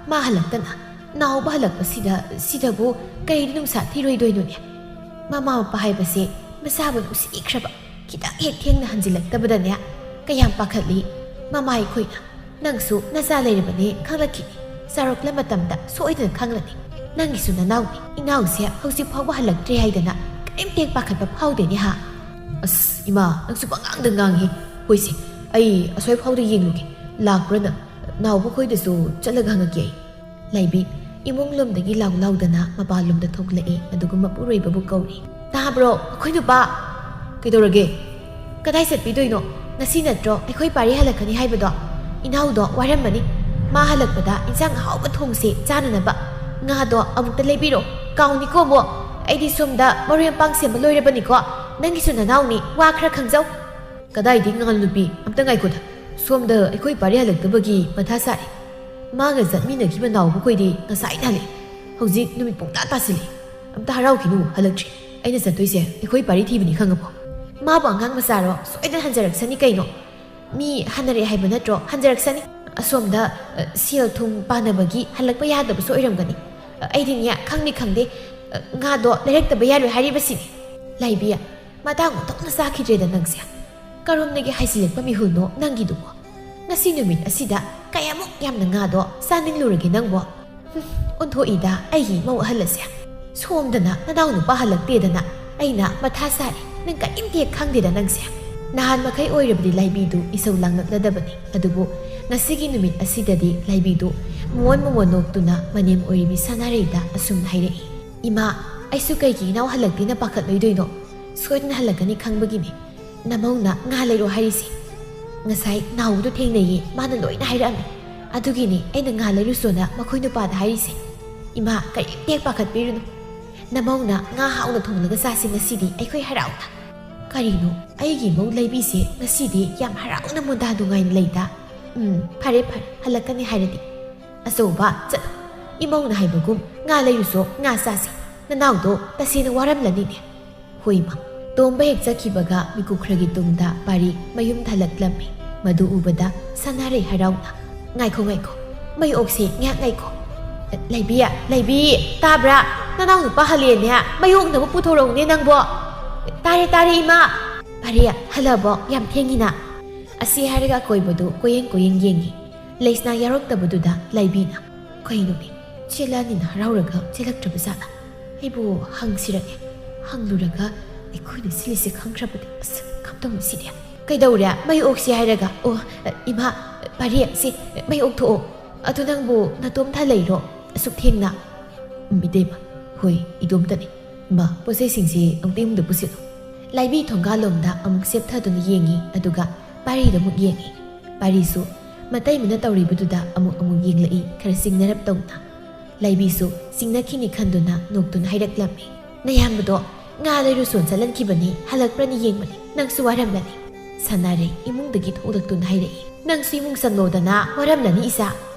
ꯃꯥ ꯍꯜꯂꯛꯇꯅ ꯅꯥꯎꯕ ꯍꯜꯂꯛꯄꯁꯤꯗ, ꯁꯤꯗꯕꯨ ꯀꯩꯗ ꯅꯨꯡꯁꯥ ꯊꯤꯔꯣꯏꯗꯣꯏꯅꯣꯅꯦ? ꯃꯃꯥ ꯃꯄꯥ ꯍꯥꯏꯕꯁꯦ ꯃꯆꯥꯕꯨ ꯅꯨꯡꯁꯤꯈ꯭ꯔꯕ ꯈꯤꯇꯪ ꯍꯦꯛ ꯊꯦꯡꯅ ꯍꯟꯖꯤꯜꯂꯛꯇꯕꯗꯅꯦ ꯀꯌꯥꯝ ꯄꯥꯈꯠꯂꯤ꯫ ꯃꯃꯥ ꯑꯩꯈꯣꯏꯅ, ꯅꯪꯁꯨ ꯅꯆꯥ ꯂꯩꯔꯕꯅꯦ ꯈꯪꯂꯛꯈꯤꯅꯤ꯫ ꯆꯥꯎꯔꯛꯂ ꯃꯇꯝꯗ ꯁꯣꯏꯗꯅ ꯈꯪꯂꯅꯤ꯫ ꯅꯪꯒꯤꯁꯨ ꯅꯅꯥꯎꯅꯤ꯫ ꯏꯅꯥꯎꯁꯦ ꯍꯧꯖꯤꯛ ꯐꯥꯎꯕ ꯍꯜꯂꯛꯇ꯭ꯔꯦ ꯍꯥꯏꯗꯅ ꯀꯔꯤꯝꯇ ꯍꯦꯛ ꯄꯥꯈꯠꯄ ꯐꯥꯎꯗꯦꯅꯦ ꯍꯥ? ꯑꯁ ꯏꯃꯥ, ꯅꯪꯁꯨ ꯄꯉꯥꯡꯗ ꯉꯥꯡꯉꯤ꯫ ꯍꯣꯏꯁꯦ, ꯑꯩ ꯑꯁ꯭ꯋꯥꯏ ꯐꯥꯎꯗ ꯌꯦꯡꯂꯨꯒꯦ꯫ ꯂꯥꯛꯄ꯭ꯔꯅ? ꯅꯥꯎꯕ ꯈꯣꯏꯗꯁꯨ ꯆꯠꯂꯒ ꯍꯪꯉꯛꯀꯦ ꯑꯩ꯫ ꯂꯥꯏꯕꯤ ꯏꯃꯨꯡ ꯂꯣꯝꯗꯒꯤ ꯂꯥꯎ ꯂꯥꯎꯗꯅ ꯃꯄꯥꯟꯂꯣꯝꯗ ꯊꯣꯛꯂꯛꯏ, ꯑꯗꯨꯒ ꯃꯄꯨꯔꯣꯏꯕꯕꯨ ꯀꯧꯔꯤ꯫ "ꯇꯥꯕ꯭ꯔꯣ, ꯑꯩꯈꯣꯏ ꯅꯨꯄꯥ?" "ꯀꯩꯗꯧꯔꯒꯦ? ꯀꯗꯥꯏ ꯆꯠꯄꯤꯗꯣꯏꯅꯣ? ꯉꯁꯤ ꯅꯠꯇ꯭ꯔꯣ ꯑꯩꯈꯣꯏ ꯄꯥꯔꯤ ꯍꯜꯂꯛꯀꯅꯤ ꯍꯥꯏꯕꯗꯣ? ꯏꯅꯥꯎꯗꯣ ꯋꯥꯔꯝꯃꯅꯤ꯫ ꯃꯥ ꯍꯜꯂꯛꯄꯗ ꯏꯟꯁꯥꯡ ꯑꯍꯥꯎꯕ ꯊꯣꯡꯁꯦ ꯆꯥꯅꯅꯕ꯫ ꯉꯥꯗꯣ ꯑꯃꯨꯛꯇ ꯂꯩꯕꯤꯔꯣ꯫ ꯀꯥꯎꯅꯤꯀꯣ ꯑꯃꯨꯛ꯫ ꯑꯩꯗꯤ ꯁꯣꯝꯗ ꯃꯔꯣꯏ ꯃꯄꯥꯡ ꯁꯦꯝꯕ ꯂꯣꯏꯔꯕꯅꯤꯀꯣ꯫ ꯅꯪꯒꯤꯁꯨ ꯅꯅꯥꯎꯅꯤ, ꯋꯥ ꯈꯔ ꯈꯪꯖꯧ꯫" "ꯀꯗꯥꯏꯗꯒꯤ ꯉꯥꯅꯨ ꯅꯨꯄꯤ? ꯑꯝꯇ ꯉꯥꯏꯈꯣꯗ꯫ ꯁꯣꯝꯗ ꯑꯩꯈꯣꯏ ꯄꯥꯔꯤ ꯍꯜꯂꯛꯇꯕꯒꯤ ꯃꯊꯥ ꯁꯥꯔꯤ꯫ ꯃꯥꯒ ꯆꯠꯃꯤꯟꯅꯈꯤꯕ ꯅꯥꯎꯕꯈꯣꯏꯗꯤ ꯉꯁꯥꯏꯅ ꯍꯜꯂꯛꯑꯦ꯫ ꯍꯧꯖꯤꯛ ꯅꯨꯃꯤꯠ ꯄꯨꯡꯇꯥ ꯇꯥꯁꯤꯜꯂꯦ꯫ ꯑꯝꯇ ꯍꯔꯥꯎꯈꯤꯅꯨ, ꯍꯜꯂꯛꯇ꯭ꯔꯤ꯫ ꯑꯩꯅ ꯆꯠꯇꯣꯏꯁꯦ ꯑꯩꯈꯣꯏ ꯄꯥꯔꯤ ꯊꯤꯕꯅꯤ, ꯈꯪꯉꯕꯣ?" "ꯃꯥꯕꯨ ꯑꯉꯥꯡ ꯃꯆꯥꯔꯣ? ꯁꯣꯏꯗꯅ ꯍꯟꯖꯔꯛꯁꯅꯤ ꯀꯩꯅꯣ꯫ ꯃꯤ ꯍꯟꯅꯔꯦ ꯍꯥꯏꯕ ꯅꯠꯇ꯭ꯔꯣ? ꯍꯟꯖꯔꯛꯁꯅꯤ꯫ ꯑꯁꯣꯝꯗ, ꯑ, ꯁꯦꯜ ꯊꯨꯝ ꯄꯥꯅꯕꯒꯤ ꯍꯜꯂꯛꯄ ꯌꯥꯗꯕꯁꯨ ꯑꯣꯏꯔꯝꯒꯅꯤ꯫ ꯑ, ꯑꯩꯗꯤꯅꯦ, ꯈꯪꯗꯤ ꯈꯪꯗꯦ꯫ ꯑ, ꯉꯥꯗꯣ ꯂꯩꯔꯛꯇꯕ ꯌꯥꯔꯣꯏ ꯍꯥꯏꯔꯤꯕꯁꯤꯅꯤ꯫" ꯂꯥꯏꯕꯤ, ꯃꯇꯥꯡ ꯑꯣꯟꯊꯣꯛꯅ ꯆꯥꯈꯤꯗ꯭ꯔꯦꯗ ꯅꯪꯁꯦ꯫ ꯀꯔꯣꯝꯗꯒꯤ ꯍꯥꯏꯖꯤꯜꯂꯛꯄ ꯃꯤꯍꯨꯜꯅꯣ ꯅꯪꯒꯤꯗꯨꯕꯣ? ꯉꯁꯤ ꯅꯨꯃꯤꯠ ꯑꯁꯤꯗ ꯀꯌꯥꯃꯨꯛ ꯌꯥꯝꯅ ꯉꯥꯗꯣ ꯆꯥꯅꯤꯡꯂꯨꯔꯒꯦ ꯅꯪꯕꯣ? ꯍꯨꯝ, ꯑꯣꯟꯊꯣꯛꯏꯗ ꯑꯩꯒꯤ ꯏꯃꯧ ꯑꯍꯜ ꯑꯁꯦ꯫ ꯁꯣꯝꯗꯅ ꯅꯅꯥꯎ ꯅꯨꯄꯥ ꯍꯜꯂꯛꯇꯦꯗꯅ ꯑꯩꯅ ꯃꯊꯥ ꯁꯥꯔꯤ꯫ ꯅꯪ ꯀꯔꯤꯝꯇ ꯍꯦꯛ ꯈꯪꯗꯦꯗ ꯅꯪꯁꯦ꯫ ꯅꯍꯥꯟ ꯃꯈꯩ ꯑꯣꯏꯔꯕꯗꯤ ꯂꯥꯏꯕꯤꯗꯨ ꯏꯁꯧ ꯂꯥꯡꯂꯛꯂꯗꯕꯅꯤ꯫ ꯑꯗꯨꯕꯨ ꯉꯁꯤꯒꯤ ꯅꯨꯃꯤꯠ ꯑꯁꯤꯗꯗꯤ ꯂꯥꯏꯕꯤꯗꯨ ꯃꯣꯟ ꯃꯣꯟ ꯅꯣꯛꯇꯨꯅ ꯃꯅꯦꯝ ꯑꯣꯏꯔꯤꯕꯤ ꯁꯅꯥꯔꯩꯗ ꯑꯁꯨꯝꯅ ꯍꯥꯏꯔꯛꯏ, "ꯏꯃꯥ, ꯑꯩꯁꯨ ꯀꯩꯒꯤ ꯏꯅꯥꯎ ꯍꯜꯂꯛꯇꯦꯅ ꯄꯥꯈꯠꯂꯣꯏꯗꯣꯏꯅꯣ? ꯁꯣꯏꯗꯅ ꯍꯜꯂꯛꯀꯅꯤ ꯈꯪꯕꯒꯤꯅꯤ ꯅꯃꯧꯅ ꯉꯥ ꯂꯩꯔꯣ ꯍꯥꯏꯔꯤꯁꯦ꯫ ꯉꯁꯥꯏ ꯅꯥꯎꯕꯗꯣ ꯊꯦꯡꯅꯩꯌꯦ, ꯃꯥꯅ ꯂꯣꯏꯅ ꯍꯥꯏꯔꯛꯑꯝꯃꯤ꯫ ꯑꯗꯨꯒꯤꯅꯤ ꯑꯩꯅ ꯉꯥ ꯂꯩꯔꯨꯁꯣꯅ ꯃꯈꯣꯏ ꯅꯨꯄꯥꯗ ꯍꯥꯏꯔꯤꯁꯦ꯫ ꯏꯃꯥ, ꯀꯔꯤꯝꯇ ꯍꯦꯛ ꯄꯥꯈꯠꯄꯤꯔꯨꯅꯨ꯫ ꯅꯃꯧꯅ ꯉꯥ ꯍꯥꯎꯅ ꯊꯣꯡꯂꯒ ꯆꯥꯁꯤ ꯉꯁꯤꯗꯤ ꯑꯩꯈꯣꯏ ꯍꯔꯥꯎꯅ꯫" ꯀꯔꯤꯅꯣ, ꯑꯩꯒꯤ ꯏꯃꯧ ꯂꯩꯕꯤꯁꯦ ꯉꯁꯤꯗꯤ ꯌꯥꯝ ꯍꯔꯥꯎꯅ ꯃꯣꯟꯗꯥ ꯅꯨꯡꯉꯥꯏꯅ ꯂꯩꯗ꯫ ꯎꯝ, ꯐꯔꯦ ꯐꯔꯦ, ꯍꯜꯂꯛꯀꯅꯤ ꯍꯥꯏꯔꯗꯤ꯫ "ꯑꯆꯧꯕ, ꯆꯠꯂꯣ꯫ ꯏꯃꯧꯅ ꯍꯥꯏꯕꯒꯨꯝ ꯉꯥ ꯂꯩꯔꯨꯁꯣ, ꯉꯥ ꯆꯥꯁꯤ꯫ ꯅꯅꯥꯎꯗꯣ ꯇꯁꯦꯡꯅ ꯋꯥꯔꯝꯂꯅꯤꯅꯦ꯫" "ꯍꯣꯏ ꯏꯃꯥ, ꯇꯣꯝꯕ ꯍꯦꯛ ꯆꯠꯈꯤꯕꯒ ꯃꯤꯀꯨꯞ ꯈꯔꯒꯤ ꯇꯨꯡꯗ ꯄꯥꯔꯤ ꯃꯌꯨꯝꯗ ꯍꯜꯂꯛꯂꯝꯃꯤ꯫ ꯃꯗꯨ ꯎꯕꯗ ꯁꯅꯥꯔꯩ ꯍꯔꯥꯎꯅ, "ꯉꯥꯏꯈꯣ, ꯉꯥꯏꯈꯣ, ꯃꯩ ꯑꯣꯛꯁꯤ, ꯉꯥꯏꯍꯥꯛ ꯉꯥꯏꯈꯣ꯫ ꯂꯩꯕꯤ, ꯂꯩꯕꯤ, ꯇꯥꯕ꯭ꯔꯥ? ꯅꯅꯥꯎ ꯅꯨꯄꯥ ꯍꯜꯂꯦꯅꯦ, ꯃꯩ ꯑꯣꯛꯅꯕ ꯄꯨꯊꯣꯔꯛꯎꯅꯦ ꯅꯪꯕꯣ꯫ ꯇꯥꯔꯦ, ꯇꯥꯔꯦ, ꯏꯃꯥ꯫ ꯄꯥꯔꯤ, ꯍꯜꯂꯛꯑꯕꯣ? ꯌꯥꯝ ꯊꯦꯡꯉꯤꯅ꯫" ꯑꯁꯤ ꯍꯥꯏꯔꯒ ꯑꯀꯣꯏꯕꯗꯨ ꯀꯣꯏꯌꯦꯡ ꯀꯣꯏꯌꯦꯡ ꯌꯦꯡꯉꯤ꯫ ꯂꯩꯁꯅꯥ ꯌꯥꯎꯔꯛꯇꯕꯗꯨꯗ ꯂꯩꯕꯤꯅ, "ꯀꯩꯅꯣꯅꯦ, ꯆꯦꯜꯂꯛꯑꯅꯤꯅ ꯍꯔꯥꯎꯔꯒ ꯆꯦꯜꯂꯛꯇ꯭ꯔꯕ ꯖꯥꯠꯂꯥ? ꯑꯩꯕꯨ ꯍꯪꯁꯤꯔꯛꯑꯦ, ꯍꯪꯂꯨꯔꯒ ꯑꯩꯈꯣꯏꯅ ꯁꯤꯜꯂꯤꯁꯦ ꯈꯪꯈ꯭ꯔꯕꯗꯤ, ꯑꯁ, ꯀꯝꯗꯧꯅꯤ ꯁꯤꯗꯤ?" "ꯀꯩꯗꯧꯔꯦ? ꯃꯩ ꯑꯣꯛꯁꯤ ꯍꯥꯏꯔꯒ?" "ꯑꯣ, ꯏꯃꯥ, ꯄꯥꯔꯤ, ꯁꯤ ꯃꯩ ꯑꯣꯛꯊꯣꯛꯑꯣ꯫ ꯑꯗꯨ ꯅꯪꯕꯨ ꯅꯇꯣꯝꯇ ꯂꯩꯔꯣ ꯑꯁꯨꯛ ꯊꯦꯡꯅ?" "ꯎꯝ, ꯏꯇꯩꯃ, ꯍꯣꯏ, ꯏꯇꯣꯝꯇꯅꯤ꯫ ꯏꯃꯥ, ꯄꯣꯠꯆꯩꯁꯤꯡꯁꯤ ꯑꯃꯨꯛꯇ ꯏꯃꯨꯡꯗ ꯄꯨꯁꯤꯜꯂꯨ꯫" ꯂꯥꯏꯕꯤ ꯊꯣꯡꯒꯥꯜꯂꯣꯝꯗ ꯑꯃꯨꯛ ꯆꯦꯞꯊꯗꯨꯅ ꯌꯦꯡꯉꯤ, ꯑꯗꯨꯒ ꯄꯥꯔꯤꯗ ꯑꯃꯨꯛ ꯌꯦꯡꯉꯤ꯫ ꯄꯥꯔꯤꯁꯨ ꯃꯇꯩꯃꯅ ꯇꯧꯔꯤꯕꯗꯨꯗ ꯑꯃꯨꯛ ꯑꯃꯨꯛ ꯌꯦꯡꯂꯛꯏ, ꯈꯔ ꯆꯤꯡꯅꯔꯞ ꯇꯧꯅ꯫ ꯂꯥꯏꯕꯤꯁꯨ ꯆꯤꯡꯅꯈꯤꯅꯤ ꯈꯟꯗꯨꯅ ꯅꯣꯛꯇꯨꯅ ꯍꯥꯏꯔꯛꯂꯝꯃꯤ, "ꯅꯌꯥꯝꯕꯗꯣ ꯉꯥ ꯂꯩꯔꯨ ꯁꯣꯟ ꯆꯠꯍꯟꯈꯤꯕꯅꯤ, ꯍꯜꯂꯛꯄ꯭ꯔꯅꯤ ꯌꯦꯡꯕꯅꯤ, ꯅꯪꯁꯨ ꯋꯥꯔꯝꯂꯅꯤ꯫" ꯁꯅꯥꯔꯩ ꯏꯃꯨꯡꯗꯒꯤ ꯊꯣꯛꯂꯛꯇꯨꯅ ꯍꯥꯏꯔꯛꯏ, "ꯅꯪꯁꯨ ꯏꯃꯨꯡ ꯆꯪꯂꯣꯗꯅ, ꯋꯥꯔꯝꯂꯅꯤ ꯏꯆꯥ꯫"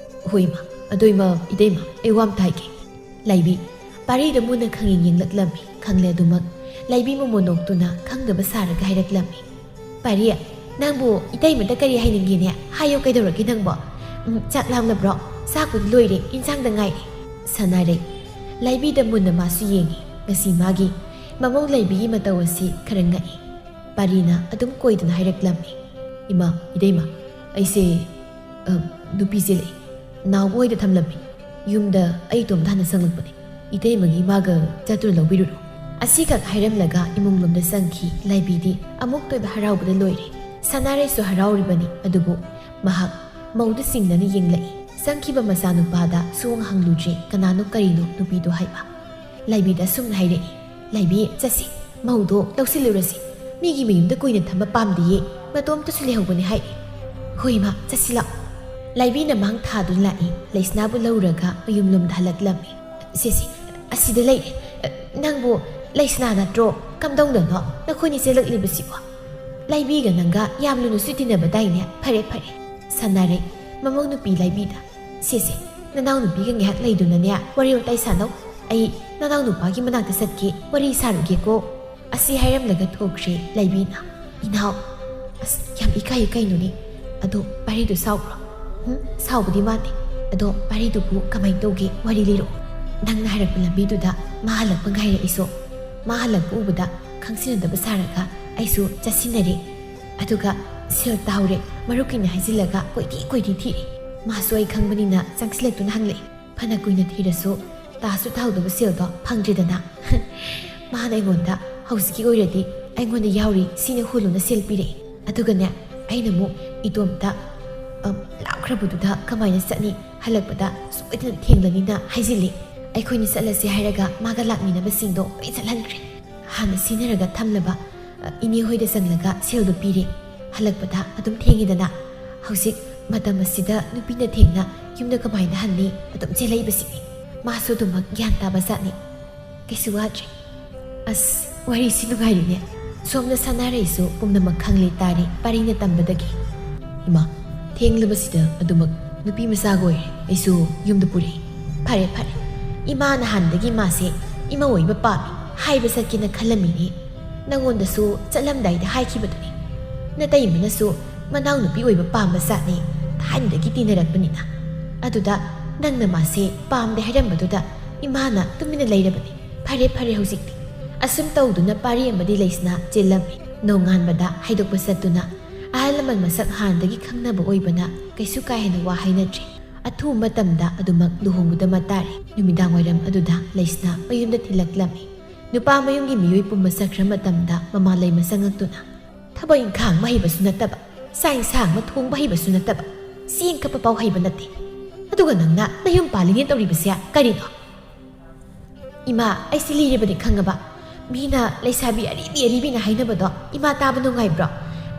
"ꯍꯣꯏ ꯏꯃꯥ, ꯑꯗꯣ ꯏꯃꯥ, ꯏꯇꯩꯃ, ꯑꯩ ꯋꯥ ꯑꯝꯇ ꯍꯥꯏꯒꯦ꯫" ꯂꯥꯏꯕꯤ ꯄꯥꯔꯤꯗ ꯃꯨꯟꯅ ꯈꯪꯌꯦꯡ ꯌꯦꯡꯂꯛꯂꯝꯃꯤ꯫ ꯈꯪꯂꯦ ꯑꯗꯨꯃꯛ ꯂꯥꯏꯕꯤ ꯃꯣꯃꯣꯟ ꯅꯣꯛꯇꯨꯅ ꯈꯪꯗꯕ ꯁꯥꯔꯒ ꯍꯥꯏꯔꯛꯂꯝꯃꯤ, "ꯄꯥꯔꯤ, ꯅꯪꯕꯨ ꯏꯇꯩꯃꯗ ꯀꯔꯤ ꯍꯥꯏꯅꯤꯡꯒꯦꯅꯦ? ꯍꯥꯏꯌꯣ, ꯀꯩꯗꯧꯔꯒꯦ ꯅꯪꯕꯣ? ꯎꯝ, ꯆꯥꯛ ꯂꯥꯝꯂꯕ꯭ꯔꯣ? ꯆꯥꯛꯄꯨꯗꯤ ꯂꯣꯏꯔꯦ, ꯏꯟꯁꯥꯡꯗ ꯉꯥꯏꯔꯦ꯫" ꯁꯅꯥꯔꯩ ꯂꯥꯏꯕꯤꯗ ꯃꯨꯟꯅ ꯃꯥꯁꯨ ꯌꯦꯡꯉꯤ꯫ ꯉꯁꯤ ꯃꯥꯒꯤ ꯃꯃꯧ ꯂꯥꯏꯕꯤꯒꯤ ꯃꯇꯧ ꯑꯁꯤ ꯈꯔ ꯉꯛꯏ꯫ ꯄꯥꯔꯤꯅ ꯑꯗꯨꯝ ꯀꯣꯏꯗꯨꯅ ꯍꯥꯏꯔꯛꯂꯝꯃꯤ, "ꯏꯃꯥ, ꯏꯇꯩꯃ, ꯑꯩꯁꯦ, ꯑ, ꯅꯨꯄꯤ ꯆꯦꯜꯂꯛꯏ꯫ ꯅꯥꯎꯕ ꯍꯣꯏꯗ ꯊꯝꯂꯝꯃꯤ꯫ ꯌꯨꯝꯗ ꯑꯩ ꯏꯇꯣꯝꯇ ꯍꯥꯟꯅ ꯆꯪꯂꯛꯄꯅꯤ꯫ ꯏꯇꯩꯃꯒꯤ ꯏꯃꯥꯒ ꯆꯠꯇꯨꯅ ꯂꯧꯕꯤꯔꯨꯔꯣ꯫" ꯑꯁꯤꯈꯛ ꯍꯥꯏꯔꯝꯂꯒ ꯏꯃꯨꯡꯂꯣꯝꯗ ꯆꯪꯈꯤ꯫ ꯂꯥꯏꯕꯤꯗꯤ ꯑꯃꯨꯛꯇꯣꯏꯕ ꯍꯔꯥꯎꯕꯗ ꯂꯣꯏꯔꯦ꯫ ꯁꯅꯥꯔꯩꯁꯨ ꯍꯔꯥꯎꯔꯤꯕꯅꯤ, ꯑꯗꯨꯕꯨ ꯃꯍꯥꯛ ꯃꯧꯗꯨ ꯆꯤꯡꯅꯅ ꯌꯦꯡꯂꯛꯏ꯫ ꯆꯪꯈꯤꯕ ꯃꯆꯥꯅꯨꯄꯥꯗ ꯁꯨꯡꯍꯪ ꯍꯪꯂꯨꯗ꯭ꯔꯦ ꯀꯅꯥꯅꯣ ꯀꯔꯤꯅꯣ ꯅꯨꯄꯤꯗꯣ ꯍꯥꯏꯕ꯫ ꯂꯥꯏꯕꯤꯗ ꯑꯁꯨꯝꯅ ꯍꯥꯏꯔꯛꯏ, "ꯂꯥꯏꯕꯤ, ꯆꯠꯁꯤ, ꯃꯧꯗꯣ ꯂꯧꯁꯤꯜꯂꯨꯔꯁꯤ꯫ ꯃꯤꯒꯤ ꯃꯌꯨꯝꯗ ꯀꯨꯏꯅ ꯊꯝꯕ ꯄꯥꯝꯗꯤꯌꯦ, ꯃꯇꯣꯝꯇꯁꯨ ꯂꯩꯍꯧꯕꯅꯤ ꯍꯥꯏ꯫" "ꯍꯣꯏ ꯏꯃꯥ, ꯆꯠꯁꯤ ꯂꯥꯛꯑꯣ꯫" ꯂꯥꯏꯕꯤꯅ ꯃꯥꯡ ꯊꯥꯗꯨꯅ ꯂꯥꯛꯏ꯫ ꯂꯩꯁꯅꯥꯕꯨ ꯂꯧꯔꯒ ꯃꯌꯨꯝꯂꯣꯝꯗ ꯍꯜꯂꯛꯂꯝꯃꯤ꯫ "ꯁꯦ, ꯁꯦ, ꯑꯁꯤꯗ ꯂꯩꯔꯦ꯫ ꯅꯪꯕꯨ ꯂꯩꯁꯅꯥ ꯅꯠꯇ꯭ꯔꯣ? ꯀꯝꯗꯧꯅꯅꯣ ꯅꯈꯣꯏꯅꯤ ꯆꯦꯜꯂꯛꯂꯤꯕꯁꯤꯕꯣ? ꯂꯥꯏꯕꯤꯒ ꯅꯪꯒ ꯌꯥꯝ ꯂꯨꯅꯁꯨ ꯇꯤꯟꯅꯕꯗꯥꯏꯅꯦ? ꯐꯔꯦ, ꯐꯔꯦ꯫" ꯁꯅꯥꯔꯩ ꯃꯃꯧ ꯅꯨꯄꯤ ꯂꯥꯏꯕꯤꯗ, "ꯁꯦ, ꯁꯦ, ꯅꯅꯥꯎ ꯅꯨꯄꯤꯒ ꯉꯥꯏꯍꯥꯛ ꯂꯩꯗꯨꯅꯅꯦ ꯋꯥꯔꯤ ꯋꯥꯇꯥꯏ ꯁꯥꯟꯅꯧ꯫ ꯑꯩ ꯅꯅꯥꯎ ꯅꯨꯄꯥꯒꯤ ꯃꯅꯥꯛꯇ ꯆꯠꯀꯦ, ꯋꯥꯔꯤ ꯁꯥꯔꯨꯒꯦꯀꯣ꯫" ꯑꯁꯤ ꯍꯥꯏꯔꯝꯂꯒ ꯊꯣꯛꯈ꯭ꯔꯦ ꯂꯩꯕꯤꯅ꯫ "ꯏꯅꯥꯎ, ꯑꯁ, ꯌꯥꯝ ꯏꯀꯥꯏꯌꯦ ꯀꯩꯅꯣꯅꯦ꯫ ꯑꯗꯣ ꯄꯥꯔꯤꯗꯨ ꯁꯥꯎꯕ꯭ꯔꯣ?" "ꯍꯨꯝ, ꯁꯥꯎꯕꯗꯤ ꯃꯥꯟꯗꯦ꯫ ꯑꯗꯣ ꯄꯥꯔꯤꯗꯨꯕꯨ ꯀꯃꯥꯏꯅ ꯇꯧꯒꯦ? ꯋꯥꯔꯤ ꯂꯤꯔꯛꯑꯣ꯫ ꯅꯪꯅ ꯍꯥꯏꯔꯛꯄ ꯂꯝꯕꯤꯗꯨꯗ ꯃꯥ ꯍꯜꯂꯛꯄ ꯉꯥꯏꯔꯛꯏꯁꯨ꯫ ꯃꯥ ꯍꯜꯂꯛꯄ ꯎꯕꯗ ꯈꯪꯁꯤꯟꯅꯗꯕ ꯁꯥꯔꯒ ꯑꯩꯁꯨ ꯆꯠꯁꯤꯟꯅꯔꯦ꯫ ꯑꯗꯨꯒ ꯁꯦꯜ ꯇꯥꯍꯧꯔꯦ꯫ ꯃꯔꯨꯞꯀꯤꯅꯤ ꯍꯥꯏꯖꯤꯜꯂꯒ ꯀꯣꯏꯊꯤ ꯀꯣꯏꯊꯤ ꯊꯤꯔꯦ꯫ ꯃꯥꯁꯨ ꯑꯩ ꯈꯪꯕꯅꯤꯅ ꯆꯪꯁꯤꯜꯂꯛꯇꯨꯅ ꯍꯪꯂꯛꯏ꯫ ꯐꯅ ꯀꯨꯏꯅ ꯊꯤꯔꯁꯨ ꯇꯥꯁꯨ ꯇꯥꯍꯧꯗꯕ ꯁꯦꯜꯗꯣ ꯐꯪꯗ꯭ꯔꯤꯗꯅ꯫ ꯃꯥꯅ ꯑꯩꯉꯣꯟꯗ ꯍꯧꯖꯤꯛꯀꯤ ꯑꯣꯏꯔꯗꯤ ꯑꯩꯉꯣꯟꯗ ꯌꯥꯎꯔꯤ ꯁꯤꯅ ꯍꯨꯜꯂꯨꯅ ꯁꯦꯜ ꯄꯤꯔꯛꯏ꯫ ꯑꯗꯨꯒꯅꯦ, ꯑꯩꯅ ꯑꯃꯨꯛ ꯏꯇꯣꯝꯇ, ꯑꯝ, ꯂꯥꯞꯈ꯭ꯔꯕꯗꯨꯗ ꯀꯃꯥꯏꯅ ꯆꯠꯅꯤ? ꯍꯜꯂꯛꯄꯗ ꯁꯣꯏꯗꯅ ꯊꯦꯡꯂꯅꯤꯅ ꯍꯥꯏꯖꯤꯜꯂꯤ꯫ ꯑꯩꯈꯣꯏꯅ ꯆꯠꯂꯁꯦ ꯍꯥꯏꯔꯒ ꯃꯥꯒ ꯂꯥꯛꯃꯤꯟꯅꯕꯁꯤꯡꯗꯣ ꯂꯣꯏ ꯆꯠꯍꯟꯈ꯭ꯔꯦ꯫ ꯍꯥꯟꯅ ꯁꯤꯟꯅꯔꯒ ꯊꯝꯂꯕ, ꯑ, ꯏꯅꯦ ꯍꯣꯏꯗ ꯆꯪꯂꯒ ꯁꯦꯜꯗꯣ ꯄꯤꯔꯦ꯫ ꯍꯜꯂꯛꯄꯗ ꯑꯗꯨꯝ ꯊꯦꯡꯉꯤꯗꯅ꯫ ꯍꯧꯖꯤꯛ ꯃꯇꯝ ꯑꯁꯤꯗ ꯅꯨꯄꯤꯅ ꯊꯦꯡꯅ ꯌꯨꯝꯗ ꯀꯃꯥꯏꯅ ꯍꯟꯅꯤ? ꯑꯗꯨꯝ ꯆꯦꯜꯂꯛꯏꯕꯁꯤꯅꯤ꯫ ꯃꯥꯁꯨ ꯑꯗꯨꯃꯛ ꯒ꯭ꯌꯥꯟ ꯇꯥꯕ ꯖꯥꯠꯅꯤ꯫ ꯀꯩꯁꯨ ꯋꯥꯗ꯭ꯔꯦ꯫ ꯑꯁ, ꯋꯥꯔꯤꯁꯤ ꯅꯨꯡꯉꯥꯏꯔꯤꯅꯦ꯫ ꯁꯣꯝꯗ ꯁꯥꯟꯅꯔꯩꯁꯨ ꯄꯨꯝꯅꯃꯛ ꯈꯪꯂꯦ ꯇꯥꯔꯦ ꯄꯥꯔꯤꯅ ꯇꯝꯕꯗꯒꯤ꯫ ꯏꯃꯥ, ꯊꯦꯡꯂꯕꯁꯤꯗ ꯑꯗꯨꯃꯛ ꯅꯨꯄꯤ ꯃꯆꯥꯒ ꯑꯣꯏꯔꯦ꯫ ꯑꯩꯁꯨ ꯌꯨꯝꯗ ꯄꯨꯔꯛꯏ꯫ ꯐꯔꯦ, ꯐꯔꯦ꯫ ꯏꯃꯥꯅ ꯍꯥꯟꯅꯗꯒꯤ ꯃꯥꯁꯦ ꯏꯃꯧ ꯑꯣꯏꯕ ꯄꯥꯝꯃꯤ ꯍꯥꯏꯕ ꯆꯠꯀꯦꯅ ꯈꯜꯂꯝꯃꯤꯅꯦ꯫ ꯅꯉꯣꯟꯗꯁꯨ ꯆꯠꯂꯝꯗꯥꯏꯗ ꯍꯥꯏꯈꯤꯕꯗꯨꯅꯤ꯫ ꯅꯇꯩꯃꯅꯁꯨ ꯃꯅꯥꯎꯅꯨꯄꯤ ꯑꯣꯏꯕ ꯄꯥꯝꯕ ꯖꯥꯠꯅꯤ, ꯊꯥꯏꯅꯗꯒꯤ ꯇꯤꯟꯅꯔꯛꯄꯅꯤꯅ꯫ ꯑꯗꯨꯗ ꯅꯪꯅ ꯃꯥꯁꯦ ꯄꯥꯝꯗꯦ ꯍꯥꯏꯔꯝꯕꯗꯨꯗ ꯏꯃꯥꯅ ꯇꯨꯃꯤꯟꯅ ꯂꯩꯔꯕꯅꯤ꯫ ꯐꯔꯦ, ꯐꯔꯦ, ꯍꯧꯖꯤꯛꯇꯤ꯫ ꯑꯁꯨꯝ ꯇꯧꯗꯨꯅ ꯄꯥꯔꯤ ꯑꯃꯗꯤ ꯂꯩꯁꯅꯥ ꯆꯦꯜꯂꯝꯃꯤ꯫ ꯅꯣꯡꯉꯥꯟꯕꯗ ꯍꯥꯏꯗꯣꯛꯄ ꯆꯠꯇꯨꯅ ꯑꯍꯜ ꯂꯃꯟ ꯃꯁꯛ ꯍꯥꯟꯅꯗꯒꯤ ꯈꯪꯅꯕ ꯑꯣꯏꯕꯅ ꯀꯩꯁꯨ ꯀꯥ ꯍꯦꯟꯅ ꯋꯥ ꯍꯥꯏꯅꯗ꯭ꯔꯦ꯫ ꯑꯊꯨꯕ ꯃꯇꯝꯗ ꯑꯗꯨꯃꯛ ꯂꯨꯍꯣꯡꯕꯗ ꯃꯇꯥꯔꯦ꯫ ꯅꯨꯃꯤꯗꯥꯡ ꯋꯥꯏꯔꯝ ꯑꯗꯨꯗ ꯂꯩꯁꯅꯥ ꯃꯌꯨꯝꯗ ꯊꯤꯜꯂꯛꯂꯝꯃꯤ꯫ ꯅꯨꯄꯥ ꯃꯌꯨꯝꯒꯤ ꯃꯤꯑꯣꯏ ꯄꯨꯝꯕ ꯆꯠꯈ꯭ꯔ ꯃꯇꯝꯗ ꯃꯃꯥ ꯂꯩꯃ ꯆꯪꯉꯛꯇꯨꯅ, "ꯊꯕꯛ ꯏꯪꯈꯥꯡ ꯑꯃ ꯍꯩꯕꯁꯨ ꯅꯠꯇꯕ, ꯆꯥꯛ ꯏꯟꯁꯥꯡ ꯑꯃ ꯊꯣꯡꯕ ꯍꯩꯕꯁꯨ ꯅꯠꯇꯕ, ꯆꯦꯡ ꯀꯞꯄ ꯄꯥꯎ ꯍꯩꯕ ꯅꯠꯇꯦ꯫ ꯑꯗꯨꯒ ꯅꯪꯅ ꯅꯌꯨꯝ ꯄꯥꯜꯂꯤꯅꯦ ꯇꯧꯔꯤꯕꯁꯦ ꯀꯔꯤꯅꯣ?" "ꯏꯃꯥ, ꯑꯩꯁꯦ ꯂꯤꯔꯕꯅꯤ ꯈꯪꯉꯕ? ꯃꯤꯅ ꯂꯩꯁꯥꯕꯤ ꯑꯔꯤꯕꯤ ꯑꯔꯤꯕꯤꯅ ꯍꯥꯏꯅꯕꯗꯣ ꯏꯃꯥ ꯇꯥꯕ ꯅꯨꯡꯉꯥꯏꯕ꯭ꯔꯣ?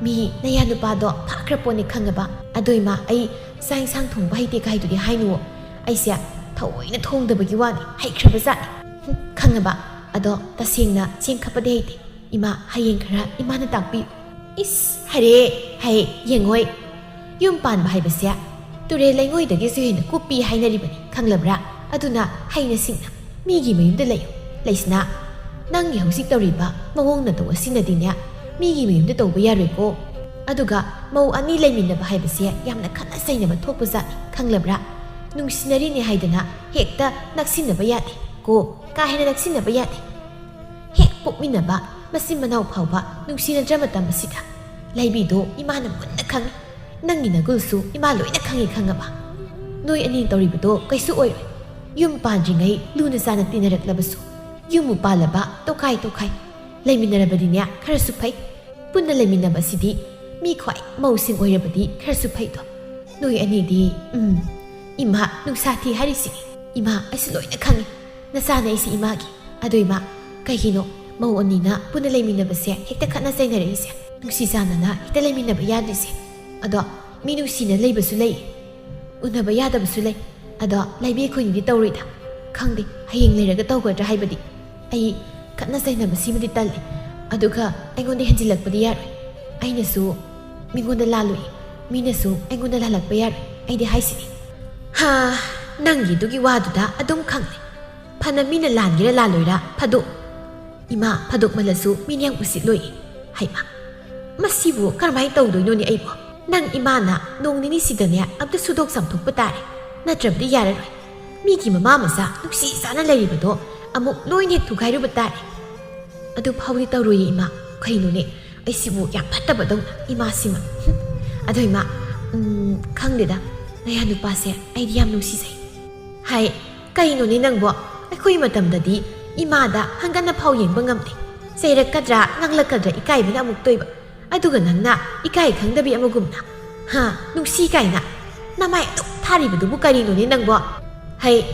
ꯃꯤ ꯅꯌꯥ ꯅꯨꯄꯥꯗꯣ ꯐꯥꯈ꯭ꯔ ꯄꯣꯠꯅꯤ ꯈꯪꯉꯕ? ꯑꯗꯣ ꯏꯃꯥ, ꯑꯩ ꯆꯥꯛ ꯏꯟꯁꯥꯡ ꯊꯣꯡꯕ ꯍꯩꯇꯦ ꯀꯥꯏꯗꯨꯗꯤ ꯍꯥꯏꯅꯨꯋꯣ꯫ ꯑꯩꯁꯦ ꯊꯑꯣꯏꯅ ꯊꯣꯡꯗꯕꯒꯤ ꯋꯥꯅꯤ, ꯍꯩꯈ꯭ꯔꯕ ꯖꯥꯠꯅꯤ꯫ ꯍꯨꯝ, ꯈꯪꯉꯕ? ꯑꯗꯣ ꯇꯁꯦꯡꯅ ꯆꯦꯡ ꯈꯞꯄꯗꯤ ꯍꯩꯇꯦ꯫ ꯏꯃꯥ, ꯍꯌꯦꯡ ꯈꯔ ꯏꯃꯥꯅ ꯇꯥꯛꯄꯤꯌꯨ꯫" "ꯏꯁ, ꯍꯩꯔꯦ, ꯍꯩ, ꯌꯦꯡꯉꯣꯏ꯫ ꯌꯨꯝ ꯄꯥꯟꯕ ꯍꯥꯏꯕꯁꯦ ꯇꯨꯔꯦꯜ ꯂꯩꯉꯣꯏꯗꯒꯤꯁꯨ ꯍꯦꯟꯅ ꯀꯨꯞꯄꯤ ꯍꯥꯏꯅꯔꯤꯕꯅꯤ, ꯈꯪꯂꯕ꯭ꯔꯥ? ꯑꯗꯨꯅ ꯍꯩꯅ ꯁꯤꯡꯅ ꯃꯤꯒꯤ ꯃꯌꯨꯝꯗ ꯂꯩꯌꯨ, ꯂꯩꯁꯅꯥ꯫" ꯅꯪꯒꯤ ꯍꯧꯖꯤꯛ ꯇꯧꯔꯤꯕ ꯃꯑꯣꯡ ꯅꯇꯧ ꯑꯁꯤꯅꯗꯤꯅꯦ, ꯃꯤꯒꯤ ꯃꯌꯨꯝꯗ ꯇꯧꯕ ꯌꯥꯔꯣꯏꯀꯣ꯫ ꯑꯗꯨꯒ ꯃꯧ ꯑꯅꯤ ꯂꯩꯃꯤꯟꯅꯕ ꯍꯥꯏꯕꯁꯦ ꯌꯥꯝꯅ ꯈꯠꯅ ꯆꯩꯅꯕ ꯊꯣꯛꯄ ꯖꯥꯠꯅꯤ, ꯈꯪꯂꯕ꯭ꯔꯥ? ꯅꯨꯡꯁꯤꯅꯔꯤꯅꯦ ꯍꯥꯏꯗꯅ ꯍꯦꯛꯇ ꯅꯛꯁꯤꯟꯅꯕ ꯌꯥꯗꯦ ꯀꯣ, ꯀꯥ ꯍꯦꯟꯅ ꯅꯛꯁꯤꯟꯅꯕ ꯌꯥꯗꯦ꯫ ꯍꯦꯛ ꯄꯣꯛꯃꯤꯟꯅꯕ ꯃꯆꯤꯟ ꯃꯅꯥꯎ ꯐꯥꯎꯕ ꯅꯨꯡꯁꯤꯅꯗ꯭ꯔ ꯃꯇꯝ ꯑꯁꯤꯗ꯫ ꯂꯩꯕꯤꯗꯣ ꯏꯃꯥꯅ ꯃꯨꯟꯅ ꯈꯪꯉꯤ꯫ ꯅꯪꯒꯤ ꯅꯒꯨꯜꯁꯨ ꯏꯃꯥ ꯂꯣꯏꯅ ꯈꯪꯉꯤ, ꯈꯪꯉꯕ? ꯅꯣꯏ ꯑꯅꯤ ꯇꯧꯔꯤꯕꯗꯣ ꯀꯩꯁꯨ ꯑꯣꯏꯔꯣꯏ꯫ ꯌꯨꯝ ꯄꯥꯟꯗ꯭ꯔꯤꯉꯩ ꯂꯨꯅ ꯆꯥꯅ ꯇꯤꯟꯅꯔꯛꯂꯕꯁꯨ, ꯌꯨꯝꯕꯨ ꯄꯥꯜꯂꯕ ꯇꯣꯈꯥꯏ ꯇꯣꯈꯥꯏ꯫ ꯂꯩꯃꯤꯟꯅꯔꯕꯗꯤꯅꯦ ꯈꯔꯁꯨ ꯐꯩ꯫ ꯄꯨꯟꯅ ꯂꯩꯃꯤꯟꯅꯕꯁꯤꯗꯤ ꯃꯤ ꯈ꯭ꯋꯥꯏ ꯃꯧꯁꯤꯡ ꯑꯣꯏꯔꯕꯗꯤ ꯈꯔꯁꯨ ꯐꯩꯗꯣ꯫ ꯅꯣꯏ ꯑꯅꯤꯗꯤ, ꯎꯝ, ꯏꯃꯥ ꯅꯨꯡꯁꯥ ꯊꯤ ꯍꯥꯏꯔꯤꯁꯤꯅꯤ꯫ ꯏꯃꯥ, ꯑꯩꯁꯨ ꯂꯣꯏꯅ ꯈꯪꯉꯤ꯫ ꯅꯆꯥꯅ ꯑꯩꯁꯤ ꯏꯃꯥꯒꯤ꯫ ꯑꯗꯣ ꯏꯃꯥ, ꯀꯩꯒꯤꯅꯣ ꯃꯧ ꯑꯅꯤꯅ ꯄꯨꯟꯅ ꯂꯩꯃꯤꯟꯅꯕꯁꯦ ꯍꯦꯛꯇ ꯈꯠꯅ ꯆꯩꯅꯔꯛꯏꯁꯦ? ꯅꯨꯡꯁꯤ ꯆꯥꯟꯅꯅ ꯍꯦꯛꯇ ꯂꯩꯃꯤꯟꯅꯕ ꯌꯥꯗ꯭ꯔꯤꯁꯦ? ꯑꯗꯣ ꯃꯤ ꯅꯨꯡꯁꯤꯅ ꯂꯩꯕꯁꯨ ꯂꯩ, ꯎꯅꯕ ꯌꯥꯗꯕꯁꯨ ꯂꯩ꯫ ꯑꯗꯣ ꯂꯩꯕꯤ ꯑꯩꯈꯣꯏꯅꯤꯗꯤ ꯇꯧꯔꯣꯏꯗ꯫ ꯈꯪꯗꯦ, ꯍꯌꯦꯡ ꯂꯩꯔꯒ ꯇꯧꯒꯗ꯭ꯔꯥ ꯍꯥꯏꯕꯗꯤ꯫ ꯑꯩ ꯈꯠꯅ ꯆꯩꯅꯕꯁꯤꯃꯗꯤ ꯇꯜꯂꯤ꯫ ꯑꯗꯨꯒ ꯑꯩꯉꯣꯟꯗ ꯍꯦꯟꯖꯤꯜꯂꯛꯄꯗꯤ ꯌꯥꯔꯣꯏ꯫ ꯑꯩꯅꯁꯨ ꯃꯤꯉꯣꯟꯗ ꯂꯥꯜꯂꯨꯏ, ꯃꯤꯅꯁꯨ ꯑꯩꯉꯣꯟꯗ ꯂꯥꯜꯂꯛꯄ ꯌꯥꯔꯣꯏ꯫ ꯑꯩꯗꯤ ꯍꯥꯏꯁꯤꯅꯤ꯫ ꯍꯥ, ꯅꯪꯒꯤꯗꯨꯒꯤ ꯋꯥꯗꯨꯗ ꯑꯗꯨꯝ ꯈꯪꯂꯦ꯫ ꯐꯅ ꯃꯤꯅ ꯂꯥꯟꯒꯦꯔꯥ ꯂꯥꯜꯂꯣꯏꯔꯥ ꯐꯥꯗꯣꯛ꯫ ꯏꯃꯥ, ꯐꯥꯗꯣꯛꯃꯜꯂꯁꯨ ꯃꯤꯅ ꯌꯥꯝ ꯎꯁꯤꯠꯂꯣꯏ꯫ ꯍꯩꯃꯥ, ꯃꯁꯤꯕꯨ ꯀꯔꯝꯍꯥꯏꯅ ꯇꯧꯗꯣꯏꯅꯣꯅꯦ ꯑꯩꯕꯨ? ꯅꯪ ꯏꯃꯥꯅ ꯅꯣꯡ ꯅꯤꯅꯤꯁꯤꯗꯅꯦ ꯑꯝꯇ ꯁꯨꯗꯣꯛ ꯆꯥꯝꯊꯣꯛꯄ ꯇꯥꯔꯦ, ꯅꯠꯇ꯭ꯔꯕꯗꯤ ꯌꯥꯔꯔꯣꯏ꯫ ꯃꯤꯒꯤ ꯃꯃꯥ ꯃꯆꯥ ꯅꯨꯡꯁꯤ ꯆꯥꯅ ꯂꯩꯔꯤꯕꯗꯣ ꯑꯃꯨꯛ ꯂꯣꯏꯅ ꯍꯦꯛ ꯊꯨꯒꯥꯏꯔꯨꯕ ꯇꯥꯔꯦ꯫ ꯑꯗꯨ ꯐꯥꯎꯗꯤ ꯇꯧꯔꯣꯏꯌꯦ ꯏꯃꯥ꯫ ꯀꯩꯅꯣꯅꯦ, ꯑꯩꯁꯤꯕꯨ ꯌꯥꯝ ꯐꯠꯇꯕꯗꯧꯅ, ꯏꯃꯥꯁꯤꯃ꯫ ꯍꯨꯝ꯫ ꯑꯗꯣ ꯏꯃꯥ, ꯎꯝ, ꯈꯪꯗꯦꯗ, ꯅꯌꯥ ꯅꯨꯄꯥꯁꯦ ꯑꯩꯗꯤ ꯌꯥꯝ ꯅꯨꯡꯁꯤꯖꯩ꯫ ꯍꯥꯏ, ꯀꯩꯅꯣꯅꯦ ꯅꯪꯕꯣ? ꯑꯩꯈꯣꯏ ꯃꯇꯝꯗꯗꯤ ꯏꯃꯥꯗ ꯍꯪꯒꯠꯅ ꯐꯥꯎ ꯌꯦꯡꯕ ꯉꯝꯗꯦ꯫ ꯆꯩꯔꯛꯀꯗ꯭ꯔꯥ, ꯉꯥꯡꯂꯛꯀꯗ꯭ꯔꯥ ꯏꯀꯥꯏꯕꯅ ꯑꯃꯨꯛ ꯇꯣꯏꯕ꯫ ꯑꯗꯨꯒ ꯅꯪꯅ ꯏꯀꯥꯏ ꯈꯪꯗꯕꯤ ꯑꯃꯒꯨꯝꯅ, ꯍꯥ, ꯅꯨꯡꯁꯤ ꯀꯥꯏꯅ ꯅꯃꯥꯏ ꯑꯗꯨꯛ ꯊꯥꯔꯤꯕꯗꯨꯕꯨ ꯀꯔꯤꯅꯣꯅꯦ ꯅꯪꯕꯣ? ꯍꯩ,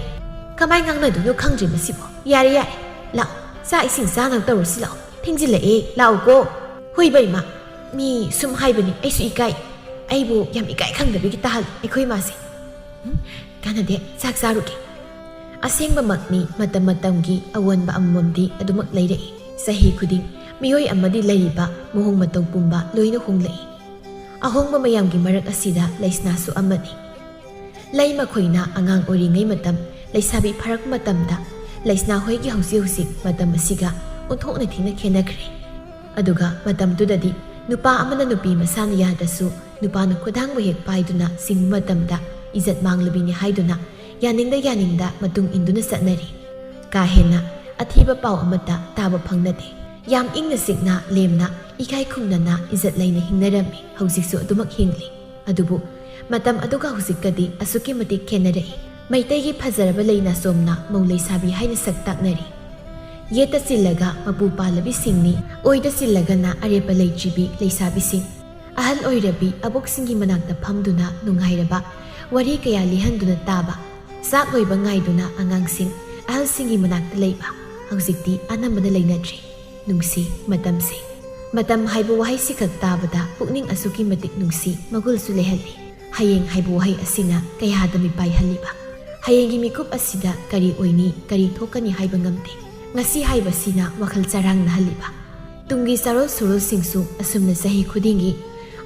ꯀꯃꯥꯏ ꯉꯥꯡꯅꯗꯣꯏꯅꯣ ꯈꯪꯗ꯭ꯔꯦ ꯃꯁꯤꯕꯣ꯫ ꯌꯥꯔꯦ, ꯌꯥꯔꯦ, ꯂꯥꯛꯑꯣ, ꯆꯥꯛ ꯏꯁꯤꯡ ꯆꯥꯅꯕ ꯇꯧꯔꯁꯤ ꯂꯥꯛꯑꯣ꯫ ꯊꯦꯡꯖꯤꯜꯂꯛꯑꯦ, ꯂꯥꯛꯑꯣꯀꯣ꯫ ꯍꯣꯏꯕ ꯏꯃꯥ, ꯃꯤ ꯁꯨꯝ ꯍꯥꯏꯕꯅꯤ, ꯑꯩꯁꯨ ꯏꯀꯥꯏ꯫ ꯑꯩꯕꯨ ꯌꯥꯝ ꯏꯀꯥꯏ ꯈꯪꯗꯕꯤꯒꯤ ꯇꯥꯍꯜꯂꯤ ꯑꯩꯈꯣꯏ ꯏꯃꯥꯁꯦ꯫ ꯎꯝ, ꯀꯥꯟꯅꯗꯦ, ꯆꯥꯛ ꯆꯥꯔꯨꯒꯦ꯫ ꯑꯁꯦꯡꯕꯃꯛꯅꯤ, ꯃꯇꯝ ꯃꯇꯝꯒꯤ ꯑꯑꯣꯟꯕ ꯑꯃꯃꯝꯗꯤ ꯑꯗꯨꯃꯛ ꯂꯩꯔꯛꯏ꯫ ꯆꯍꯤ ꯈꯨꯗꯤꯡ ꯃꯤꯑꯣꯏ ꯑꯃꯗꯤ ꯂꯩꯔꯤꯕ ꯃꯑꯣꯡ ꯃꯇꯧ ꯄꯨꯝꯕ ꯂꯣꯏꯅ ꯍꯣꯡꯂꯛꯏ꯫ ꯑꯍꯣꯡꯕ ꯃꯌꯥꯝꯒꯤ ꯃꯔꯛ ꯑꯁꯤꯗ ꯂꯩꯁꯅꯥꯁꯨ ꯑꯃꯅꯤ꯫ ꯂꯩꯃ ꯈꯣꯏꯅ ꯑꯉꯥꯡ ꯑꯣꯏꯔꯤꯉꯩ ꯃꯇꯝ, ꯂꯩꯁꯥꯕꯤ ꯐꯥꯔꯛꯄ ꯃꯇꯝꯗ ꯂꯩꯁꯅꯥ ꯍꯣꯏꯒꯤ ꯍꯧꯖꯤꯛ ꯍꯧꯖꯤꯛ ꯃꯇꯝ ꯑꯁꯤꯒ ꯑꯣꯟꯊꯣꯛꯅ ꯊꯤꯅ ꯈꯦꯠꯅꯈ꯭ꯔꯦ꯫ ꯑꯗꯨꯒ ꯃꯇꯝꯗꯨꯗꯗꯤ ꯅꯨꯄꯥ ꯑꯃꯅ ꯅꯨꯄꯤ ꯃꯁꯥꯅ ꯌꯥꯗ꯭ꯔꯁꯨ ꯅꯨꯄꯥꯅ ꯈꯨꯗꯥꯡꯕꯨ ꯍꯦꯛ ꯄꯥꯏꯗꯨꯅ ꯆꯤꯡꯕ ꯃꯇꯝꯗ ꯏꯖꯠ ꯃꯥꯡꯂꯕꯤꯅꯤ ꯍꯥꯏꯗꯨꯅ ꯌꯥꯅꯤꯡꯗ ꯌꯥꯅꯤꯡꯗ ꯃꯇꯨꯡ ꯏꯟꯗꯨꯅ ꯆꯠꯅꯔꯤ꯫ ꯀꯥ ꯍꯦꯟꯅ ꯑꯊꯤꯕ ꯄꯥꯎ ꯑꯃꯠꯇ ꯇꯥꯕ ꯐꯪꯅꯗꯦ꯫ ꯌꯥꯝ ꯏꯪꯅ ꯆꯤꯛꯅ ꯂꯦꯝꯅ ꯏꯀꯥꯏ ꯈꯨꯝꯅꯅ ꯏꯖꯠ ꯂꯩꯅ ꯍꯤꯡꯅꯔꯝꯃꯤ꯫ ꯍꯧꯖꯤꯛꯁꯨ ꯑꯗꯨꯃꯛ ꯍꯤꯡꯂꯤ꯫ ꯑꯗꯨꯕꯨ ꯃꯇꯝ ꯑꯗꯨꯒ ꯍꯧꯖꯤꯛꯀꯗꯤ ꯑꯁꯨꯛꯀꯤ ꯃꯇꯤꯛ ꯈꯦꯠꯅꯔꯛꯏ꯫ ꯃꯩꯇꯩꯒꯤ ꯐꯖꯔꯕ ꯂꯩ ꯅꯥꯆꯣꯝꯅ ꯃꯧ ꯂꯩꯁꯥꯕꯤ ꯍꯥꯏꯅ ꯁꯛ ꯇꯥꯛꯅꯔꯤ꯫ ꯌꯦꯠꯇ ꯆꯤꯜꯂꯒ ꯃꯄꯨ ꯄꯥꯜꯂꯕꯤꯁꯤꯡꯅꯤ, ꯑꯣꯏꯗ ꯆꯤꯜꯂꯒꯅ ꯑꯔꯦꯞꯄ ꯂꯩꯇ꯭ꯔꯤꯕꯤ ꯂꯩꯁꯥꯕꯤꯁꯤꯡ꯫ ꯑꯍꯜ ꯑꯣꯏꯔꯕꯤ ꯑꯕꯣꯛꯁꯤꯡꯒꯤ ꯃꯅꯥꯛꯇ ꯐꯝꯗꯨꯅ ꯅꯨꯡꯉꯥꯏꯔꯕ ꯋꯥꯔꯤ ꯀꯌꯥ ꯂꯤꯍꯟꯗꯨꯅ ꯇꯥꯕ, ꯆꯥꯛ ꯂꯣꯏꯕ ꯉꯥꯏꯗꯨꯅ ꯑꯉꯥꯡꯁꯤꯡ ꯑꯍꯜꯁꯤꯡꯒꯤ ꯃꯅꯥꯛꯇ ꯂꯩꯕ, ꯍꯧꯖꯤꯛꯇꯤ ꯑꯅꯝꯕꯅ ꯂꯩꯅꯗ꯭ꯔꯦ꯫ ꯅꯨꯡꯁꯤ ꯃꯇꯝꯁꯦ꯫ ꯃꯇꯝ ꯍꯥꯏꯕ ꯋꯥꯍꯩꯁꯤꯈꯛ ꯇꯥꯕꯗ ꯄꯨꯛꯅꯤꯡ ꯑꯁꯨꯛꯀꯤ ꯃꯇꯤꯛ ꯅꯨꯡꯁꯤ ꯃꯒꯨꯜꯁꯨ ꯂꯩꯍꯜꯂꯤ꯫ ꯍꯌꯦꯡ ꯍꯥꯏꯕ ꯋꯥꯍꯩ ꯑꯁꯤꯅ ꯀꯌꯥꯗ ꯃꯤꯄꯥꯏꯍꯜꯂꯤꯕ? ꯍꯌꯦꯡꯒꯤ ꯃꯤꯀꯨꯞ ꯑꯁꯤꯗ ꯀꯔꯤ ꯑꯣꯏꯅꯤ, ꯀꯔꯤ ꯊꯣꯛꯀꯅꯤ ꯍꯥꯏꯕ ꯉꯝꯗꯦ꯫ ꯉꯁꯤ ꯍꯥꯏꯕꯁꯤꯅ ꯋꯥꯈꯜ ꯆꯔꯥꯡꯅꯍꯜꯂꯤꯕ꯫ ꯇꯨꯡꯒꯤ ꯆꯥꯔꯣꯜ ꯁꯨꯔꯣꯜꯁꯤꯡꯁꯨ ꯑꯁꯨꯝꯅ ꯆꯍꯤ ꯈꯨꯗꯤꯡꯒꯤ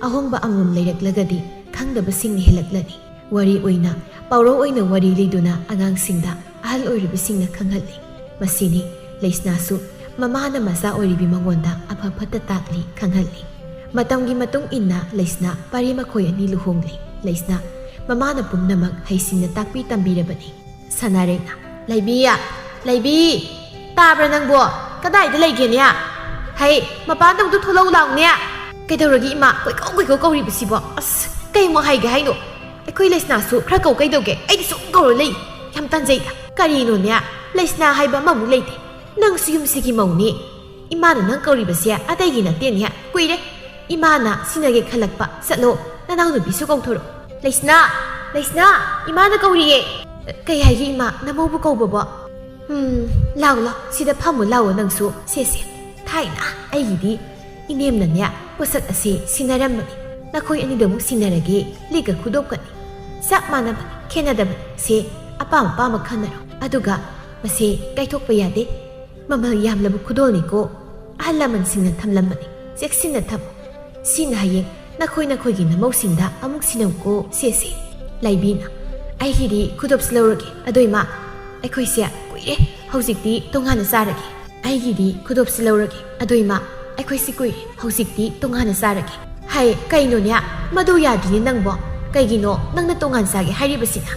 ꯑꯍꯣꯡꯕ ꯑꯃꯃꯝ ꯂꯩꯔꯛꯂꯒꯗꯤ ꯈꯪꯗꯕꯁꯤꯡꯅ ꯍꯦꯜꯂꯛꯂꯅꯤ꯫ ꯋꯥꯔꯤ ꯑꯣꯏꯅ, ꯄꯥꯎꯔꯧ ꯑꯣꯏꯅ ꯋꯥꯔꯤ ꯂꯤꯗꯨꯅ ꯑꯉꯥꯡꯁꯤꯡꯗ ꯑꯍꯜ ꯑꯣꯏꯔꯕꯁꯤꯡꯅ ꯈꯪꯍꯜꯂꯤ꯫ ꯃꯁꯤꯅꯤ ꯂꯩꯁꯅꯥꯁꯨ ꯃꯃꯥꯅ ꯃꯆꯥ ꯑꯣꯏꯔꯤꯕꯤ ꯃꯉꯣꯟꯗ ꯑꯐ ꯐꯠꯇ ꯇꯥꯛꯂꯤ, ꯈꯪꯍꯜꯂꯤ꯫ ꯃꯇꯝꯒꯤ ꯃꯇꯨꯡ ꯏꯟꯅ ꯂꯩꯁꯅꯥ ꯄꯥꯔꯤ ꯃꯈꯣꯏ ꯑꯅꯤ ꯂꯨꯍꯣꯡꯂꯤ꯫ ꯂꯩꯁꯅꯥ ꯃꯃꯥꯅ ꯄꯨꯝꯅꯃꯛ ꯍꯩꯁꯤꯡꯅ ꯇꯥꯛꯄꯤ ꯇꯝꯕꯤꯔꯕꯅꯤ꯫ ꯁꯅꯥꯔꯦꯡꯅ, "ꯂꯩꯕꯤ, ꯂꯩꯕꯤ, ꯇꯥꯕ꯭ꯔꯥ ꯅꯪꯕꯣ? ꯀꯗꯥꯏꯗ ꯂꯩꯒꯦꯅꯦ? ꯍꯩ, ꯃꯄꯥꯟꯗ ꯑꯃꯨꯛꯇ ꯊꯣꯛꯂꯛꯎ ꯂꯥꯎꯅꯦ꯫ ꯀꯩꯗꯧꯔꯒꯦ ꯏꯃꯥ? ꯀꯣꯏꯀꯧ ꯀꯣꯏꯀꯧ ꯀꯧꯔꯤꯕꯁꯤꯕꯣ? ꯑꯁ, ꯀꯩꯃꯨꯛ ꯍꯥꯏꯒꯦ ꯍꯥꯏꯅꯣ? ꯑꯩꯈꯣꯏ ꯂꯩꯁꯅꯥꯁꯨ ꯈꯔ ꯀꯧ ꯀꯩꯗꯧꯒꯦ? ꯑꯩꯗꯤ ꯁꯨꯝ ꯀꯧꯔ ꯂꯩ꯫ ꯌꯥꯝ ꯇꯟꯖꯩꯗ꯫ ꯀꯔꯤꯅꯣꯅꯦ? ꯂꯩꯁꯅꯥ ꯍꯥꯏꯕ ꯑꯃꯃꯨꯛ ꯂꯩꯇꯦ꯫ ꯅꯪꯁꯨ ꯌꯨꯝꯁꯤꯒꯤ ꯃꯧꯅꯤ꯫ ꯏꯃꯥꯅ ꯅꯪ ꯀꯧꯔꯤꯕꯁꯦ ꯑꯇꯩꯒꯤ ꯅꯠꯇꯦꯅꯦ꯫ ꯀꯨꯏꯔꯦ ꯏꯃꯥꯅ ꯁꯤꯟꯅꯒꯦ ꯈꯜꯂꯛꯄ꯫ ꯆꯠꯂꯣ, ꯅꯅꯥꯎꯅꯨꯄꯤꯁꯨ ꯀꯧꯊꯣꯔꯛꯑꯣ꯫ ꯂꯩꯁꯅꯥ! ꯂꯩꯁꯅꯥ! ꯏꯃꯥꯅ ꯀꯧꯔꯤꯌꯦ!" "ꯀꯩ ꯍꯥꯏꯒꯦ ꯏꯃꯥ? ꯅꯃꯧꯕꯨ ꯀꯧꯕꯕꯣ?" "ꯎꯝ, ꯂꯥꯎ, ꯂꯥꯎ, ꯁꯤꯗ ꯐꯝꯃꯨ ꯂꯥꯎꯑꯣ ꯅꯪꯁꯨ꯫ ꯁꯦ, ꯁꯦ, ꯊꯥꯏꯅ ꯑꯩꯒꯤꯗꯤ ꯏꯅꯦꯝꯅꯅꯦ ꯄꯣꯠꯁꯛ ꯑꯁꯦ ꯁꯤꯟꯅꯔꯝꯕꯅꯤ꯫ ꯅꯈꯣꯏ ꯑꯅꯤꯗꯃꯨꯛ ꯁꯤꯟꯅꯔꯒꯦ, ꯂꯤꯛꯀ ꯈꯨꯗꯣꯞꯀꯅꯤ꯫ ꯆꯞ ꯃꯥꯟꯅꯕꯅꯤ, ꯈꯦꯠꯅꯗꯕꯅꯤ꯫ ꯁꯦ, ꯑꯄꯥꯝ ꯑꯄꯥꯝꯕ ꯈꯟꯅꯔꯣ꯫ ꯑꯗꯨꯒ ꯃꯁꯦ ꯀꯥꯏꯊꯣꯛꯄ ꯌꯥꯗꯦ꯫ ꯃꯃꯜ ꯌꯥꯝꯂꯕ ꯈꯨꯗꯣꯜꯅꯤꯀꯣ꯫ ꯑꯍꯜ ꯂꯃꯟꯁꯤꯡꯅ ꯊꯝꯂꯝꯕꯅꯤ, ꯆꯦꯛꯁꯤꯟꯅ ꯊꯝꯃꯨ꯫ ꯁꯤꯅ ꯍꯌꯦꯡ ꯅꯈꯣꯏ ꯅꯈꯣꯏꯒꯤ ꯅꯃꯧꯁꯤꯡꯗ ꯑꯃꯨꯛ ꯁꯤꯟꯅꯧꯀꯣ꯫ ꯁꯦ, ꯁꯦ꯫" ꯂꯩꯕꯤꯅ, "ꯑꯩꯒꯤꯗꯤ ꯈꯨꯗꯣꯞꯁꯤ ꯂꯧꯔꯒꯦ꯫ ꯑꯗꯣ ꯏꯃꯥ, ꯑꯩꯈꯣꯏꯁꯦ ꯀꯨꯏꯔꯦ꯫ ꯍꯧꯖꯤꯛꯇꯤ ꯇꯣꯉꯥꯟꯅ ꯆꯥꯔꯒꯦ꯫ ꯑꯩꯒꯤꯗꯤ ꯈꯨꯗꯣꯞꯁꯤ ꯂꯧꯔꯒꯦ꯫ ꯑꯗꯣ ꯏꯃꯥ, ꯑꯩꯈꯣꯏꯁꯤ ꯀꯨꯏꯔꯦ꯫ ꯍꯧꯖꯤꯛꯇꯤ ꯇꯣꯉꯥꯟꯅ ꯆꯥꯔꯒꯦ꯫ ꯍꯥꯏ, ꯀꯩꯅꯣꯅꯦ? ꯃꯗꯨ ꯌꯥꯗꯤꯅꯦ ꯅꯪꯕꯣ꯫ ꯀꯩꯒꯤꯅꯣ ꯅꯪꯅ ꯇꯣꯉꯥꯟ ꯆꯥꯒꯦ ꯍꯥꯏꯔꯤꯕꯁꯤꯅ?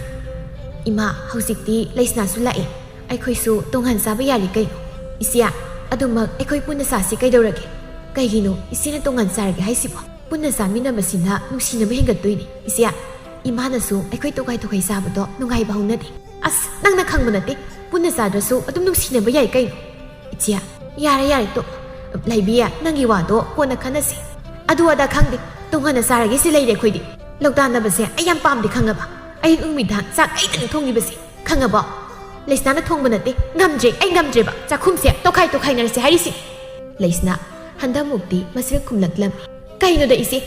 ꯏꯃꯥ, ꯍꯧꯖꯤꯛꯇꯤ ꯂꯩꯁꯅꯥꯁꯨ ꯂꯥꯛꯑꯦ꯫ ꯑꯩꯈꯣꯏꯁꯨ ꯇꯣꯉꯥꯟ ꯆꯥꯕ ꯌꯥꯔꯦ ꯀꯩꯅꯣ꯫ ꯏꯆꯦ, ꯑꯗꯨꯃꯛ ꯑꯩꯈꯣꯏ ꯄꯨꯟꯅ ꯆꯥꯁꯤ ꯀꯩꯗꯧꯔꯒꯦ? ꯀꯩꯒꯤꯅꯣ ꯏꯆꯦꯅ ꯇꯣꯉꯥꯟ ꯆꯥꯔꯒꯦ ꯍꯥꯏꯁꯤꯕꯣ? ꯄꯨꯟꯅ ꯆꯥꯃꯤꯟꯅꯕꯁꯤꯅ ꯅꯨꯡꯁꯤꯅꯕ ꯍꯦꯟꯒꯠꯇꯣꯏꯅꯦ꯫ ꯏꯆꯦ, ꯏꯃꯥꯅꯁꯨ ꯑꯩꯈꯣꯏ ꯇꯣꯈꯥꯏ ꯇꯣꯈꯥꯏ ꯆꯥꯕꯗꯣ ꯅꯨꯡꯉꯥꯏꯕ ꯍꯧꯅꯗꯦ꯫ ꯑꯁ, ꯅꯪꯅ ꯈꯪꯕ ꯅꯠꯇꯦ꯫ ꯄꯨꯟꯅ ꯆꯥꯗ꯭ꯔꯁꯨ ꯑꯗꯨꯝ ꯅꯨꯡꯁꯤꯅꯕ ꯌꯥꯏ ꯀꯩꯅꯣ꯫ ꯏꯆꯦ, ꯌꯥꯔꯦ ꯌꯥꯔꯦ ꯇꯣꯛ꯫ ꯂꯩꯕꯤ, ꯅꯪꯒꯤ ꯋꯥꯗꯣ ꯀꯣꯟꯅ ꯈꯟꯅꯁꯤ꯫ ꯑꯗꯨ ꯑꯗꯥ ꯈꯪꯗꯦ꯫ ꯇꯣꯉꯥꯟꯅ ꯆꯥꯔꯒꯦ ꯁꯤ ꯂꯩꯔꯦ ꯑꯩꯈꯣꯏꯗꯤ꯫ ꯂꯧꯇꯥꯟꯅꯕꯁꯦ ꯑꯩ ꯌꯥꯝ ꯄꯥꯝꯗꯦ ꯈꯪꯉꯕ? ꯑꯌꯨꯛ ꯅꯨꯃꯤꯗꯥꯡ ꯆꯥꯛ ꯑꯩꯗꯅ ꯊꯣꯡꯉꯤꯕꯁꯦ ꯈꯪꯉꯕꯣ? ꯂꯩꯁꯅꯥꯅ ꯊꯣꯡꯕ ꯅꯠꯇꯦ꯫ ꯉꯝꯗ꯭ꯔꯦ, ꯑꯩ ꯉꯝꯗ꯭ꯔꯦꯕ꯫ ꯆꯥꯛꯈꯨꯝꯁꯦ ꯇꯣꯈꯥꯏ ꯇꯣꯈꯥꯏꯅꯔꯁꯦ ꯍꯥꯏꯔꯤꯁꯦ꯫ ꯂꯩꯁꯅꯥ, ꯍꯟꯗꯛꯃꯨꯛꯇꯤ ꯃꯁꯤꯅ ꯈꯨꯝꯂꯛꯂꯝꯃꯤ꯫ ꯀꯩꯅꯣꯗ ꯏꯆꯦ?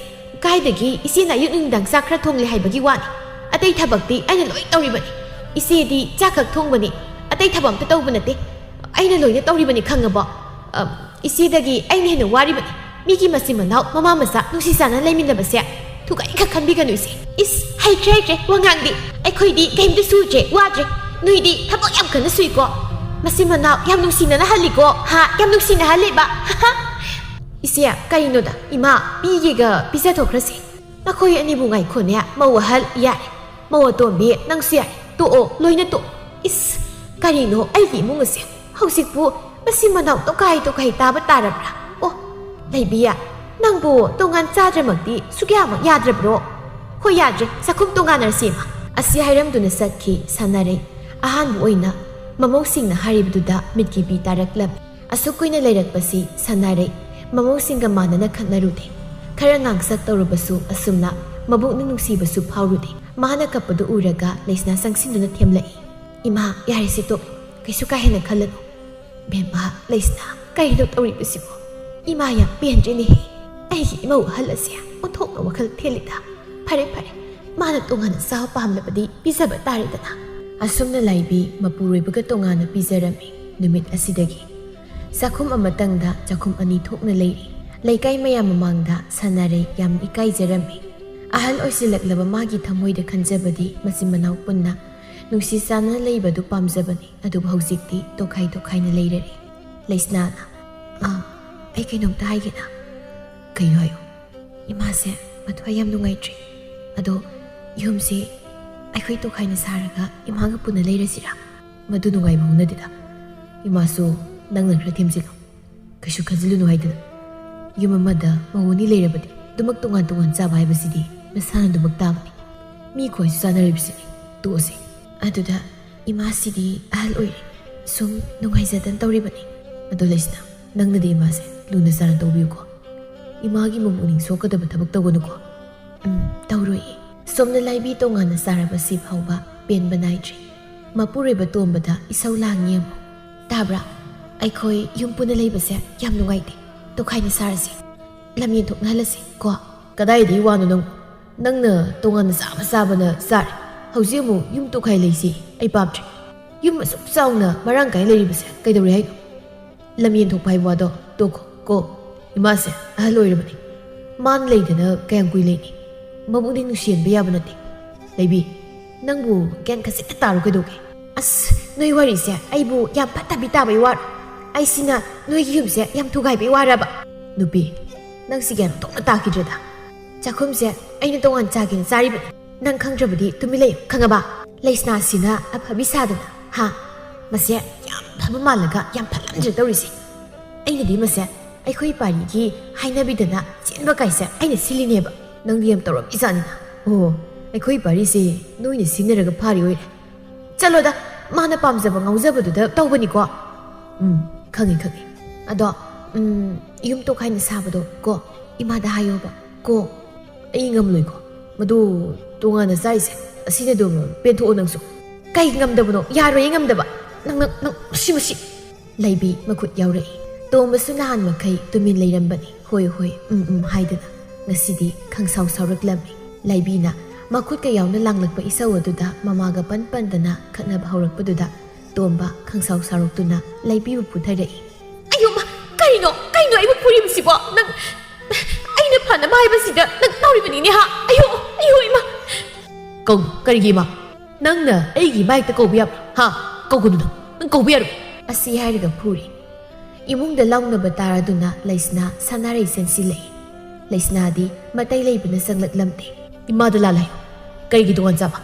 ꯀꯥꯏꯗꯒꯤ ꯏꯆꯦꯅ ꯑꯌꯨꯛ ꯅꯨꯡꯗꯥꯡ ꯆꯥꯛ ꯈꯔ ꯊꯣꯡꯂꯦ ꯍꯥꯏꯕꯒꯤ ꯋꯥꯅꯤ? ꯑꯇꯩ ꯊꯕꯛꯇꯤ ꯑꯩꯅ ꯂꯣꯏ ꯇꯧꯔꯤꯕꯅꯤ꯫ ꯏꯆꯦꯗꯤ ꯆꯥꯛ ꯈꯛ ꯊꯣꯡꯕꯅꯤ, ꯑꯇꯩ ꯊꯕꯛ ꯑꯝꯇ ꯇꯧꯕ ꯅꯠꯇꯦ꯫ ꯑꯩꯅ ꯂꯣꯏꯅ ꯇꯧꯔꯤꯕꯅꯤ ꯈꯪꯉꯕꯣ? ꯑ, ꯏꯆꯦꯗꯒꯤ ꯑꯩꯅ ꯍꯦꯟꯅ ꯋꯥꯔꯤꯕꯅꯤ꯫ ꯃꯤꯒꯤ ꯃꯆꯤꯟ ꯃꯅꯥꯎ ꯃꯃꯥ ꯃꯆꯥ ꯅꯨꯡꯁꯤ ꯆꯥꯟꯅ ꯂꯩꯃꯤꯟꯅꯕꯁꯦ ꯊꯨꯒꯥꯏꯈꯛ ꯈꯟꯕꯤꯒꯅꯨ ꯏꯆꯦ꯫ ꯏꯁ, ꯍꯩꯈ꯭ꯔꯦ ꯍꯩꯈ꯭ꯔꯦ ꯋꯥꯉꯥꯡꯗꯤ꯫ ꯑꯩꯈꯣꯏꯗꯤ ꯀꯩꯝꯇ ꯁꯨꯗ꯭ꯔꯦ, ꯋꯥꯗ꯭ꯔꯦ꯫ ꯅꯣꯏꯗꯤ ꯊꯕꯛ ꯌꯥꯝ ꯀꯟꯅ ꯁꯨꯏꯀꯣ꯫ ꯃꯆꯤꯟ ꯃꯅꯥꯎ ꯌꯥꯝ ꯅꯨꯡꯁꯤꯅꯅ ꯍꯜꯂꯤꯀꯣ꯫ ꯍꯥ, ꯌꯥꯝ ꯅꯨꯡꯁꯤꯅ ꯍꯜꯂꯦꯕ꯫ ꯏꯆꯦ, ꯀꯔꯤꯅꯣꯗ? ꯏꯃꯥ, ꯄꯤꯒꯦꯒ ꯄꯤꯖꯊꯣꯛꯈ꯭ꯔꯁꯦ꯫ ꯅꯈꯣꯏ ꯑꯅꯤꯕꯨ ꯉꯥꯏꯈꯣꯅꯦ꯫ ꯃꯧ ꯑꯍꯜ, ꯌꯥꯔꯦ꯫ ꯃꯧ ꯑꯇꯣꯝꯕꯤ, ꯅꯪꯁꯨ ꯌꯥꯔꯦ꯫ ꯇꯣꯛꯑꯣ, ꯂꯣꯏꯅ ꯇꯣꯛꯑꯣ꯫ ꯏꯁ, ꯀꯔꯤꯅꯣ ꯑꯩꯒꯤ ꯏꯃꯨꯡ ꯑꯁꯦ? ꯍꯧꯖꯤꯛꯄꯨ ꯃꯆꯤꯟ ꯃꯅꯥꯎ ꯇꯣꯈꯥꯏ ꯇꯣꯈꯥꯏ ꯇꯥꯕ ꯇꯥꯔꯕ꯭ꯔꯥ? ꯑꯣ, ꯂꯩꯕꯤꯌꯥ, ꯅꯪꯕꯨ ꯇꯣꯉꯥꯟ ꯆꯥꯗ꯭ꯔꯃꯛꯇꯤ ꯁꯨꯛꯌꯥꯃꯛ ꯌꯥꯗ꯭ꯔꯕ꯭ꯔꯣ? ꯍꯣꯏ, ꯌꯥꯗ꯭ꯔꯦ, ꯆꯥꯛꯈꯨꯝ ꯇꯣꯉꯥꯟꯅꯔꯁꯤ ꯏꯃꯥ꯫ ꯑꯁꯤ ꯍꯥꯏꯔꯝꯗꯨꯅ ꯆꯠꯈꯤ ꯁꯥꯟꯅꯔꯩ꯫ ꯑꯍꯥꯟꯕ ꯑꯣꯏꯅ ꯃꯃꯧꯁꯤꯡꯅ ꯍꯥꯏꯔꯤꯕꯗꯨꯗ ꯃꯤꯠꯀꯤ ꯄꯤ ꯇꯥꯔꯛꯂꯝꯃꯤ꯫ ꯑꯁꯨꯛ ꯀꯨꯏꯅ ꯂꯩꯔꯛꯄꯁꯤ ꯁꯥꯟꯅꯔꯩ ꯃꯃꯧꯁꯤꯡꯒ ꯃꯥꯟꯅꯅ ꯈꯠꯅꯔꯨꯗꯦ꯫ ꯈꯔ ꯉꯥꯡꯁꯛ ꯇꯧꯔꯕꯁꯨ ꯑꯁꯨꯝꯅ ꯃꯕꯨꯛꯅꯤꯡ ꯅꯨꯡꯁꯤꯕꯁꯨ ꯐꯥꯎꯔꯨꯗꯦ꯫ ꯃꯥꯅ ꯀꯞꯄꯗꯨ ꯎꯔꯒ ꯂꯩꯁꯅꯥ ꯆꯪꯁꯤꯟꯗꯨꯅ ꯊꯦꯝꯂꯛꯏ꯫ "ꯏꯃꯥ, ꯌꯥꯔꯦꯁꯦ ꯇꯣꯛꯑꯦ꯫ ꯀꯩꯁꯨ ꯀꯥ ꯍꯦꯟꯅ ꯈꯜꯂꯅꯨ꯫" "ꯕꯦꯝꯃ, ꯂꯩꯁꯅꯥ, ꯀꯔꯤꯅꯣ ꯇꯧꯔꯤꯕꯁꯤꯕꯣ? ꯏꯃꯥ ꯌꯥꯝ ꯄꯦꯟꯗ꯭ꯔꯦꯅꯦꯍꯦ꯫ ꯑꯩꯒꯤ ꯏꯃꯧ ꯑꯍꯜ ꯑꯁꯦ ꯑꯣꯟꯊꯣꯛꯅ ꯋꯥꯈꯜ ꯊꯦꯜꯂꯤꯗ꯫ ꯐꯔꯦ, ꯐꯔꯦ, ꯃꯥꯅ ꯇꯣꯉꯥꯟꯅ ꯆꯥꯕ ꯄꯥꯝꯂꯕꯗꯤ ꯄꯤꯖꯕ ꯇꯥꯔꯦꯗꯅ꯫" ꯑꯁꯨꯝꯅ ꯂꯥꯏꯕꯤ ꯃꯄꯨꯔꯣꯏꯕꯒ ꯇꯣꯉꯥꯟꯅ ꯄꯤꯖꯔꯝꯃꯤ꯫ ꯅꯨꯃꯤꯠ ꯑꯁꯤꯗꯒꯤ ꯆꯥꯛꯈꯨꯝ ꯑꯃꯇꯪꯗ ꯆꯥꯛꯈꯨꯝ ꯑꯅꯤ ꯊꯣꯛꯅ ꯂꯩꯔꯤ꯫ ꯂꯩꯀꯥꯏ ꯃꯌꯥꯝ ꯃꯃꯥꯡꯗ ꯁꯥꯟꯅꯔꯩ ꯌꯥꯝ ꯏꯀꯥꯏꯖꯔꯝꯃꯤ꯫ ꯑꯍꯜ ꯑꯣꯏꯁꯤꯜꯂꯛꯂꯕ ꯃꯥꯒꯤ ꯊꯃꯣꯏꯗ ꯈꯟꯖꯕꯗꯤ ꯃꯆꯤꯟ ꯃꯅꯥꯎ ꯄꯨꯟꯅ ꯅꯨꯡꯁꯤ ꯆꯥꯟꯅꯅ ꯂꯩꯕꯗꯨ ꯄꯥꯝꯖꯕꯅꯤ, ꯑꯗꯨꯕꯨ ꯍꯧꯖꯤꯛꯇꯤ ꯇꯣꯈꯥꯏ ꯇꯣꯈꯥꯏꯅ ꯂꯩꯔꯦ꯫ ꯂꯩꯁꯅꯥꯅ, "ꯑꯥ, ꯑꯩ ꯀꯩꯅꯣꯝꯇ ꯍꯥꯏꯒꯦꯅ?" "ꯀꯩꯅꯣ ꯍꯥꯏꯌꯣ?" "ꯏꯃꯥꯁꯦ ꯃꯊ꯭ꯋꯥꯏ ꯌꯥꯝ ꯅꯨꯡꯉꯥꯏꯇ꯭ꯔꯤ꯫ ꯑꯗꯣ ꯌꯨꯝꯁꯦ ꯑꯩꯈꯣꯏ ꯇꯣꯈꯥꯏꯅ ꯁꯥꯔꯒ ꯏꯃꯥꯒ ꯄꯨꯟꯅ ꯂꯩꯔꯁꯤꯔꯥ?" "ꯃꯗꯨ ꯅꯨꯡꯉꯥꯏꯕ ꯍꯧꯅꯗꯦꯗ꯫ ꯏꯃꯥꯁꯨ ꯅꯪꯅ ꯈꯔ ꯊꯦꯝꯖꯤꯜꯂꯨ꯫ ꯀꯩꯁꯨ ꯈꯟꯖꯤꯜꯂꯨꯅꯨ ꯍꯥꯏꯗꯅ꯫ ꯌꯨꯝ ꯑꯃꯗ ꯃꯧ ꯑꯅꯤ ꯂꯩꯔꯕꯗꯤ ꯑꯗꯨꯃꯛ ꯇꯣꯉꯥꯟ ꯇꯣꯉꯥꯟ ꯆꯥꯕ ꯍꯥꯏꯕꯁꯤꯗꯤ ꯃꯁꯥꯅ ꯑꯗꯨꯃꯛ ꯇꯥꯕꯅꯤ꯫ ꯃꯤ ꯈ꯭ꯋꯥꯏꯁꯨ ꯆꯥꯅꯔꯤꯕꯁꯤꯅꯤ꯫ ꯇꯣꯛꯑꯁꯦ꯫ ꯑꯗꯨꯗ ꯏꯃꯥꯁꯤꯗꯤ ꯑꯍꯜ ꯑꯣꯏꯔꯦ꯫ ꯁꯨꯝ ꯅꯨꯡꯉꯥꯏꯖꯗꯅ ꯇꯧꯔꯤꯕꯅꯤ꯫ ꯑꯗꯣ ꯂꯩꯁꯅꯥ, ꯅꯪꯅꯗꯤ ꯏꯃꯥꯁꯦ ꯂꯨꯅ ꯆꯥꯟꯅ ꯇꯧꯕꯤꯌꯨꯀꯣ꯫ ꯏꯃꯥꯒꯤ ꯃꯄꯨꯛꯅꯤꯡ ꯁꯣꯛꯀꯗꯕ ꯊꯕꯛ ꯇꯧꯒꯅꯨꯀꯣ꯫" "ꯎꯝ, ꯇꯧꯔꯣꯏꯌꯦ꯫ ꯁꯣꯝꯅ ꯂꯥꯏꯕꯤ ꯇꯣꯉꯥꯟꯅ ꯆꯥꯔꯕꯁꯤ ꯐꯥꯎꯕ ꯄꯦꯟꯕ ꯅꯥꯏꯗ꯭ꯔꯤ꯫ ꯃꯄꯨꯔꯣꯏꯕ ꯇꯣꯝꯕꯗ ꯏꯁꯧ ꯂꯥꯡꯉꯤ ꯑꯃꯨꯛ꯫ ꯇꯥꯕ꯭ꯔꯥ? ꯑꯩꯈꯣꯏ ꯌꯨꯝ ꯄꯨꯟꯅ ꯂꯩꯕꯁꯦ ꯌꯥꯝ ꯅꯨꯡꯉꯥꯏꯇꯦ꯫ ꯇꯣꯈꯥꯏꯅ ꯁꯥꯔꯁꯤ꯫ ꯂꯝ ꯌꯦꯟꯊꯣꯛꯅꯍꯜꯂꯁꯤ ꯀꯣ꯫" "ꯀꯗꯥꯏꯗꯒꯤ ꯋꯥꯅꯣ ꯅꯪ? ꯅꯪꯅ ꯇꯣꯉꯥꯟꯅ ꯆꯥꯕ ꯆꯥꯕꯅ ꯆꯥꯔꯦ꯫ ꯍꯧꯖꯤꯛ ꯑꯃꯨꯛ ꯌꯨꯝ ꯇꯣꯈꯥꯏ ꯂꯩꯁꯤ ꯑꯩ ꯄꯥꯝꯗ꯭ꯔꯦ꯫ ꯌꯨꯝ ꯑꯁꯨꯛ ꯆꯥꯎꯅ ꯃꯔꯥꯡ ꯀꯥꯏꯅ ꯂꯩꯔꯤꯕꯁꯦ ꯀꯩꯗꯧꯔꯦ ꯍꯥꯏꯅꯣ?" "ꯂꯝ ꯌꯦꯟꯊꯣꯛꯄ ꯍꯥꯏꯕ ꯋꯥꯗꯣ ꯇꯣꯛꯈꯣ ꯀꯣ꯫ ꯏꯃꯥꯁꯦ ꯑꯍꯜ ꯑꯣꯏꯔꯕꯅꯤ꯫ ꯃꯥꯅ ꯂꯩꯗꯅ ꯀꯌꯥꯝ ꯀꯨꯏ ꯂꯩꯅꯤ? ꯃꯕꯨꯛꯅꯤꯡ ꯅꯨꯡꯁꯤꯍꯟꯕ ꯌꯥꯕ ꯅꯠꯇꯦ꯫ ꯂꯩꯕꯤ, ꯅꯪꯕꯨ ꯒ꯭ꯌꯥꯟ ꯈꯖꯤꯛꯇ ꯇꯥꯔꯣ ꯀꯩꯗꯧꯒꯦ?" "ꯑꯁ, ꯅꯣꯏ ꯋꯥꯔꯤꯁꯦ ꯑꯩꯕꯨ ꯌꯥꯝ ꯐꯠꯇꯕꯤ ꯇꯥꯕꯩ ꯋꯥꯔꯣ? ꯑꯩꯁꯤꯅ ꯅꯣꯏꯒꯤ ꯌꯨꯝꯁꯦ ꯌꯥꯝ ꯊꯨꯒꯥꯏꯕꯩ ꯋꯥꯔꯕ?" "ꯅꯨꯄꯤ, ꯅꯪꯁꯤ ꯒ꯭ꯌꯥꯟ ꯑꯣꯟꯊꯣꯛꯅ ꯇꯥꯈꯤꯗ꯭ꯔꯦꯗ꯫ ꯆꯥꯛꯈꯨꯝꯁꯦ ꯑꯩꯅ ꯇꯣꯉꯥꯟ ꯆꯥꯒꯦꯅ ꯆꯥꯔꯤꯕꯅꯤ꯫ ꯅꯪ ꯈꯪꯗ꯭ꯔꯕꯗꯤ ꯇꯨꯃꯤꯟ ꯂꯩꯌꯨ, ꯈꯪꯉꯕ? ꯂꯩꯁꯅꯥꯁꯤꯅ ꯑꯐꯕꯤ ꯁꯥꯗꯅ, ꯍꯥ? ꯃꯁꯦ ꯌꯥꯝ ꯐꯕ ꯃꯥꯜꯂꯒ ꯌꯥꯝ ꯐꯠꯂꯝꯗ꯭ꯔꯦ ꯇꯧꯔꯤꯁꯦ꯫ ꯑꯩꯅꯗꯤ ꯃꯁꯦ ꯑꯩꯈꯣꯏ ꯄꯥꯔꯤꯒꯤ ꯍꯥꯏꯅꯕꯤꯗꯅ ꯆꯦꯟꯕ ꯀꯥꯏꯁꯦ ꯑꯩꯅ ꯁꯤꯜꯂꯤꯅꯦꯕ꯫ ꯅꯪꯗꯤ ꯌꯥꯝ ꯇꯧꯔꯝꯃꯤꯖꯥꯠꯅꯤꯅ꯫ ꯑꯣ, ꯑꯩꯈꯣꯏ ꯄꯥꯔꯤꯁꯦ ꯅꯣꯏꯅ ꯁꯤꯟꯅꯔꯒ ꯐꯥꯔꯤ ꯑꯣꯏꯔꯦ꯫ ꯆꯠꯂꯣꯗ, ꯃꯥꯅ ꯄꯥꯝꯖꯕ ꯉꯥꯎꯖꯕꯗꯨꯗ ꯇꯧꯕꯅꯤꯀꯣ꯫" "ꯎꯝ, ꯈꯪꯉꯦ, ꯈꯪꯉꯦ꯫ ꯑꯗꯣ, ꯎꯝ, ꯌꯨꯝ ꯇꯣꯈꯥꯏꯅ ꯁꯥꯕꯗꯣ ꯀꯣ, ꯏꯃꯥꯗ ꯍꯥꯏꯌꯣꯕ ꯀꯣ꯫" "ꯑꯩ ꯉꯝꯂꯣꯏꯀꯣ꯫ ꯃꯗꯨ ꯇꯣꯉꯥꯟꯅ ꯆꯥꯏꯁꯦ, ꯑꯁꯤꯅ ꯑꯗꯨꯝ ꯄꯦꯟꯊꯣꯛꯑꯣ ꯅꯪꯁꯨ꯫" "ꯀꯩ ꯉꯝꯗꯕꯅꯣ? ꯌꯥꯔꯣꯏꯌꯦ ꯉꯝꯗꯕ꯫ ꯅꯪ, ꯅꯪ, ꯅꯪ, ꯃꯁꯤ, ꯃꯁꯤ꯫" ꯂꯩꯕꯤ ꯃꯈꯨꯠ ꯌꯥꯎꯔꯛꯏ꯫ ꯇꯣꯝꯕꯁꯨ ꯅꯍꯥꯟ ꯃꯈꯩ ꯇꯨꯃꯤꯟ ꯂꯩꯔꯝꯕꯅꯤ꯫ "ꯍꯣꯏ, ꯍꯣꯏ, ꯎꯝ, ꯎꯝ" ꯍꯥꯏꯗꯨꯅ꯫ ꯉꯁꯤꯗꯤ ꯈꯪꯁꯥꯎ ꯁꯥꯎꯔꯛꯂꯝꯃꯤ꯫ ꯂꯩꯕꯤꯅ ꯃꯈꯨꯠꯀ ꯌꯥꯎꯅ ꯂꯥꯡꯂꯛꯄ ꯏꯁꯧ ꯑꯗꯨꯗ ꯃꯃꯥꯒ ꯄꯟ ꯄꯟꯗꯅ ꯈꯠꯅꯕ ꯍꯧꯔꯛꯄꯗꯨꯗ ꯇꯣꯝꯕ ꯈꯪꯁꯥꯎ ꯁꯥꯎꯔꯛꯇꯨꯅ ꯂꯩꯕꯤꯕꯨ ꯐꯨꯊꯔꯛꯏ꯫ "ꯑꯌꯣ ꯃꯥ, ꯀꯔꯤꯅꯣ? ꯀꯩꯅꯣ ꯑꯩꯕꯨ ꯐꯨꯔꯤꯕꯁꯤꯕꯣ? ꯅꯪ, ꯑꯩꯅ ꯐꯅꯕ ꯍꯥꯏꯕꯁꯤꯗ ꯅꯪ ꯇꯧꯔꯤꯕꯅꯤꯅꯦ ꯍꯥ? ꯑꯌꯣ, ꯑꯌꯣ ꯏꯃꯥ!" "ꯀꯧ, ꯀꯔꯤꯒꯤ ꯏꯃꯥ?" "ꯅꯪꯅ ꯑꯩꯒꯤ ꯏꯃꯥ ꯍꯦꯛꯇ ꯀꯧꯕ ꯌꯥꯕ꯭ꯔꯥ? ꯍꯥ? ꯀꯧꯒꯅꯨ ꯅꯪ, ꯅꯪ ꯀꯧꯕ ꯌꯥꯔꯣꯏ!" ꯑꯁꯤ ꯍꯥꯏꯔꯒ ꯐꯨꯔꯤ꯫ ꯏꯃꯨꯡꯗ ꯂꯥꯎꯅꯕ ꯇꯥꯔꯗꯨꯅ ꯂꯩꯁꯅꯥ ꯁꯅꯥꯔꯩ ꯆꯦꯟꯁꯤꯜꯂꯛꯏ꯫ ꯂꯩꯁꯅꯥꯗꯤ ꯃꯇꯩ ꯂꯩꯕꯅ ꯆꯪꯂꯛꯂꯝꯗꯦ꯫ "ꯏꯃꯥꯗ ꯂꯥꯜꯂꯦ ꯍꯥꯏꯌꯨ꯫ ꯀꯔꯤꯒꯤ ꯇꯣꯉꯥꯟ ꯆꯥꯕ?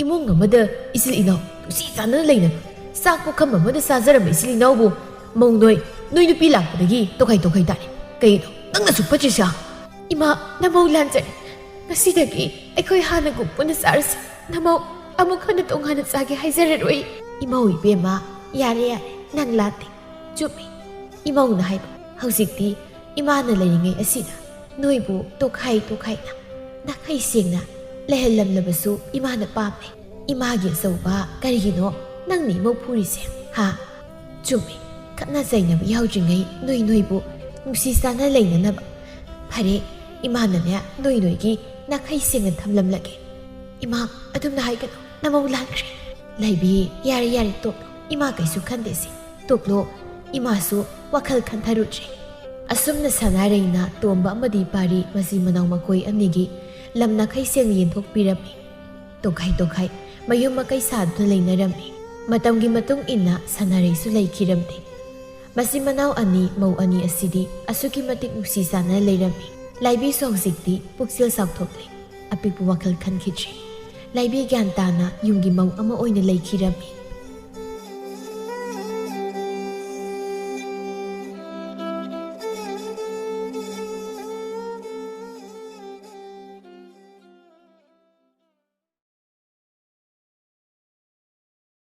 ꯏꯃꯨꯡ ꯑꯃꯗ ꯏꯆꯤꯜ ꯏꯅꯥꯎ ꯅꯨꯡꯁꯤ ꯆꯥꯟꯅꯅ ꯂꯩꯅꯕ, ꯆꯥꯛ ꯄꯨꯈꯝ ꯑꯃꯗ ꯆꯥꯖꯔꯝꯕ ꯏꯆꯤꯜ ꯏꯅꯥꯎꯕꯨ ꯃꯧ ꯅꯣꯏ, ꯅꯣꯏ ꯅꯨꯄꯤ ꯂꯥꯛꯄꯗꯒꯤ ꯇꯣꯈꯥꯏ ꯇꯣꯈꯥꯏ ꯇꯥꯔꯦ꯫ ꯀꯩꯅꯣ ꯅꯪꯅꯁꯨ ꯐꯠꯇ꯭ꯔꯤꯁꯦ, ꯍꯥ?" "ꯏꯃꯥ, ꯅꯃꯧ ꯂꯥꯟꯖꯔꯦ꯫ ꯉꯁꯤꯗꯒꯤ ꯑꯩꯈꯣꯏ ꯍꯥꯟꯅꯒꯨꯝ ꯄꯨꯟꯅ ꯆꯥꯔꯁꯤ꯫ ꯅꯃꯧ ꯑꯃꯨꯛ ꯍꯟꯅ ꯇꯣꯉꯥꯟꯅ ꯆꯥꯒꯦ ꯍꯥꯏꯖꯔꯔꯣꯏ꯫" "ꯏꯃꯧ ꯏꯕꯦꯝꯃ, ꯌꯥꯔꯦ ꯌꯥꯔꯦ, ꯅꯪ ꯂꯥꯟꯗꯦ꯫ ꯆꯨꯝꯃꯤ, ꯏꯃꯧꯅ ꯍꯥꯏꯕ꯫ ꯍꯧꯖꯤꯛꯇꯤ ꯏꯃꯥꯅ ꯂꯩꯔꯤꯉꯩ ꯑꯁꯤꯗ ꯅꯣꯏꯕꯨ ꯇꯣꯈꯥꯏ ꯇꯣꯈꯥꯏꯅ, ꯅꯥꯈꯩ ꯁꯦꯡꯅ ꯂꯩꯍꯜꯂꯝꯂꯕꯁꯨ ꯏꯃꯥꯅ ꯄꯥꯝꯃꯦ꯫ ꯏꯃꯥꯒꯤ ꯑꯆꯧꯕ ꯀꯔꯤꯒꯤꯅꯣ ꯅꯪꯅ ꯏꯃꯧ ꯐꯨꯔꯤꯁꯦ, ꯍꯥ?" "ꯆꯨꯝꯃꯤ, ꯈꯠꯅ ꯆꯩꯅꯕ ꯌꯥꯎꯗ꯭ꯔꯤꯉꯩ ꯅꯣꯏ ꯅꯣꯏꯕꯨ ꯅꯨꯡꯁꯤ ꯆꯥꯟꯅ ꯂꯩꯅꯅꯕ꯫ ꯐꯔꯦ, ꯏꯃꯥꯅꯅꯦ ꯅꯣꯏ ꯅꯣꯏꯒꯤ ꯅꯥꯈꯩ ꯁꯦꯡꯅ ꯊꯝꯂꯝꯂꯒꯦ꯫" "ꯏꯃꯥ, ꯑꯗꯨꯝꯅ ꯍꯥꯏꯒꯅꯨ, ꯅꯃꯧ ꯂꯥꯟꯈ꯭ꯔꯦ꯫" "ꯂꯩꯕꯤ, ꯌꯥꯔꯦ ꯌꯥꯔꯦ, ꯇꯣꯛꯂꯣ꯫ ꯏꯃꯥ ꯀꯩꯁꯨ ꯈꯟꯗꯦꯁꯦ, ꯇꯣꯛꯂꯣ꯫" ꯏꯃꯥꯁꯨ ꯋꯥꯈꯜ ꯈꯟꯊꯔꯨꯗ꯭ꯔꯦ꯫ ꯑꯁꯨꯝꯅ ꯁꯅꯥꯔꯩꯅ ꯇꯣꯝꯕ ꯑꯃꯗꯤ ꯄꯥꯔꯤ ꯃꯆꯤꯟ ꯃꯅꯥꯎ ꯃꯈꯣꯏ ꯑꯅꯤꯒꯤ ꯂꯝ ꯅꯥꯈꯩ ꯁꯦꯡꯅ ꯌꯦꯟꯊꯣꯛꯄꯤꯔꯝꯃꯤ꯫ ꯇꯣꯈꯥꯏ ꯇꯣꯈꯥꯏ ꯃꯌꯨꯝ ꯃꯀꯩ ꯁꯥꯗꯨꯅ ꯂꯩꯅꯔꯝꯃꯤ꯫ ꯃꯇꯝꯒꯤ ꯃꯇꯨꯡ ꯏꯟꯅ ꯁꯅꯥꯔꯩꯁꯨ ꯂꯩꯈꯤꯔꯝꯗꯦ꯫ ꯃꯆꯤꯟ ꯃꯅꯥꯎ ꯑꯅꯤ, ꯃꯧ ꯑꯅꯤ ꯑꯁꯤꯗꯤ ꯑꯁꯨꯛꯀꯤ ꯃꯇꯤꯛ ꯅꯨꯡꯁꯤ ꯆꯥꯟꯅ ꯂꯩꯔꯝꯃꯤ꯫ ꯂꯥꯏꯕꯤꯁꯨ ꯍꯧꯖꯤꯛꯇꯤ ꯄꯨꯛꯆꯦꯜ ꯆꯥꯎꯊꯣꯛꯂꯦ꯫ ꯑꯄꯤꯛꯄ ꯋꯥꯈꯜ ꯈꯟꯈꯤꯗ꯭ꯔꯦ꯫ ꯂꯥꯏꯕꯤ ꯒ꯭ꯌꯥꯟ ꯇꯥꯅ ꯌꯨꯝꯒꯤ ꯃꯧ ꯑꯃ ꯑꯣꯏꯅ ꯂꯩꯈꯤꯔꯝꯃꯤ꯫